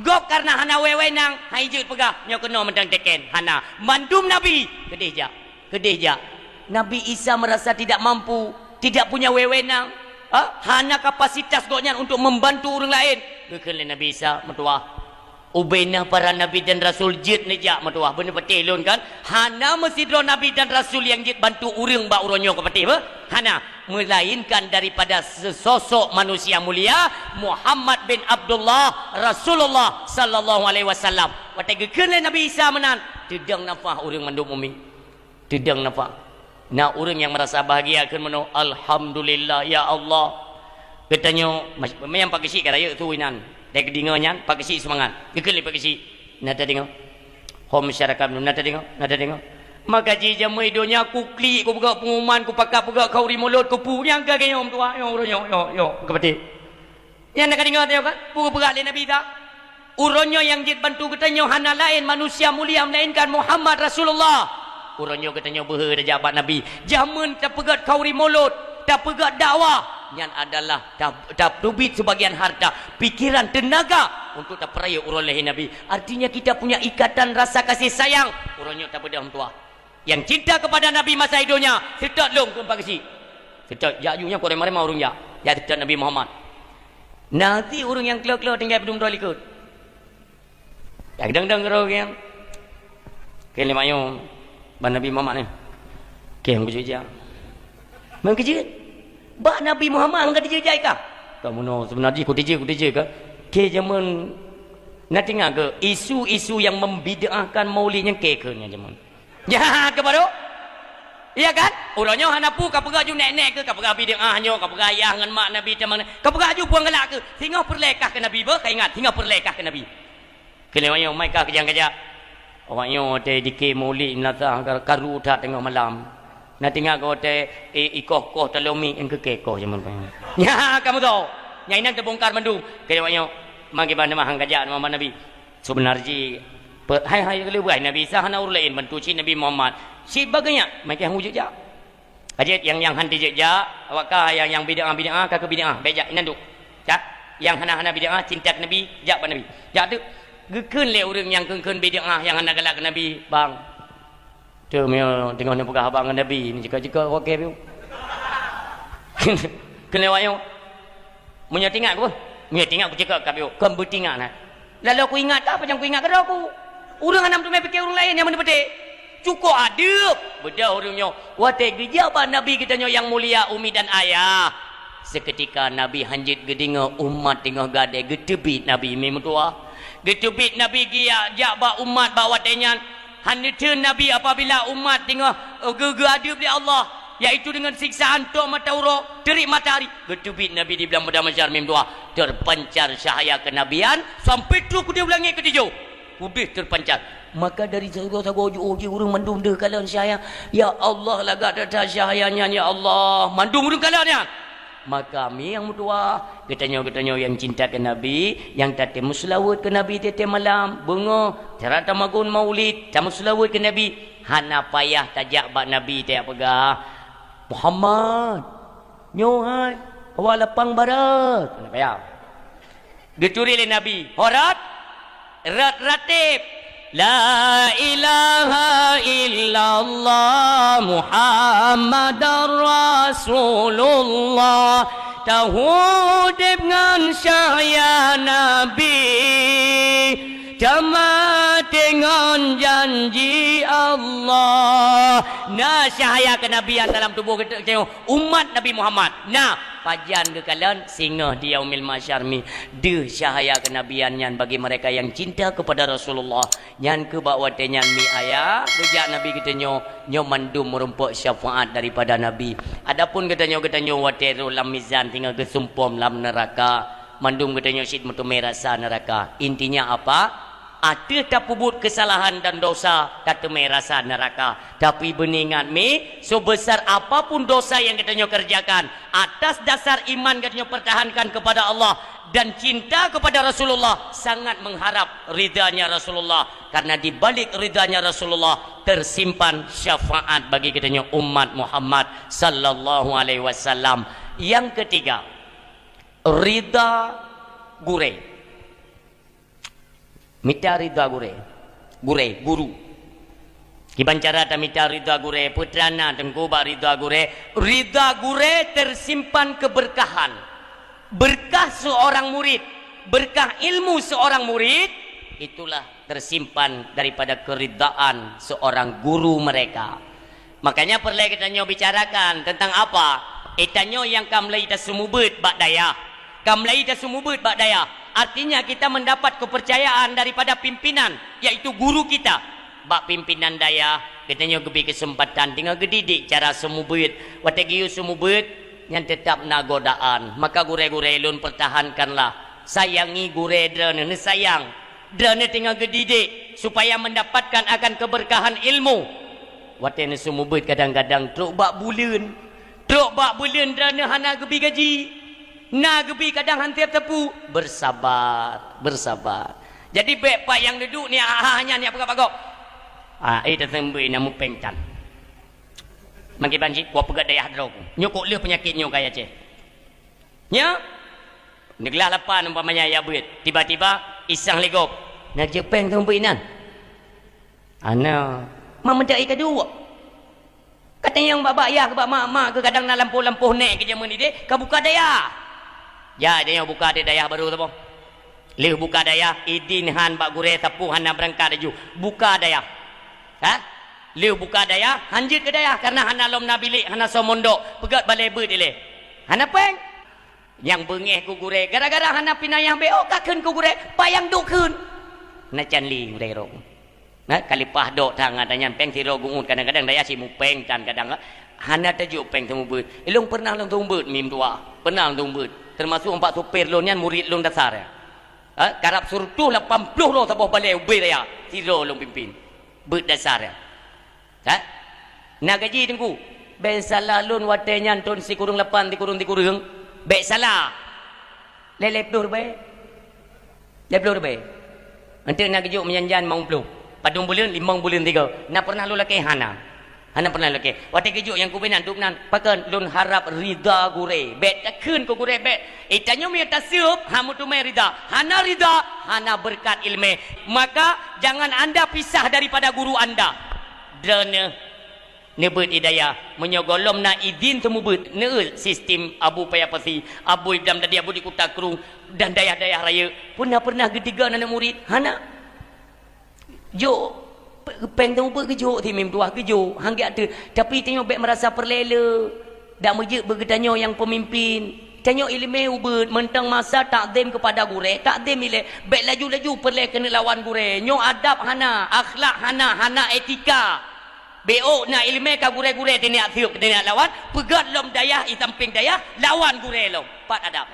Gob kareuna hana wewenang, han jeuet peugah, nyoe keunoe mantong teken. Hana. Mandum nabi, keudeh jak. Keudeh jak. Nabi Isa merasa tidak mampu, tidak punya wewenang. Ha? Hana kapasitas gobnyan untuk membantu ureuëng laén. Geukheun lé Nabi Isa, meutuah. Ubena para nabi dan rasul jeuet neujak meutuwah. Beuneupatéh lôn kan? Hana meusidroe nabi dan rasul nyang jeuet bantu ureuëng bak uroe nyoe ka patéh beuh? Hana. Meulainkan daripada sesosok manusia mulia, Muhammad bin Abdullah, Rasulullah sallallahu alaihi wasallam. Watée geukheun lé Nabi Isa meunan, teudong nafah ureuëng mandum umi. Teudong nafah. Na ureuëng nyang meurasa bahgia kheun meunoe, "Alhamdulillah, ya Allah." Geutanyoe, mas-, meunyang Pak Geuchik ka rayeuk su inan. Dai keudeungoe nyan, Pak Geuchik seumangat. Geukheun lé Pak Geuchik. Na tadeungoe. Ho masyarakat, na tadeungoe, na tadeungoe. Maka jih jameun donya kuklik, kupeugah pengumuman, kupakat peugah khauri mulod, kupu nyang ka gayom tuha, nyoe uroe nyoe, nyoe, nyoe, ka patéh. Nyan na ka deungoe tanyoe kan? Peue geupeugah lé Nabi Isa? Uroe nyoe nyang jeuet bantu geutanyoe hana laén manusia mulia melainkan Muhammad Rasulullah. Uroe nyoe geutanyoe beuhe tajak bak Nabi. Jameun tapeugét khauri mulod, tapeugét dakwah, nyan adalah ta-, tateubiet sebagian harta, pikiran, tenaga untuk tapeureulée ulée Nabi. Artinya kita punya ikatan rasa kasih sayang. Uroe nyoe tabeudôh meutuwah. Nyang cinta kepada Nabi masa hidup nyoe, seutôt lôn keu Pak Geuchik. Seutôt, jak ju nyoe, kureueng mareh ma ureuëng jak. Jak seutôt Nabi Muhammad. Na cit ureuëng nyang klo-klo tinggai padum droe likot. Jak dang-dang keudroe nyan. Keu lima nyoe, bak Nabi Muhammad nyoe. Keu nyang kujak. Meukeujeuet. Bak Nabi Muhammad meukeujeuet jai kah? Ka meunoe, seubeuna jih kuteujeuet, kuteujeuet kah? Keu jameun na teuingat keu isu-isu nyang membid'ahkan maulid nyang keu-keu nyan jameun. Jahat keu barô? Iya kan? Uroe nyoe hana peue ka peugah ju nek-nek keu, ka peugah bid'ah nyoe, ka peugah ayah ngon mak Nabi tamong, ka peugah ju puang galak keu. Singoh peureulée kah keu Nabi beuh, ka ingat, singoh peureulée kah keu Nabi. Keu lheueh nyoe mai kah keujang kajak. Awak nyoe watée dikeu maulid meunasah ka-, karu that teungoh malam. Na teuingat keu watée i-, ikoh-koh talomi nyang keu keu koh jameun nyan. Nya ka meudoe. Nyang inan teubongkar mandum. Keu lheueh nyoe, magi ban teuma han kajak teuma bak Nabi. Seubeuna jih, pe-, hai, hai, ka lheueh beuh, Nabi Isa hana ureuëng laén bantu cit Nabi Muhammad. Cit bagoe nyan, meukeujeuet jak. Ka jeuet nyang, nyang han jeuet jak, awak kah nyang, nyang bid'ah-bid'ah, ka keu bid'ah, bék jak, inan duek. Jak, nyang hana-hana bid'ah, cinta keu Nabi, jak bak Nabi. Jak teuk, geukheun lé ureuëng nyang kheun-kheun bid'ah, nyang hana galak keu Nabi, "Bang, Teuma nyoe teungoh neupeugah haba ngon Nabi, neuceuka-ceuka watée piôh." Keuneuk awak nyoe, "Meunyoe teuingat keu, meunyoe teuingat kuceuka ka piôh, kon beuteuingat na." Lalo kuingat ka, pajan kuingat keudroe ku. Ureuëng hana meuteumé pike ureuëng laén nyang meuneupeute. Cukôp adeueb. Beudôh ureuëng nyoe, watée geujak bak Nabi geutanyoe nyang mulia, umi dan ayah. Seukeutika Nabi hanjeuet geudeungoe umat teungoh gadée, geuteubiet Nabi mi meutuwah. Geuteubiet Nabi geujak bak umat bak watée nyan. Hana neutheun Nabi apabila umat teungoh, eh, geu-, geuadeueb lé Allah, yaitu deungon siksaan tok mata uroe, terik matahari. Geuteubiet Nabi di blang padang mahsyar mim dua, terpancar cahaya kenabian sampai troh keudeh u langét keutujôh. Keudeh terpancar. Maka dari sagoe-sagoe jiôh jih ureuëng mandum deuh kalon cahaya. Ya Allah, lagak that-that cahaya nyan, ya Allah. Mandum ureuëng kalon nyan. Maka mi nyang meutuwah, geutanyoe-geutanyoe nyang cinta keu Nabi, nyang tatem meuseulaweuet keu Nabi tieb-tieb malam, beungoh, cara tamagun maulid, tameuseulaweuet keu Nabi, hana payah tajak bak Nabi tajak peugah, "Muhammad, nyoe hai, awak lapang barat." Hana payah. Geuturi lé Nabi, ho rot, rot rateb. La ilaha illallah Muhammadar Rasulullah. Taudeb ngon cahya Nabi, tamaté ngon janji Allah. Na cahya kenabian dalam tuboh geutanyoe. Umat Nabi Muhammad, na pajan geukalon singoh di Yaumil Mahsyar mi deuh cahaya kenabian nyan bagi mereka yang cinta kepada Rasulullah. Nyan keuh bak watée nyan mi ayah geujak Nabi geutanyoe, nyoe mandum meurumpok syafaat daripada Nabi. Adapun geutanyoe-geutanyoe watée rôh lam mizan singoh geusumpom lam neuraka, mandum geutanyoe cit meuteumé rasa neuraka. Intinya apa? Ateueh tapeubuet keusalahan dan dosa, tateumé rasa neuraka. Tapi beuingat mi, sebesar apapun dosa yang geutanyoe kerjakan, atas dasar iman geutanyoe pertahankan kepada Allah dan cinta kepada Rasulullah, sangat mengharap ridhanya Rasulullah. Karena di balik ridhanya Rasulullah, tersimpan syafaat bagi geutanyoe umat Muhammad sallallahu alaihi wasallam. Yang ketiga, ridha gurée. Mita ridha gurée. Gurée, guru. Kiban cara tamita ridha gurée, peue teuma na teungku bak ridha gurée. Ridha gurée tersimpan keberkahan. Berkah seorang murid, berkah ilmu seorang murid, Itulah tersimpan daripada keridaan seorang guru mereka. Makanya peureulée geutanyoe bicarakan tentang apa? Eh, tanyoe nyang ka meulai taseumeubeuet bak dayah. Ka meulai taseumeubeuet bak dayah. Artinya kita mendapat kepercayaan daripada pimpinan, yaitu guru kita. Bak pimpinan dayah, geutanyoe geubri keuseumpatan teungoh geudidik cara seumeubeuet. Watée geuyue seumeubeuet, nyan teutab na godaan. Maka gurée-gurée lôn, pertahankanlah. Sayangi gurée droeneuh, neusayang. Droeneuh teungoh geudidik supaya mendapatkan akan keberkahan ilmu. Watée neuseumeubeuet kadang-kadang trok bak buleuen. Trok bak buleuen droeneuh hana geubri gaji. Na geubri kadang han tiep teupeu. Bersabar, bersabar. Jadi bék pat nyang duduek nyan, ha, ha, nyan nyang peugah bak gob. Ah, eh, taseumeubeuet na meupéng tan. Mangkeubang cit, kupeugah dayah droe. Nyoe kok lheueh peunyakét nyoe kaya ceh. Nya? Neuglah lapan umpamanya ya beuet. Tiba-tiba isang lé gob. Na jeuet péng taseumeubeuet inan? Ana. Ma meudak i kaduek. Katanyong bak-bak yah, bak mak-mak keu kadang na lampôh-lampôh nèk keu jameun idéh, ka buka dayah. Ya, tanyoe buka dayah barô saboh. Lheueh buka dayah, idin han bak gurée sapeue hana beurangkat laju. Buka dayah. Ha? Lheueh buka dayah, han jeuet keu dayah, kareuna hana lom na bilék, hana soe mondok, peugét balée beuet ilée. Hana péng. Nyang beungéh keu gurée, gara-gara hana pinayah B O ka kheun keu gurée, payang duek kheun. Na can lé gurée rong. Na, ka leupah dok that ngon tanyan péng sidroe geungut, kadang-kadang dayah si meupéng tan kadang, hana tajok péng taseumeubeuet. Ilôn pernah lôn taseumeubeuet mi meutuwah, pernah lôn taseumeubeuet. Teumasok umpat supir lôn nyan murit lôn dasar. Ha, karab seureutôh lapan ploh droe saboh balée ubé raya, sidroe lôn pimpin. Beuet dasar. Ha? Na gaji teungku. Bék salah lôn watée nyan thon sikureueng lapan sikureueng-sikureueng. Bék salah. Lhée-lhée ploh ribée. Lhée ploh ribée. Eunteuk na geujok meujan-jan limong ploh. Padum buleuen, limong buleuen tiga. Na pernah lôn lakée? Hana. Hana pernah lakée. Watée geujok nyang kubinan duek nan, pakon lôn harab rida gurée. Bék takheun keu gurée bék. Eh, tanyoe meunyoe taseueb, han meuteumé rida. Hana rida, hana beureukat ileumé. Maka, jangan anda pisah daripada guru anda. Droeneuh neubeuet i dayah, meunyoe gohlom na idin taseumeubeuet, neueu sistem Abu Paya Pasi, Abu Ibdam Dadi, Abu di Kuta Krueng, dan dayah-dayah rayeuk, pernah-pernah geutiga aneuk murit? Hana. Jok, pe-, péng taseumeubeuet geujok, si mi meutuwah geujok, han geuteuh. Tapi tanyoe bék meurasa peureulée le, dak meujeuet beu geutanyoe nyang peumimpin. Tanyoe ileumé ubeuet, mantong masa takzim keupada gurée, takzim ilée. Bék laju-laju peureulée keuneuk lawan gurée. Nyoe adab hana, akhlak hana, hana etika. Bék na ileumé ka gurée-gurée teuneuk seueb, teuneuk lawan, peugét lom dayah, i sampéng dayah, lawan gurée lom. Pat adab.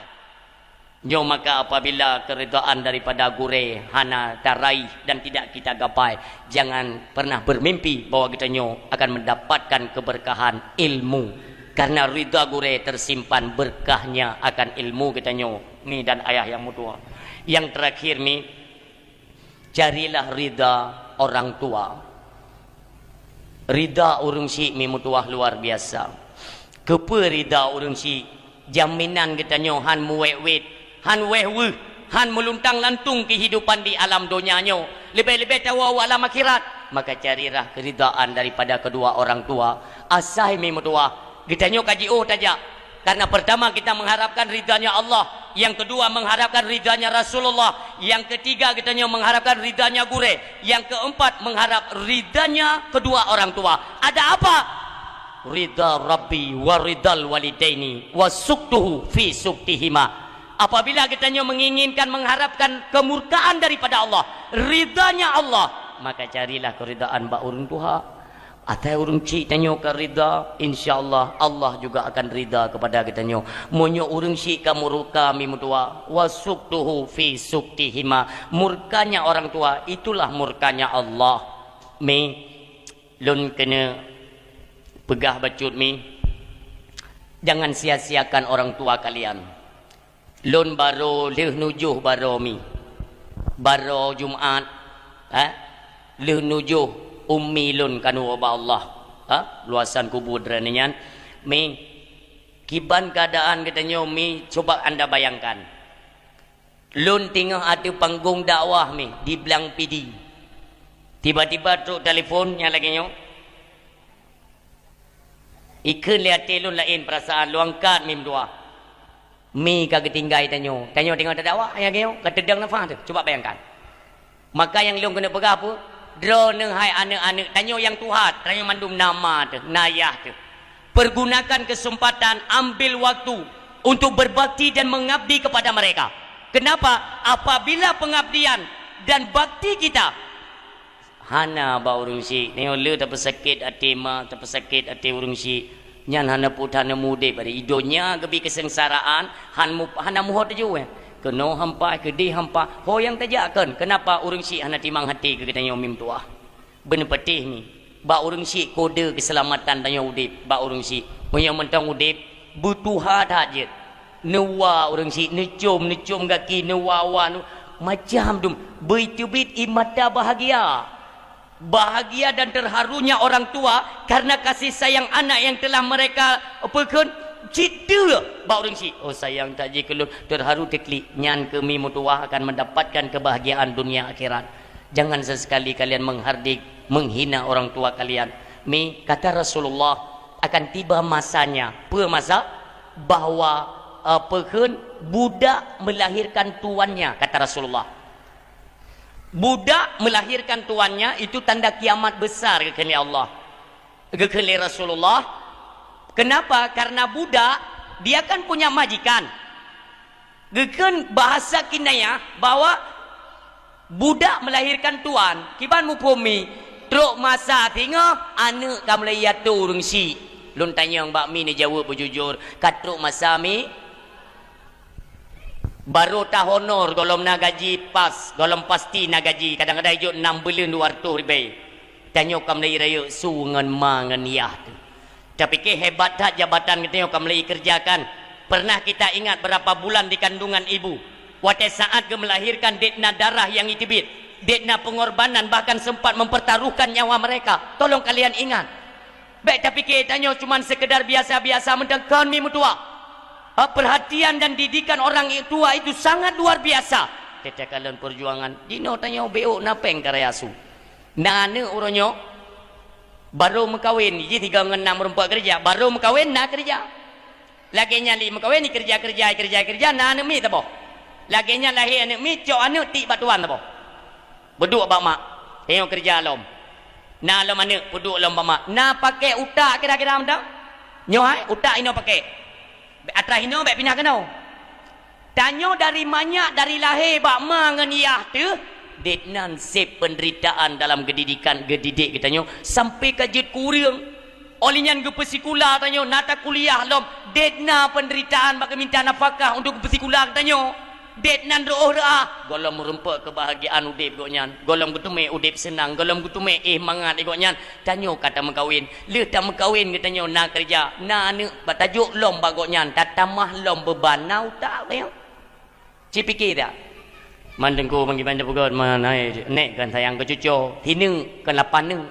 Nyoe maka apabila keuridaan daripada gurée hana taraih dan tidak kita gapai, jangan pernah bermimpi bahwa geutanyoe akan mendapatkan keberkahan ilmu. Karena rida gurée tersimpan berkahnya akan ilmu geutanyoe, mi dan ayah nyang meutuwah. Nyang terakhir, mi, carilah rida orang tua. Rida ureuëng syik mi meutuwah luar biasa. Keupeue rida ureuëng syik? Jaminan geutanyoe han meuwét-wét, han wéh weueh, han meuluntang lantung keuhidupan di alam donya nyoe, leubeh-leubeh tawoe u alam akhirat. Maka carilah keridaan daripada kedua orang tua. Asai mi meutuwah, geutanyoe ka jiôh tajak. Karena pertama kita mengharapkan ridhanya Allah, yang kedua mengharapkan ridhanya Rasulullah, yang ketiga geutanyoe mengharapkan ridhanya gurée, yang keempat mengharap ridhanya kedua orang tua. Ada apa? Ridha Rabbi wa ridhal walidaini wa suktuhu fi suktihima. Apabila geutanyoe menginginkan, mengharapkan kemurkaan daripada Allah, ridhanya Allah, maka carilah keridaan bak ureuëng tuha. Asai ureuëng syik tanyoe ka ridha, insya Allah, Allah juga akan ridha kepada geutanyoe. Meunyoe ureuëng syik ka murka mi meutuwah, wa suktuhu fi suktihima. Murkanya orang tua, itulah murkanya Allah. Mi, lôn keuneuk peugah bacut mi, jangan sia-siakan orang tua kalian. Lôn barô lheueh nujoh barô mi. Barô Jumat, ha? Lheueh nujoh ummi lôn kanu ubak Allah, ha? Luasan kubu droeneuh nyan. Mi, kiban keuadaan geutanyoe mi, coba anda bayangkan. Lôn teungoh ateueh panggong dakwah mi di Blang Pidie. Tiba-tiba trok telepon nyang lagée nyoe. Ikheun lé até lôn laén peurasaan, lôn angkat mi meutuwah. Mi ka geutinggai tanyoe. Tanyoe teungoh tadakwah, ayah geuh ka teudong nafah teuh. Cuba bayangkan. Maka nyang lôn keuneuk peugah peue? Droeneuh hai aneuëk-aneuëk, tanyoe nyang tuha, tanyoe mandum na ma teuh, na yah teuh. Pergunakan kesempatan, ambil waktu untuk berbakti dan mengabdi kepada mereka. Kenapa? Apabila pengabdian dan bakti kita hana bak ureuëng syiek, nyoe le tapeusakét até ma, tapeusakét até ureuëng syiek, nyan hana peuet hana mudeb. Bari i donya geubi keusengsaraan, han mu-, hana muhot ju, eh. Keunoe hampa, keudeh hampa, ho nyang tajak kon. Kenapa ureuëng syiek hana timang até keu geutanyoe mi meutuwah? Beuneupatéh mi, bak ureuëng syiek kode keuseulamatan tanyoe udeb bak ureuëng syiek. Meunyoe mantong udeb, beutuha that jeuet. Neuwa ureuëng syiek, neucom, neucom gaki, neuwa-wa, neu-, macam dum. Beuteubiet ie mata bahagia. Bahagia dan terharunya orang tua karena kasih sayang anak yang telah mereka peukheun cit teuk bak ureuëng syiek. Oh, sayang that jih keu lôn, terharu teuklik. Nyan keuh mi meutuwah akan mendapatkan kebahagiaan dunia akhirat. Jangan sesekali kalian menghardik, menghina orang tua kalian. Mi, kata Rasulullah, akan tiba masanya. Peue masa? Bahwa, eh, peukheun budak melahirkan tuannya, kata Rasulullah. Budak melahirkan tuannya itu tanda kiamat besar, geukheun lé Allah. Geukheun lé Rasulullah. Kenapa? Karena budak, dia kan punya majikan. Geukheun bahasa kinayah bahwa budak melahirkan tuan. Kiban muphom mi, trok masa singoh, aneuëk ka mulai yatô ureuëng syiek. Lôn tanyong bak mi neujaweueb beujujur, ka trok masa mi? Barô tahonor gohlom na gaji pas, gohlom pasti na gaji, kadang-kadang ijok nam buleuen dua reutôh ribèe. Tanyoe ka mulai rayeuk su ngon ma ngon yah teuh. Tapiké hebat that jabatan geutanyoe ka mulai ikerjakan. Pernah kita ingat berapa bulan di kandungan ibu? Watèe saat geumeulahirkan, dek na darah nyang iteubiet, dek na pengorbanan, bahkan sempat mempertaruhkan nyawa mereka. Tolong kalian ingat. Bèk tapiké tanyoe cuman sekedar biasa-biasa mantong, kon mi meutuwah. Ha, perhatian dan didikan orang tua itu sangat luar biasa. Teuka lôn perjuangan, jinoe tanyoe beuôk na pèng karaya su. Na aneuëk uroe nyoe, barô meukawen, jih tiga ngon nam meurumpok keureuja, barô meukawen na keureuja. Lagèe nyan lé meukawen, ikeureuja-keureuja, ikeureuja-keureuja, na aneuëk miet saboh. Lagèe nyan lahé aneuëk miet, cok aneuëk tiek bak tuan saboh. Peuduek bak mak, tanyoe keureuja lom. Na lom aneuëk, peuduek lom bak mak. Na pakèk utak kira-kira mantong? Nyoe hai, utak inoe pakèk. Atra inoe bèk pinah keunoe. Tanyoe dari manyak, dari lahé bak ma ngon yah teuh, dek nan sép penderitaan dalam geudidikan, geudidik geutanyoe sampai ka jeuet keu ureuëng. Óh lheueh nyan geupeusikula tanyoe, na takuliah lom, dek na penderitaan bak geuminta nafakah untuk geupeusikula geutanyoe. Dek nan reuôh reuah, gohlom meurumpok keubahgiaan udép gobnyan, gohlom geuteumé udép seunang, gohlom geuteumé éh mangat lé gobnyan. Tanyoe ka tameukawen, lheueh tameukawen geutanyoe na keureuja, na aneuëk, bak tajok lom bak gobnyan, tatamah lom beuban na utak geutanyoe. Ci pike dak? Man teungku, man kiban teupeugöt, man hai, nèk kon sayang keu cuco, hineuk kon lapan neuk.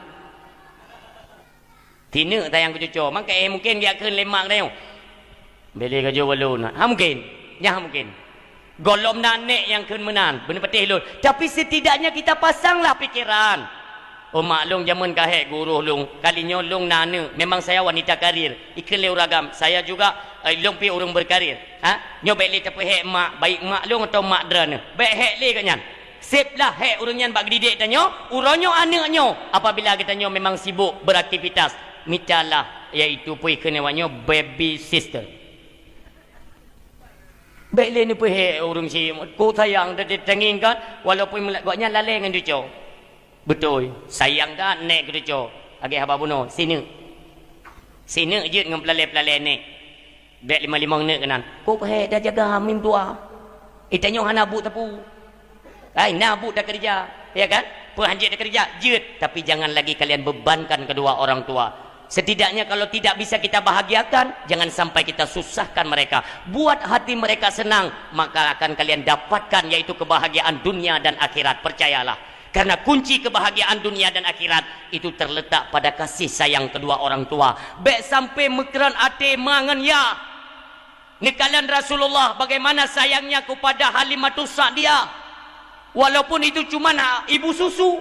Hineuk sayang keu cuco, maka, eh, mungken geujak kheun lé mak geutanyoe. Bèk lé ka jok bak lôn. Ha mungken. Nyan ha mungken. Gohlom na nèk nyang kheun meunan, beuneupatéh lôn. Tapi setidaknya kita pasanglah pikiran. Oh, mak lôn jameun ka hék geuurôh lôn. Kali nyoe lôn na aneuëk, memang saya wanita karir. Ikheun lé ureuëng agam, saya juga, eh, lôn pih ureuëng berkarir. Ha? Nyoe bèk lé tapeuhék mak, baik mak lôn atawa mak droeneuh. Bèk hék lé gobnyan. Sép lah hék ureuëng nyan bak geudidik tanyoe, uroe nyoe aneuëk nyoe, apabila geutanyoe memang sibuk beraktivitas, mitalah, yaitu peue kheun awak nyoe baby sister. Bèk lé neupeuhék ureuëng si, ku sayang, teutangieng kan, walaupun meula-, gobnyan lalè ngon cuco. Beutôi, sayang that nèk keu cuco, lagèe haba bunoe, sineuk. Sineuk jeuet ngon peulalè-peulalè nèk. Bèk limong-limong neuk keunan. Kok peuhèk tajaga mim dua? Eh, tanyoe hana buet teupeu. Hai, na buet takeureuja, ya kan? Peue han jeuet takeureuja? Jeuet, tapi jangan lagi kalian bebankan kedua orang tua. Setidaknya kalau tidak bisa kita bahagiakan, jangan sampai kita susahkan mereka. Buat hati mereka senang, maka akan kalian dapatkan yaitu kebahagiaan dunia dan akhirat. Percayalah. Karena kunci kebahagiaan dunia dan akhirat itu terletak pada kasih sayang kedua orang tua. Bèk sampai meukreun até ma ngon yah. Neukalon Rasulullah bagaimana sayangnya kepada Halimatus Sa'diyah. Walaupun itu cuman, ha, ibu susu,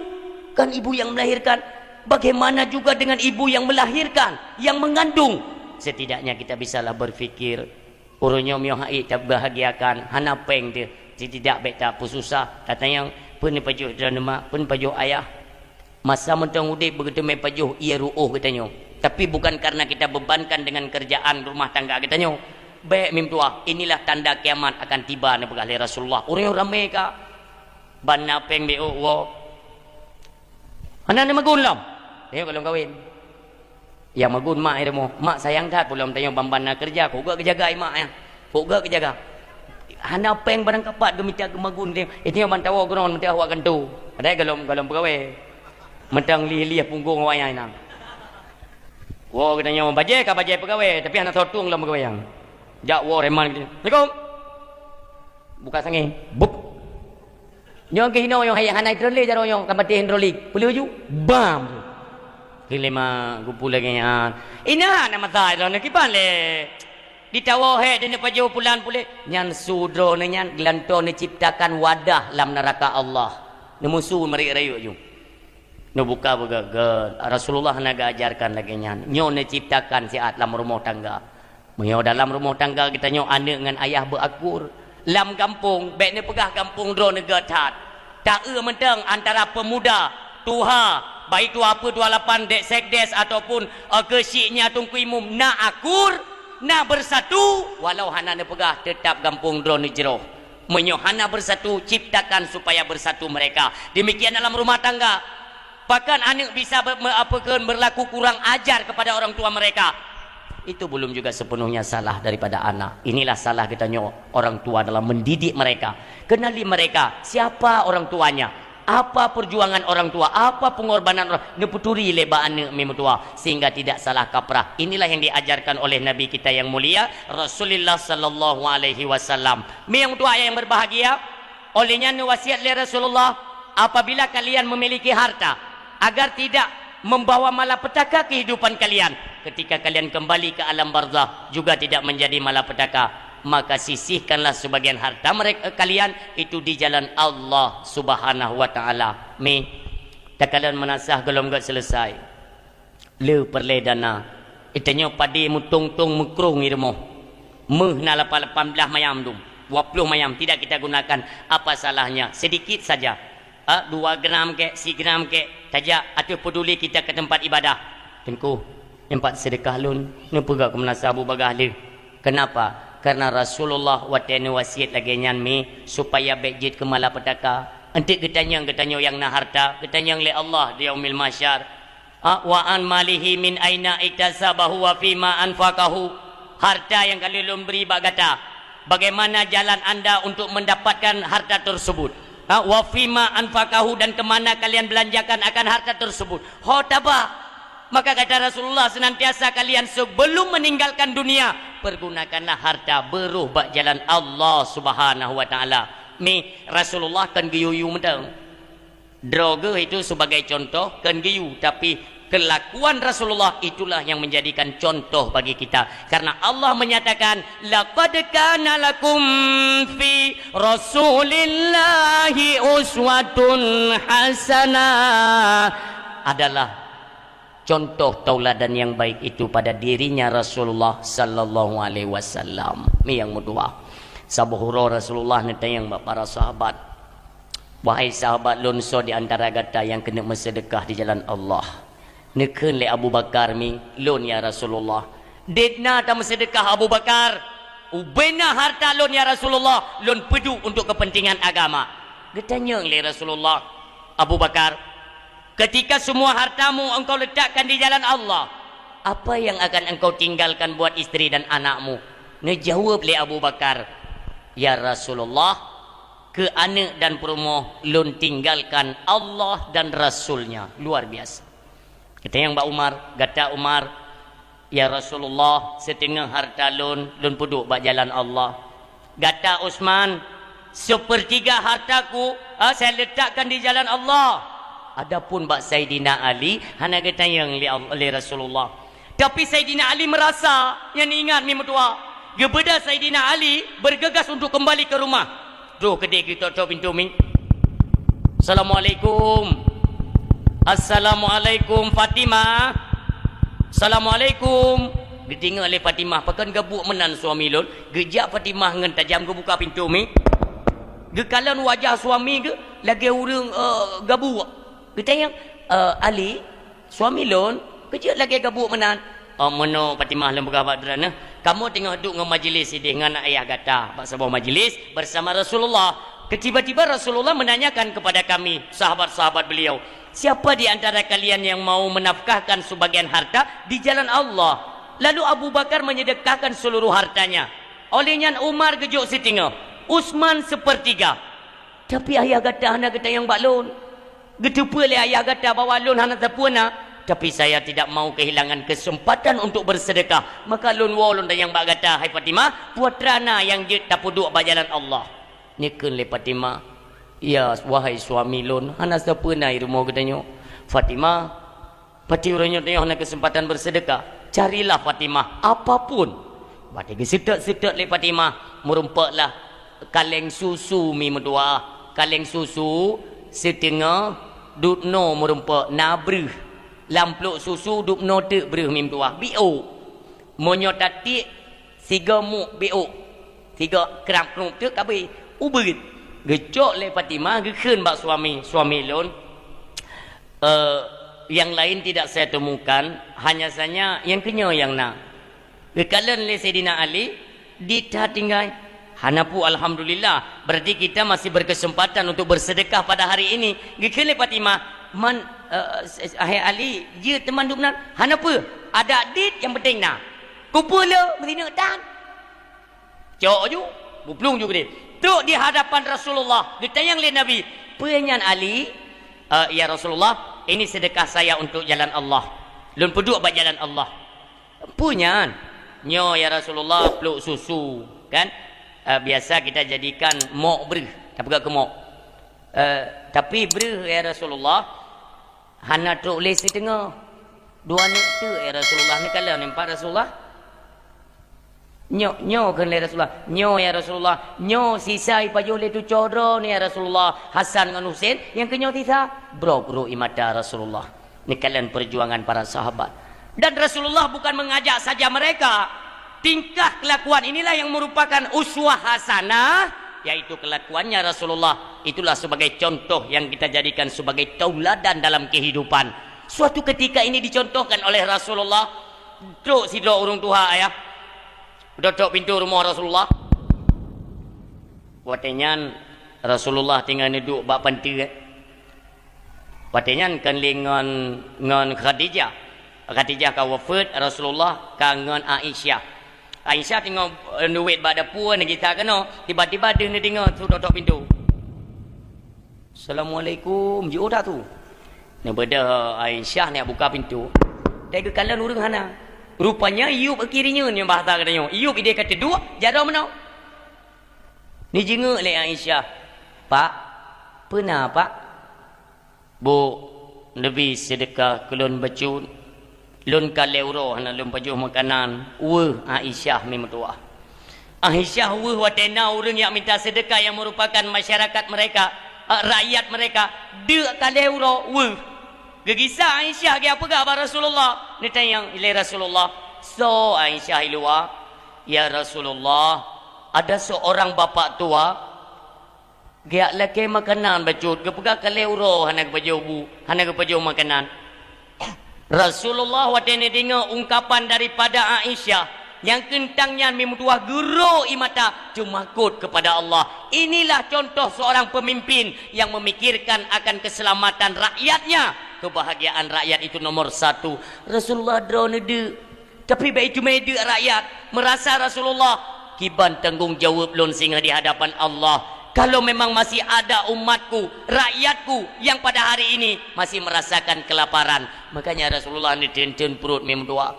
kan ibu yang melahirkan. Bagaimana juga dengan ibu yang melahirkan, yang mengandung? Setidaknya kita bisalah berpikir, Uroe nyoe meunyoe han ék tabahagiakan, hana péng teuh, sitidak bèk tapeususah. Tatanyong, Peue neupajoh droeneuh mak, peue neupajoh ayah. Masa mantong udeb beugeuteumé pajoh ié ruoh geutanyoe. Tapi bukan karena kita bebankan dengan kerjaan rumah tangga geutanyoe. Bèk meutuah, inilah tanda kiamat akan tiba neupeugah lé Rasulullah. Ureueng ramé ka. Ban na péng beuôk woe. Hana neumagun lom. Nyoe ka lôn kawén. Nyang magun mak i rumoh. Mak sayang that pulom tanyoe ban-ban na keureuja. Kok geujaga i mak nyan. Kok geujaga. Hana péng barang kapat geumita geumagun. Itu nyang ban tawoe geuron meuteumé awak gantu. Padahai golom, golom peugawée. Mantong lieh-lieh punggong awak nyan. Woe geutanyoe bajée ka bajée peugawée, tapi hana soe tueng lom peugawée nyan. Jak woe reman geutanyoe. Assalamualaikum. Buka sangé. Bup. Nyoe keuh hinoe nyoe hai hana hidrolik jaroe nyoe ka maté hidrolik. Peuleuju. Bam. Keulima gupul lagée nyan. Ina na masa droeneuh kiban lé. Ditawoe hék deuneuh pajoh pulan puléh. Nyan su droeneuh nyan geulantoe neuciptakan wadah lam neuraka Allah. Neumusu meurayek-rayek ju. Neubuka beugét-gét. Rasulullah hana geuajarkan lagée nyan. Nyoe neuciptakan siat lam rumoh tangga. Meunyoe dalam rumoh tangga geutanyoe aneuëk ngon ayah beuakur, lam gampông, bék neupeugah gampông droeneuh gét that. Ta-eu mantong antara peumuda, tuha, baik tuha peuet tuha lapan, dek sekdes ataupun, eh, keuchiknya teungku imum, na akur, na bersatu, walau hana neupeugah, teutap gampông droeneuh jroh. Meunyoe hana bersatu, ciptakan supaya bersatu mereka. Demikian dalam rumah tangga. Bahkan aneuëk bisa ber-, me-, apa kheun, berlaku kurang ajar kepada orang tua mereka. Itu belum juga sepenuhnya salah daripada anak. Inilah salah geutanyoe orang tua dalam mendidik mereka. Kenali mereka, siapa orang tuanya, apa perjuangan orang tua, apa pengorbanan orang, neupeuturi lé bak aneuëk mi meutuah, sehingga tidak salah kaprah. Inilah yang diajarkan oleh Nabi kita yang mulia, Rasulullah sallallahu alaihi wasallam. Mi nyang meutuah yang berbahagia, Óh lheueh nyan neuwasiat lé Rasulullah, "Apabila kalian memiliki harta, agar tidak membawa malapetaka kehidupan kalian, ketika kalian kembali ke alam barzakh juga tidak menjadi malapetaka, maka sisihkanlah sebagian harta mereka, kalian itu di jalan Allah Subhanahu wa Ta'ala." Mi, takalon meunasah gohlom gét selesai. Le peureulée dana. Geutanyoe padé meutong-tong meukrong i rumoh. Méuh na lapan, lapan blaih mayam dum, dua ploh mayam tidak kita gunakan. Apa salahnya? Sedikit saja. Ah, dua gram kek, sigram kek, tajak ateueh peduli kita ke tempat ibadah. Teungku, nyoe pat seudeukah lôn, neupeugah keu meunasah bu bagaih lé. Kenapa? Karena Rasulullah watée neuwasiat lagée nyan mi supaya bék jeuet keu malapetaka. Eunteuk geutanyong, geutanyoe nyang na harta, geutanyong lé Allah di Yaumil Mahsyar. Ah, "Wa an malihi min aina iktasabahu wa fima anfaqahu." Harta yang ka lheueh lôn bri bak gata, bagaimana jalan anda untuk mendapatkan harta tersebut? Ah, "Wa fima anfaqahu," dan ke mana kalian belanjakan akan harta tersebut? Ho taba. Maka kata Rasulullah, senantiasa kalian sebelum meninggalkan dunia, pergunakanlah harta beurôh bak jalan Allah Subhanahu wa Ta'ala. Mi, Rasulullah kon geuyue-yue mantong. Droe geuh itu sebagai contoh, kon geuyue, tapi kelakuan Rasulullah itulah yang menjadikan contoh bagi kita. Karena Allah menyatakan, "Laqad kana lakum fi Rasulillahi uswatun hasanah." Adalah contoh tauladan yang baik itu pada dirinya Rasulullah sallallahu alaihi wasallam. Mi nyang meutuah. Saboh uroe Rasulullah neutanyong bak para sahabat, "Wahai sahabat lôn, soe di antara gata nyang keuneuk meuseudeukah di jalan Allah?" Neukheun lé Abu Bakar, "Mi, lôn, ya Rasulullah." "Debna tameuseudeukah, Abu Bakar. Ubena harta lôn, ya Rasulullah, lôn peuduek untuk kepentingan agama." Geutanyong lé Rasulullah, "Abu Bakar, ketika semua hartamu engkau letakkan di jalan Allah, apa yang akan engkau tinggalkan buat istri dan anakmu?" Neujaweueb lé Abu Bakar, "Ya Rasulullah, keu aneuëk dan peurumoh lôn tinggalkan Allah dan Rasul-Nya." Luar biasa. Geutanyong bak Umar, "Gata Umar, ya Rasulullah, siteungoh harta lôn, lôn peuduek bak jalan Allah." Gata Utsman, "Sepertiga hartaku, ah, saya letakkan di jalan Allah." Adapun bak Saidina Ali, hana geutanyong lé Al-, lé Rasulullah. Tapi Saidina Ali meurasa, nyan ingat mi meutuah. Geubeudôh Saidina Ali, bergegas untuk kembali ke rumah. Troh keudéh geutok-tok pintoe mi. "Assalamualaikum. Assalamualaikum, Fatimah. Assalamualaikum." Geudeungoe lé Fatimah, "Pakon gabuk meunan suami lôn?" Geujak Fatimah ngon tajam geubuka pintoe mi. Geukalon wajah suami geuh lagée ureuëng, eh, gabuek. Geutanyong, "Eh, Ali, suami lôn keu jeuet lagée gabuek meunan?" "Oh, meunoe Fatimah lôn peugah bak droeneuh, kamoe teungoh duek ngon majeulis sideh ngon ayah gata bak saboh majeulis bersama Rasulullah. Tiba-tiba Rasulullah menanyakan kepada kami, sahabat-sahabat beliau, 'Siapa di antara kalian yang mau menafkahkan sebagian harta di jalan Allah?' Lalu Abu Bakar menyedekahkan seluruh hartanya. Óh lheueh nyan Umar geujok siteungoh, Utsman sepertiga. Tapi ayah gata hana geutanyong bak lôn. Geuteupeue lé ayah gata bahwa lôn hana sapeue na, tapi saya tidak mau kehilangan kesempatan untuk bersedekah, maka lôn woe lôn tanyong bak gata, hai Fatimah, peue atra na nyang jeuet tapeuduek bak jalan Allah." Neukheun lé Fatimah, "Ya, wahai suami lôn, hana sapeue na i rumoh geutanyoe." "Fatimah, pati uroe nyoe tanyoe hana keuseumpatan beuseudeuka, carilah Fatimah apapun." Watée geuseutôt-seutôt lé Fatimah, meurumpok lah kaleng susu mi meutuwah. Kaleng susu siteungoh dubnoe meurumpok na breuh. Lam plôk susu dubnoe teuk breuh mi meutuwah. Biôk. Meunyoe tatiek, sigoe muek biôk, sigoe krab-krub teuk ka abéh. Ubeuet. Geucok lé Fatimah geukheun bak suami, "Suami lôn, eh, yang lain tidak saya temukan, hanya saja nyang keunyoe nyang na." Geukalon lé Saidina Ali, "Di that tinggai?" "Hana peue, alhamdulillah. Berarti kita masih berkesempatan untuk bersedekah pada hari ini." Geukheun lé Fatimah, "Man, eh, hai Ali, jeuet teuma dubnan?" "Hana peue, adak dit nyang penting na." "Kupeue le meusineuk tan?" Cok ju, buplueng ju keudeh. Trok di hadapan Rasulullah, geutanyong lé Nabi, "Peue nyan Ali?" "Eh, ya Rasulullah, ini sedekah saya untuk jalan Allah. Lôn peuduek bak jalan Allah." "Peue nyan?" "Nyoe ya Rasulullah, plôk susu, kan? Eh, biasa kita jadikan mok breuh, tapeugah keu mok. Eh, tapi breuh ya Rasulullah, hana trok lé siteungoh. Dua neuk teuk ya Rasulullah." Neukalon nyan pat Rasulullah. "Nyoe, nyoe," kheun lé Rasulullah. "Nyoe ya Rasulullah, nyoe sisa ipajoh lé tucoe droeneuh ya Rasulullah, Hasan ngon Husen, nyang keunyoe sisa." Brok-brok ie mata Rasulullah. Neukalon perjuangan para sahabat. Dan Rasulullah bukan mengajak saja mereka. Tingkah kelakuan inilah yang merupakan uswah hasanah, yaitu kelakuannya Rasulullah. Itulah sebagai contoh yang kita jadikan sebagai tauladan dalam kehidupan. Suatu ketika ini dicontohkan oleh Rasulullah. Trok sidroe ureuëng tuha, ayah. Geutok pintoe rumoh Rasulullah. Watée nyan Rasulullah tinggai neuduek bak panteue. Watée nyan kon lé ngon, ngon Khadijah. Khadijah ka wafeuet, Rasulullah ka ngon Aisyah. Aisyah teungoh, eh, neuwet bak dapue, neugisa keunoe, tiba-tiba deuh neudeungoe su tok-tok pintoe. "Assalamualaikum," jiôh that su. Neubeudôh Aisyah neuk buka pintoe. Dai geukalon ureuëng hana. Rupanya yub kirinya nyoe bahasa geutanyoe. Yub ideh ka teuduek, jaroe meunoe. Neujingeuk lé Aisyah, "Pak, peue na, Pak?" "Bu, neubi seudeukah keu lôn bacut. Lôn ka lhée uroe hana lôn pajoh makanan." Weueh Aisyah mi meutuwah. Aisyah weueh watée na ureuëng nyang minta seudeukah nyang meurupakan masyarakat mereka, eh, rakyat mereka, deuk ka lhée uroe weueh. Geugisa Aisyah geupeugah bak Rasulullah, neutanyong lé Rasulullah, "Soe Aisyah i luwa?" "Ya Rasulullah, ada seorang bapak tua, geujak lakée makanan bacut, geupeugah ka lhée uroe hana geupajoh bu, hana geupajoh makanan." Rasulullah watée neudeungoe ungkapan daripada Aisyah, nyang keuntang nyan mi meutuwah geurok ie mata, teumakot kepada Allah. Inilah contoh seorang pemimpin yang memikirkan akan keselamatan rakyatnya. Kebahagiaan rakyat itu nomor satu. Rasulullah droe neudeuk. Tapi bék teumé deuk rakyat, meurasa Rasulullah, "Kiban tanggong jaweueb lôn singoh di hadapan Allah, kalau memang masih ada umatku, rakyatku yang pada hari ini masih merasakan kelaparan." Makanya Rasulullah neuteun-teun pruet mi meutuwah.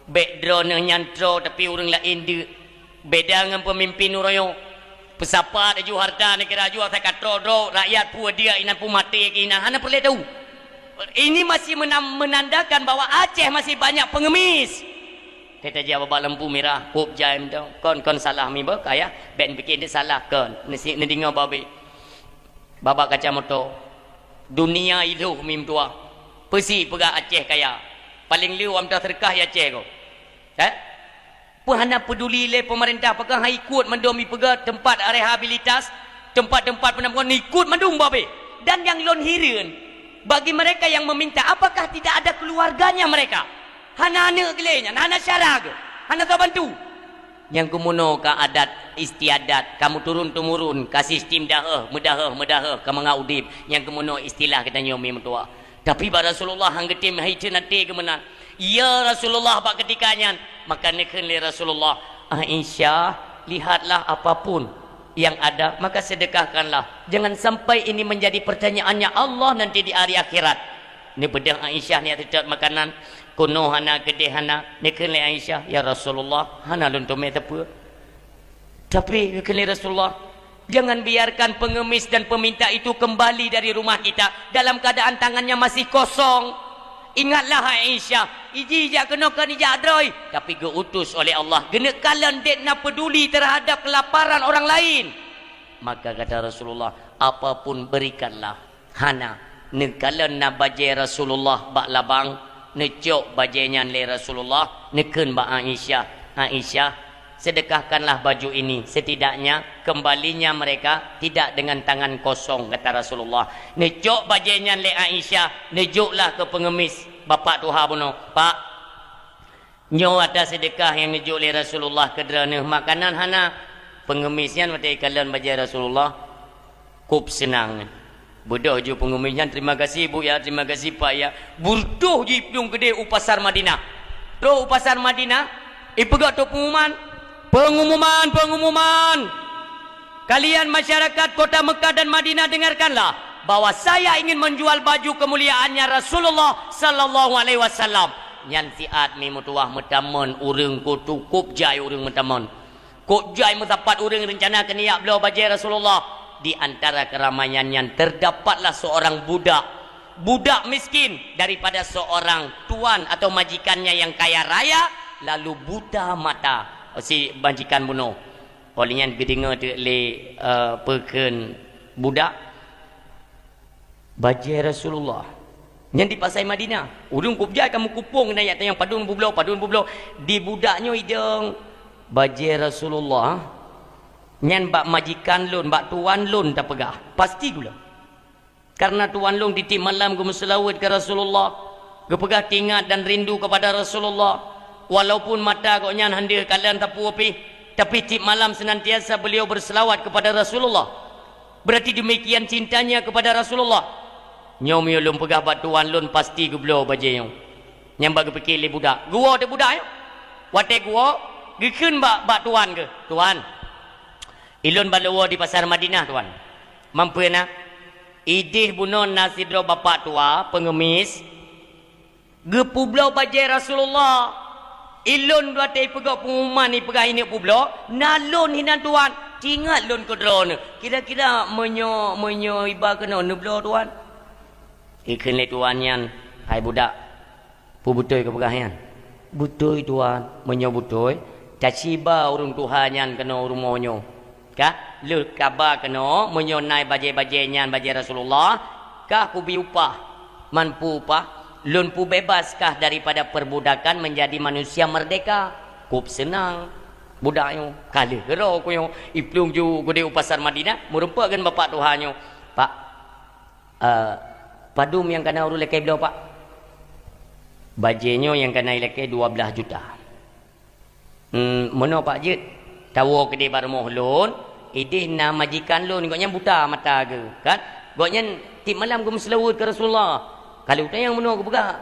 Bék droeneuh nyan troe, tapi ureuëng laén deuk. Beda ngon peumimpin uroe nyoe. Peusapat aju harta neugara jua, asai ka troe droe, rakyat peue dia inan, peue maté keu inan, hana peureulée tahu. Ini masih menam-, menandakan bahwa Aceh masih banyak pengemis. Teutajak babah lampu merah, hop jai mantong. Kon, kon salah mi bah, kaya, bék neupiké salah kon. Neusi-, neudeungoe babah. Babah kaca moto. Dunia ilôh mi meutuwah. Peusi peugah Aceh kaya. Paléng lé wam ta seudeukah ya Aceh ko. Eh? Peue hana peuduli lé peumeurintah, pakon han ikot mandum ipeugah teumpat rehabilitas? Teumpat-teumpat peunampungan ikot mandum babeh. Dan nyang lôn hireuen, bagi mereka yang meminta, apakah tidak ada keluarganya mereka? Hana aneuk geuh lé nyan, hana syara geuh, hana sabantu. Nyang keumeunoe ka adat istiadat, ka meuturun-temurun, ka sistem daheuh, meudaheuh, meudaheuh, ka mangat udeb. Nyang keumeunoe istilah geutanyoe mi meutuah. Tapi bak Rasulullah han geutem hai teun até geuh meunan. Ya Rasulullah, bak keutika nyan, maka neukheun lé Rasulullah, "Aisyah, lihatlah apapun yang ada, maka sedekahkanlah. Jangan sampai ini menjadi pertanyaannya Allah nanti di hari akhirat." Neubeudôh Aisyah, neujak teutot makanan, keunoe hana, keudeh hana. Neukheun lé Aisyah, "Ya Rasulullah, hana lôn teumé teupeu." Tapi, kheun lé Rasulullah, "Jangan biarkan pengemis dan peminta itu kembali dari rumah kita dalam keadaan tangannya masih kosong. Ingatlah, hai Aisyah, iji jak keunoe kon ijak droe, tapi geu-utus oleh Allah, geuneuk kalon, dek na peduli terhadap kelaparan orang lain." Maka kata Rasulullah, "Apapun berikanlah." Hana. Neukalon na bajée Rasulullah bak labang, neucok bajée nyan lé Rasulullah, neukheun bak Aisyah, "Aisyah, sedekahkanlah baju ini, setidaknya kembalinya mereka tidak dengan tangan kosong," kata Rasulullah. Neucok bajée nyan lé Aisyah, neujoklah keu peungemis bapak tuha bunoe, "Pak, nyoe atra seudeukah nyang neujok lé Rasulullah keu droeneuh, makanan hana." Peungemis nyan watée ikalon bajée Rasulullah, kôb seunang. Beudôh ju peungemis nyan, "Terima kasih, Bu, ya, terima kasih, Pak, ya." Beudôh ju iplueng keudeh u pasar Madinah. Troh u pasar Madinah, ipeugah troh peungumuman, "Peungumuman, peungumuman! Kalian masyarakat kota Mekah dan Madinah, dengarkanlah bahwa saya ingin menjual baju kemuliaannya Rasulullah sallallahu alaihi wasallam." Nyan siat mi meutuah meutamon ureuëng, kôb jai ureuëng meutamon. Kôb jai meusapat ureuëng reuncana keuneuk jak bloe bajée Rasulullah. Di antara keuramaian nyan terdapatlah seorang budak. Budak miskin daripada seorang tuan atau majikannya yang kaya raya, lalu buta mata si majikan bunoe. Óh lheueh nyan geudeungoe teuk lé, eh, peue kheun budak, "Bajée Rasulullah." Nyan di pasai Madinah. Ureuëng kôb jai ka meukupông na jak tanyong padum peubloe, padum peubloe. Di budak nyoe idong, "Bajée Rasulullah, nyan bak majikan lôn, bak tuan lôn tapeugah. Pasti gula." Karena tuan lôn tieb-tieb malam geumeuseulaweuet keu Rasulullah, geupeugah teuingat dan rindu kepada Rasulullah. Walaupun mata gobnyan han deuh kalon sapeue pih, tapi tieb malam senantiasa beliau berselawat kepada Rasulullah. Berarti demikian cintanya kepada Rasulullah. Nyoe meunyoe lôn peugah bak tuan lôn pasti geubloe bajée nyoe. Nyang bak geupike lé budak. Geuwoe teuk budak nyoe. Watée geuwoe, geukheun bak, bak tuan geuh, "Tuan, ilôn bak lôn woe di pasar Madinah, tuan." "Man peue na?" "Ideh bunoe na sidroe bapak tuha, peungemis, geupeubloe bajée Rasulullah. Ilôn watée ipeugah peungumuman ipeugah ineuk peubloe, na lôn hinan tuan. Teuingat lôn keu droeneuh. Kira-kira meunyoe, meunyoe iba keunoe neubloe tuan?" Ikheun lé tuan nyan, "Hai budak, peue beutôi kapeugah nyan?" "Beutôi tuan." "Meunyoe beutôi, taciba ureuëng tuha nyan keunoe u rumoh nyoe. Ka lheueh kaba keunoe, meunyoe na bajée-bajée nyan bajée Rasulullah, kah kubi upah. Man peue upah? Lôn peubeubaskah daripada perbudakan menjadi manusia merdeka." Kôb seunang budak nyoe. Ka lheueh keudroe keu nyoe, iplueng ju keudeh u pasar Madinah, meurumpok ngon bapak tuha nyoe, "Pak, eh, padum nyang kana ureuëng lakée bloe, Pak?" "Bajée nyoe nyang kana ilakée dua blaih juta." "Hmm, meunoe Pak jeuet, tawoe keudeh bak rumoh lôn, ideh na majikan lôn, gobnyan buta mata geuh, kan? Gobnyan tieb malam geumeuseulaweuet keu Rasulullah. Ka lheueh tanyong meunoe geupeugah,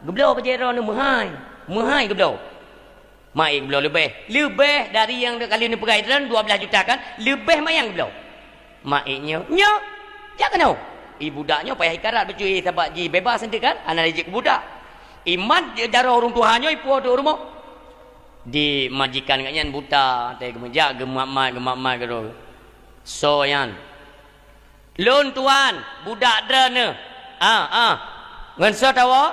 geubloe bajée droeneuh meuhai, meuhai geubloe." "Ma ék geubloe leubeh, leubeh dari nyang ka lheueh neupeugah droeneuh dua blaih juta kan, leubeh ma nyang geubloe." "Ma ék nyoe, nyoe, jak keunoe." I budak nyoe payah ikarat bacut, eh, sabab jibeubaih sendiri kan, hana lé jeuet keu budak. Imat jaroe ureuëng tuha nyoe ipuwoe teuk u rumoh. Di majikan gobnyan buta, watée geumeujak geumat-mat, geumat-mat keudroe. "Soe nyan?" "Lôn tuan, budak droeneuh." "Ah, ah. Ngon soe tawoe?"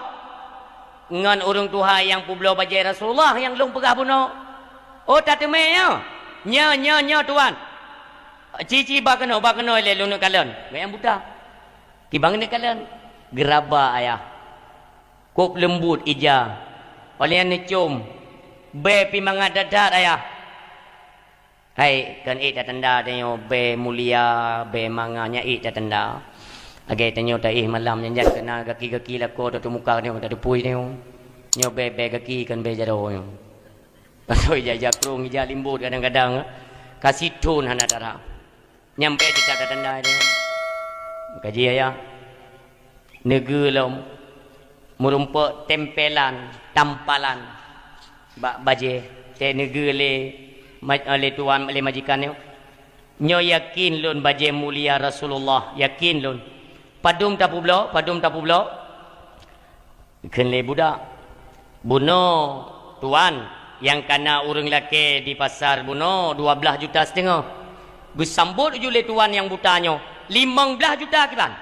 "Ngon ureuëng tuha nyang peubloe bajée Rasulullah nyang lôn peugah bunoe." "Oh, tateumé nyoe?" "Nyoe, nyoe, nyoe tuan." "Ci, ci, ba keunoe, ba keunoe lé lôn neuk kalon." Gobnyan buta. Kiban neuk kalon. Geuraba ayah. Kôb leumbot ija. Óh lheueh nyan neucom. Bée pih mangat that-that ayah. Hai, kon ék tatanda tanyoe bèe mulia, bèe mangat, nyan ék tatanda. Lagèe tanyoe taéh malam nyan, jan keunan gaki-gaki lakoe tateumuka tanyoe, tateupui tanyoe. Nyoe bèe, bèe gaki kon bèe jaroe nyoe. Pasoe ija-ija krông, ija limbot kadang-kadang, ka sithon hana tara. Nyan bèe teutab tatanda tanyoe. Kaji ayah. Neugeue lom, meurumpok tempelan, tampalan bak bajèe, teuneugeu lé ma-, lé tuan, lé majikan nyoe. Nyoe yakin lôn bajèe mulia Rasulullah, yakin lôn. Padum tapeubloe, padum tapeubloe? Kheun lé budak, "Bunoe, tuan, nyang kana ureueng lakèe di pasar bunoe dua blaih juta siteungoh." Geusambot ju lé tuan nyang buta nyoe, "Limong blaih juta kiban."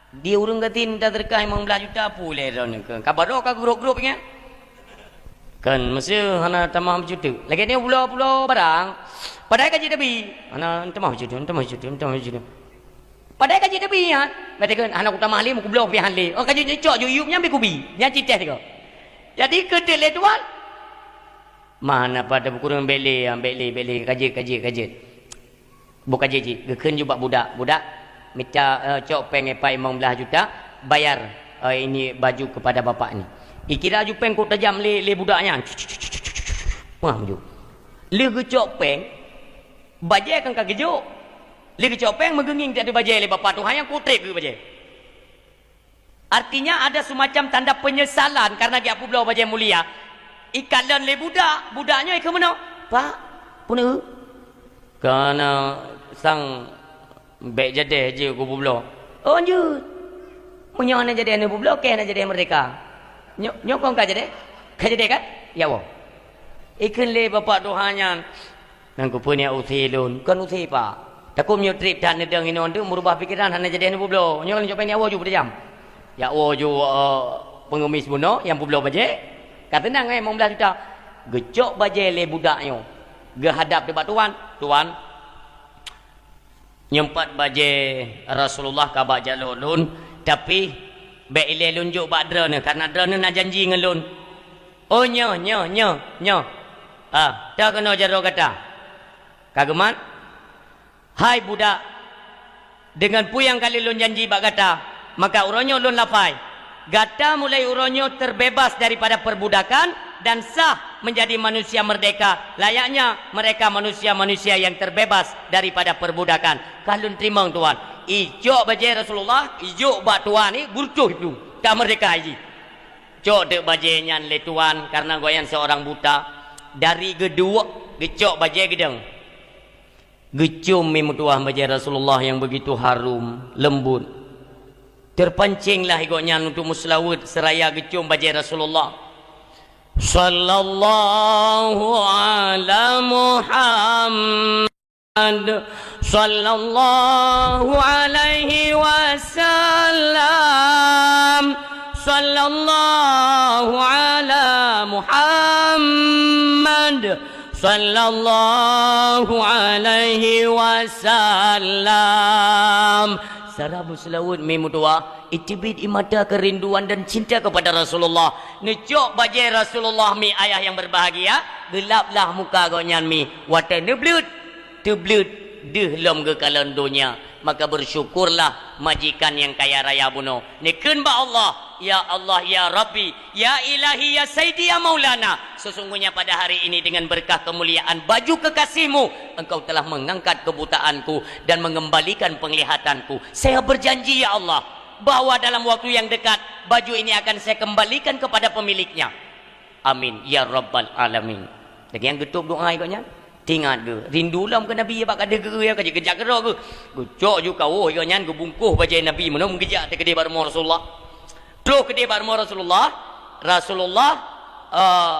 Di ureueng gasien taseudekah limong blaih juta, pulèh droeneuh keu ka baroe ka geugrôp-grôp nyan. Kan, meuseu hana tamah meucuteuk. Lagèe nyoe pulo-pulo barang, padahai ka jeuet tabi. Hana tamah meucuteuk, tamah meucuteuk, tamah meucuteuk. Padahai ka jeuet tabi nyan. Berarti kan hana kutamah lé, meukubloe piah lé. Oh, ka jeuet cok ju yup nyan bi kubi. Nyan cit teh tiga. Jadi keu lé tuan. Mana pada bukureueng bèk lé, bèk lé, bèk lé, ka jeuet, ka jeuet, ka jeuet. Buka jiji, geukheun ju bak budak, "Budak, mita, eh, cok péng ipat limong blaih juta, bayar, eh, ini baju kepada bapak ni." Ikira ju péng kok tajam lé, lé budak nyan. Wah, maju. Lheueh geucok péng, bajèe kan ka geujok. Lheueh geucok péng, meugeungieng that bajèe lé bapak tuha nyan, kok trép geuh bajèe. Artinya ada semacam tanda penyesalan karena geujak peubloe bajèe mulia. Ikalon lé budak, budak nyoe ikheun meunoe, "Pak, peue?" "Kana sang bèk jadèh jeuet kupeubloe." "Oh, jeuet. Meunyoe hana jadèh neupeubloe, kèe hana jadèh meurdeka. Nyoe, nyoe kon ka jadèh? Ka jadèh kan? Ya Allah." Ikheun lé bapak tuha nyan, "Nang keupeue neujak use lôn?" "Kon use, Pak. Takot meunyoe trép that neudong inoe teuk meurubah pikeran hana jadèh neupeubloe. Nyoe lôn cok péng neujak woe ju peudajam." Jak woe ju, eh, pengemis bunoe nyang peubloe bajèe. Ka teunang, eh, limong blaih juta. Geucok bajèe lé budak nyoe. Geuhadap teuk bak tuan. "Tuan, nyoe pat bajèe Rasulullah ka bak jak lôn, tapi bèk ilèe lôn jok bak droeneuh, karena droeneuh na janji ngon lôn." "Oh, nyoe, nyoe, nyoe, nyoe. Ah, ta keunoe jaroe gata." Ka geumat, "Hai budak, deungon peue nyang ka lheueh lôn janji bak gata, maka uroe nyoe lôn lafai, gata mulai uroe nyoe terbebas daripada perbudakan dan sah menjadi manusia merdeka, layaknya mereka manusia-manusia yang terbebas daripada perbudakan." "Ka lôn teurimong, Tuan." Icok bajèe Rasulullah, ijok bak tuan ni, geureutôh iplueng. Ka meurdeka jih. Cok teuk bajèe nyan lé tuan, karena gobnyan seorang buta. Dari geuduek, geucok bajèe geudong. Geucium mi meutuah bajèe Rasulullah yang begitu harum, lembut. Terpancinglah gobnyan untuk meuseulaweuet seraya geucium bajèe Rasulullah. Sallallahu ala Muhammad. Sallallahu alaihi wasallam. Sallallahu ala Muhammad. Sallallahu alaihi wasallam. Sira meuseulaweuet mi meutuah, iteubiet ie mata keurinduan dan cinta kepada Rasulullah. Neucok bajèe Rasulullah mi, ayah yang berbahagia, geulaplah muka gobnyan mi. Watèe neubleuet, teubleuet deuh lom geukalon donya, maka bersyukurlah majikan nyang kaya raya bunoe. Neukheun bak Allah, "Ya Allah, ya Rabbi, ya Ilahi, ya Sayyidi, ya Maulana, sesungguhnya pada hari ini dengan berkah kemuliaan baju kekasih-Mu, Engkau telah mengangkat kebutaanku dan mengembalikan penglihatanku. Saya berjanji, ya Allah, bahwa dalam waktu yang dekat baju ini akan saya kembalikan kepada pemiliknya. Amin, ya Rabbal Alamin." Lagèe nyang geutôb doa gobnyan. Teuingat geuh, rindu lom keu Nabi bak ka deuh geu-eu, ka jeuet geujak keudroe geuh. Geucok ju kawöh gobnyan, geubungkôh bajèe Nabi meunoe, meugeujak teuh keudéh bak rumoh Rasulullah. Troh keudéh bak rumoh Rasulullah, Rasulullah, eh,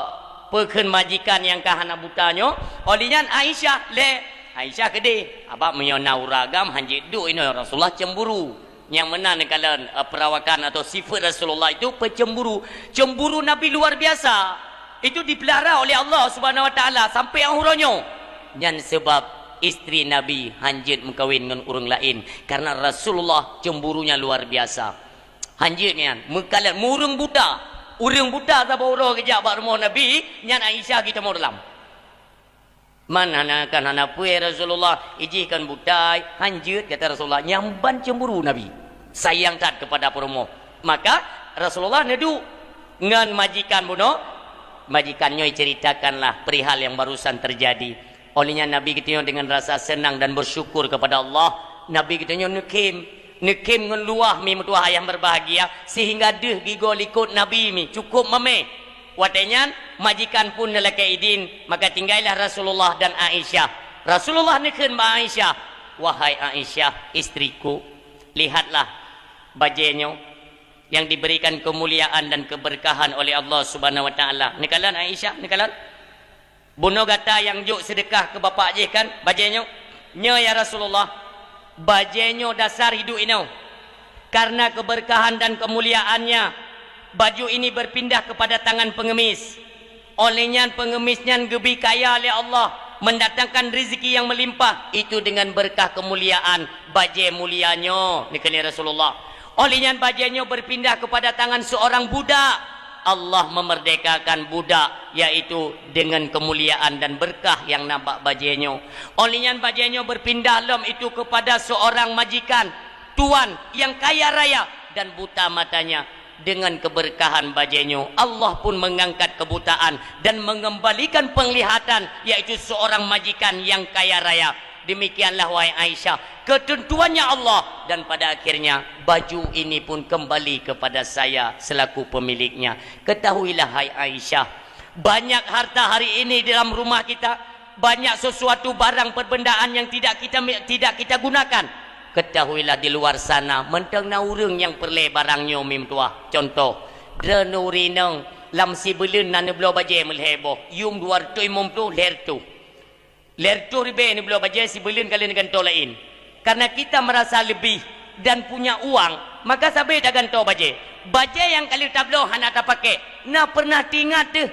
peukheun majikan nyang ka hana buta nyoe, oh lheueh nyan Aisyah lé. Aisyah keudéh, "Abak, meunyoe na ureueng agam han jeuet duek inoe, Rasulullah cemburu." Nyang meunan neukalon, eh, peurawakan atau sifat Rasulullah itu peucemburu. Cemburu Nabi luar biasa. Itu dipelihara oleh Allah Subhanahu wa Taala sampai uroe nyoe. Nyan sabab istri Nabi han jeuet meukawen ngon ureueng laén, karena Rasulullah cemburunya luar biasa. Han jeuet nyan, meukalon, meu ureueng buta. Ureueng buta saboh uroe geujak bak rumoh Nabi, nyan Aisyah geutamong dalam. Man hana kan hana peue, ya Rasulullah, ijih kan butai, hanjeuet, kata Rasulullah. Nyang ban cemburu Nabi. Sayang that kepada peurumoh. Maka Rasulullah neuduek ngon majikan bunoe. Majikan nyoe ceritakanlah perihal yang barusan terjadi. Oleh nyan Nabi geutanyoe dengan rasa senang dan bersyukur kepada Allah, Nabi geutanyoe neukhém, neukhém ngon luwah mi meutuwah ayah berbahagia, sehingga deuh gigoe likot Nabi mi cukup mamèh. Watèe nyan majikan pun neulakèe idin, maka tinggailah Rasulullah dan Aisyah. Rasulullah neukheun bak Aisyah, "Wahai Aisyah, istriku, lihatlah bajèe nyoe yang diberikan kemuliaan dan keberkahan oleh Allah Subhanahu wa Taala." Neukalon Aisyah, neukalon. Bunoe gata nyang jok seudeukah keu bapak jih kan, bajèe nyoe? Nyo, ya Rasulullah, bajèe nyoe dasar hidup inoe. Karena keberkahan dan kemuliaannya, baju ini berpindah kepada tangan pengemis. Oleh nyan, pengemis nyan geubri kaya lé Allah, mendatangkan rezeki yang melimpah, itu dengan berkah kemuliaan bajèe mulia nyoe, neukheun lé Rasulullah. Oleh nyan, bajèe nyoe berpindah kepada tangan seorang budak. Allah memerdekakan budak, yaitu dengan kemuliaan dan berkah nyang na bak bajèe nyoe. Oleh nyan bajèe nyoe berpindah lom itu kepada seorang majikan, tuan yang kaya raya dan buta matanya. Dengan keberkahan bajèe nyoe, Allah pun mengangkat kebutaan dan mengembalikan penglihatan, yaitu seorang majikan yang kaya raya. Demikianlah, wahai Aisyah, ketentuannya Allah, dan pada akhirnya baju ini pun kembali kepada saya selaku pemiliknya. Ketahuilah, hai Aisyah, banyak harta hari ini dalam rumah kita, banyak sesuatu barang perbendaan yang tidak kita mi-, tidak kita gunakan. Ketahuilah, di luar sana mantong na ureuëng nyang peureulée barang nyoe mi meutuwah. Contoh, droeneuh ureuëng inong, lam sibeuleuen na neubloe bajée meulhée boh, yuem dua reutôh limong ploh, lhée reutôh. Lhée reutôh ribée neubloe bajée sibeuleuen ka lheueh neugantoe laén. Karena kita merasa lebih dan punya uang, maka sabe tagantoe bajée. Bajée nyang ka lheueh tabloe hana tapakék. Na pernah teuingat teuh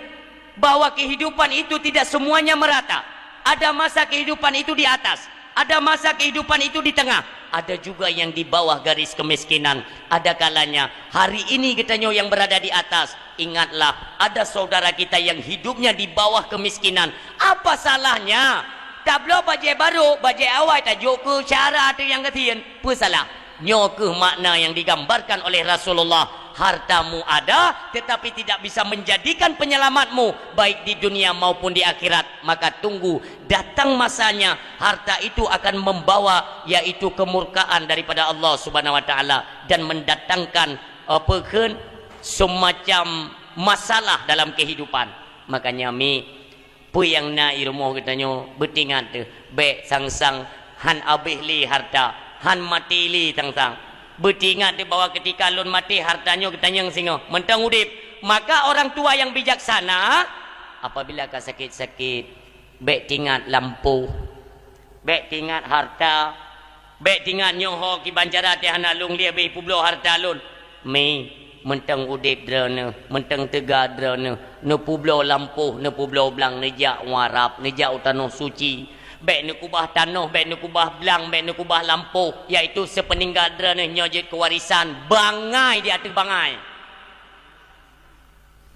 bahwa kehidupan itu tidak semuanya merata. Ada masa kehidupan itu di atas, ada masa kehidupan itu di tengah, ada juga yang di bawah garis kemiskinan. Ada kalanya hari ini geutanyoe yang berada di atas, ingatlah, ada saudara kita yang hidupnya di bawah kemiskinan. Apa salahnya? Tabloe bajée barô, bajée awai tajok keu syedara ateueh nyang gasien. Peue salah? Nyoe kheueh makna yang digambarkan oleh Rasulullah. Hartamu ada, tetapi tidak bisa menjadikan penyelamatmu, baik di dunia maupun di akhirat. Maka tunggu datang masanya, harta itu akan membawa, yaitu kemurkaan daripada Allah Subhanahu wa Taala dan mendatangkan, apa kheun, semacam masalah dalam kehidupan. Makanya, mi, peue nyang na i rumoh geutanyoe, beuteuingat teuh, bék sang-sang han abéh lé harta, han maté lé sang-sang. Beuteuingat teuh bahwa keutika lôn maté, harta nyoe geutanyong singoh, mantong udeb. Maka orang tua yang bijaksana, apabila ka sakét-sakét, bék teuingat lampôh, bék teuingat harta, bék teuingat nyoe ho kiban cara teuh hana lôn lieh beh peubloe harta lôn. Mi, mantong udeb droeneuh, mantong teuga droeneuh, neupubloe lampôh, neupubloe blang, neujak u Arab, neujak u tanoh suci. Bék neukubah tanoh, bék neukubah blang, bék neukubah lampôh, yaitu sepeninggal droeneuh nyoe jeuet keu warisan, bangai di ateueh bangai.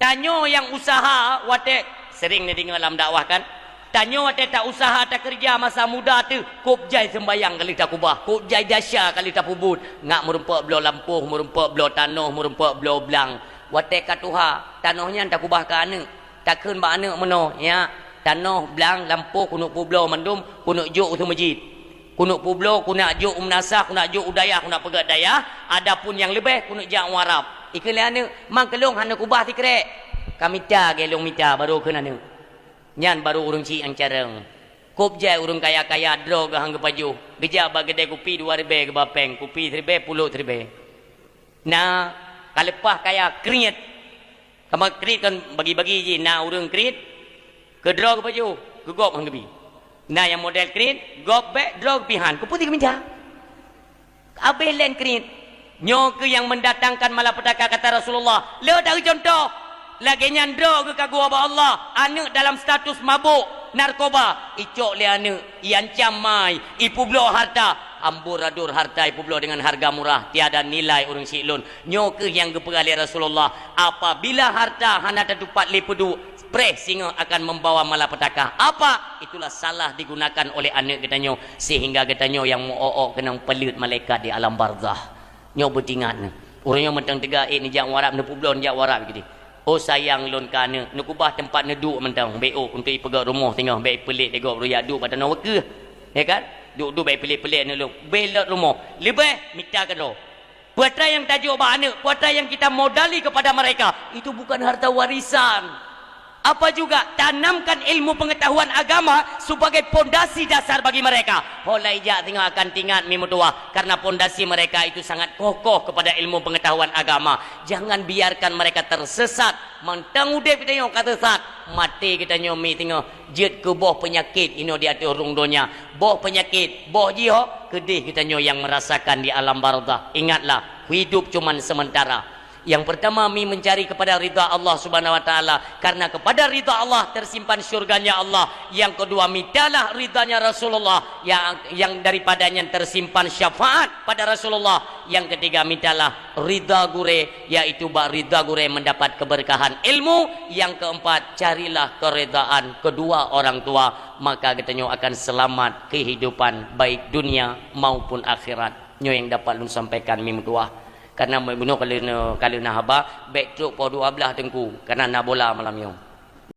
Tanyoe nyang useuha watée, sering neudeungoe lam dakwah kan, tanyoe watée ta-useuha takeureuja masa muda teuh, kôb jai seumbayang ka lheueh takubah, kôb jai desya ka lheueh tapeubuet, ngat meurumpok bloe lampôh, meurumpok bloe tanoh, meurumpok bloe blang. Watée ka tuha, tanoh nyan takubah keu aneuëk, takheun bak aneuëk meunoe, "Nyak, tanoh, blang, lampôh keuneuk peubloe mandum, keuneuk jok u seumeujid." Keuneuk peubloe, keuneuk jok u meunasah, keuneuk jok u dayah, keuneuk peugét dayah, adapun nyang leubeh keuneuk jak u Arab. Ikheun lé aneuëk, "Mang keu lôn hana kubah sikrék." "Ka mita, gét lôn mita," barô kheun aneuëk. Nyan barô ureuëng chik nyang carông. Kôb jai ureuëng kaya-kaya droe geuh han geupajoh, geujak bak keudè kupi dua ribèe geuba péng, kupi siribèe, pulôk siribèe. Na ka leupah kaya kriet. Teuma kriet kon bagi-bagi jih, na ureuëng kriet, keu droe geupajoh, keu gob han geubi. Na nyang model kriet, gob bék, droe geupi han, keupeue si geumita? Abéh lén kriet. Nyoe kheueh nyang mendatangkan malapetaka, kata Rasulullah. Le tari contoh. Lagée nyan droe geukagoe bak Allah, aneuëk dalam status mabôk, narkoba, icok lé aneuëk, iancam mai, ipeubloe harta, amburadul harta ipeubloe deungon hareuga murah, tiada nilai ureuëng syiek lôn. Nyoe kheueh nyang geupeugah lé Rasulullah, apabila harta hana tatupat lé peuduek, Preh singoh akan membawa malapetaka. Apa? Itulah salah digunakan oleh aneuk geutanyoe, sehingga geutanyoe nyang meu-ôk-ôk keunong peuleut malaikat di alam barzakh. Nyoe beutingat neuh. Ureueng nyoe mantong teuga, eh, neujak u Arab, neupubloe neujak u Arab geuh. "Oh sayang lôn keu aneuk, neukeubah teumpat neuduek mantong, bèk ôk untuk ipeugöt rumoh singoh, bèk ipeuleut lé gob, ruyah duek bak tanoh weukeuh." Ya kan? Duek-duek bèk ipeuleut-peuleut aneuk lôn. Bèk lôt rumoh. Leubeh mita keudroe. Peue atra nyang tajok bak aneuk, peue atra nyang kita modali kepada mereka, itu bukan harta warisan. Apa juga, tanamkan ilmu pengetahuan agama sebagai pondasi dasar bagi mereka. Ho lheuh jak singoh akan tingat mi meutuwah, karena pondasi mereka itu sangat kokoh kepada ilmu pengetahuan agama. Jangan biarkan mereka tersesat. Mantong udép geutanyoe ka sesat, maté geutanyoe mi singoh jeuet keu boh peunyakét inoe di ateueh rhueng donya. Boh peunyakét, boh jih ho, keudeh geutanyoe nyang merasakan di alam barzakh. Ingatlah, hidup cuman sementara. Yang pertama, mi mencari kepada ridha Allah Subhanahu wa Taala. Karena kepada ridha Allah tersimpan syurganya Allah. Yang kedua, mintalah ridhanya Rasulullah. Yang, yang daripadanya tersimpan syafaat pada Rasulullah. Yang ketiga, mintalah ridha gurèe, yaitu bak ridha gurèe mendapat keberkahan ilmu. Yang keempat, carilah keridhaan kedua orang tua, maka geutanyoe akan selamat kehidupan baik dunia maupun akhirat. Nyoe nyang dapat lôn sampaikan mi meutuwah. Karena bunoe ka lheueh na, ka lheueh na haba, bèk trok poh dua belas teungku, karena na bola malam nyoe.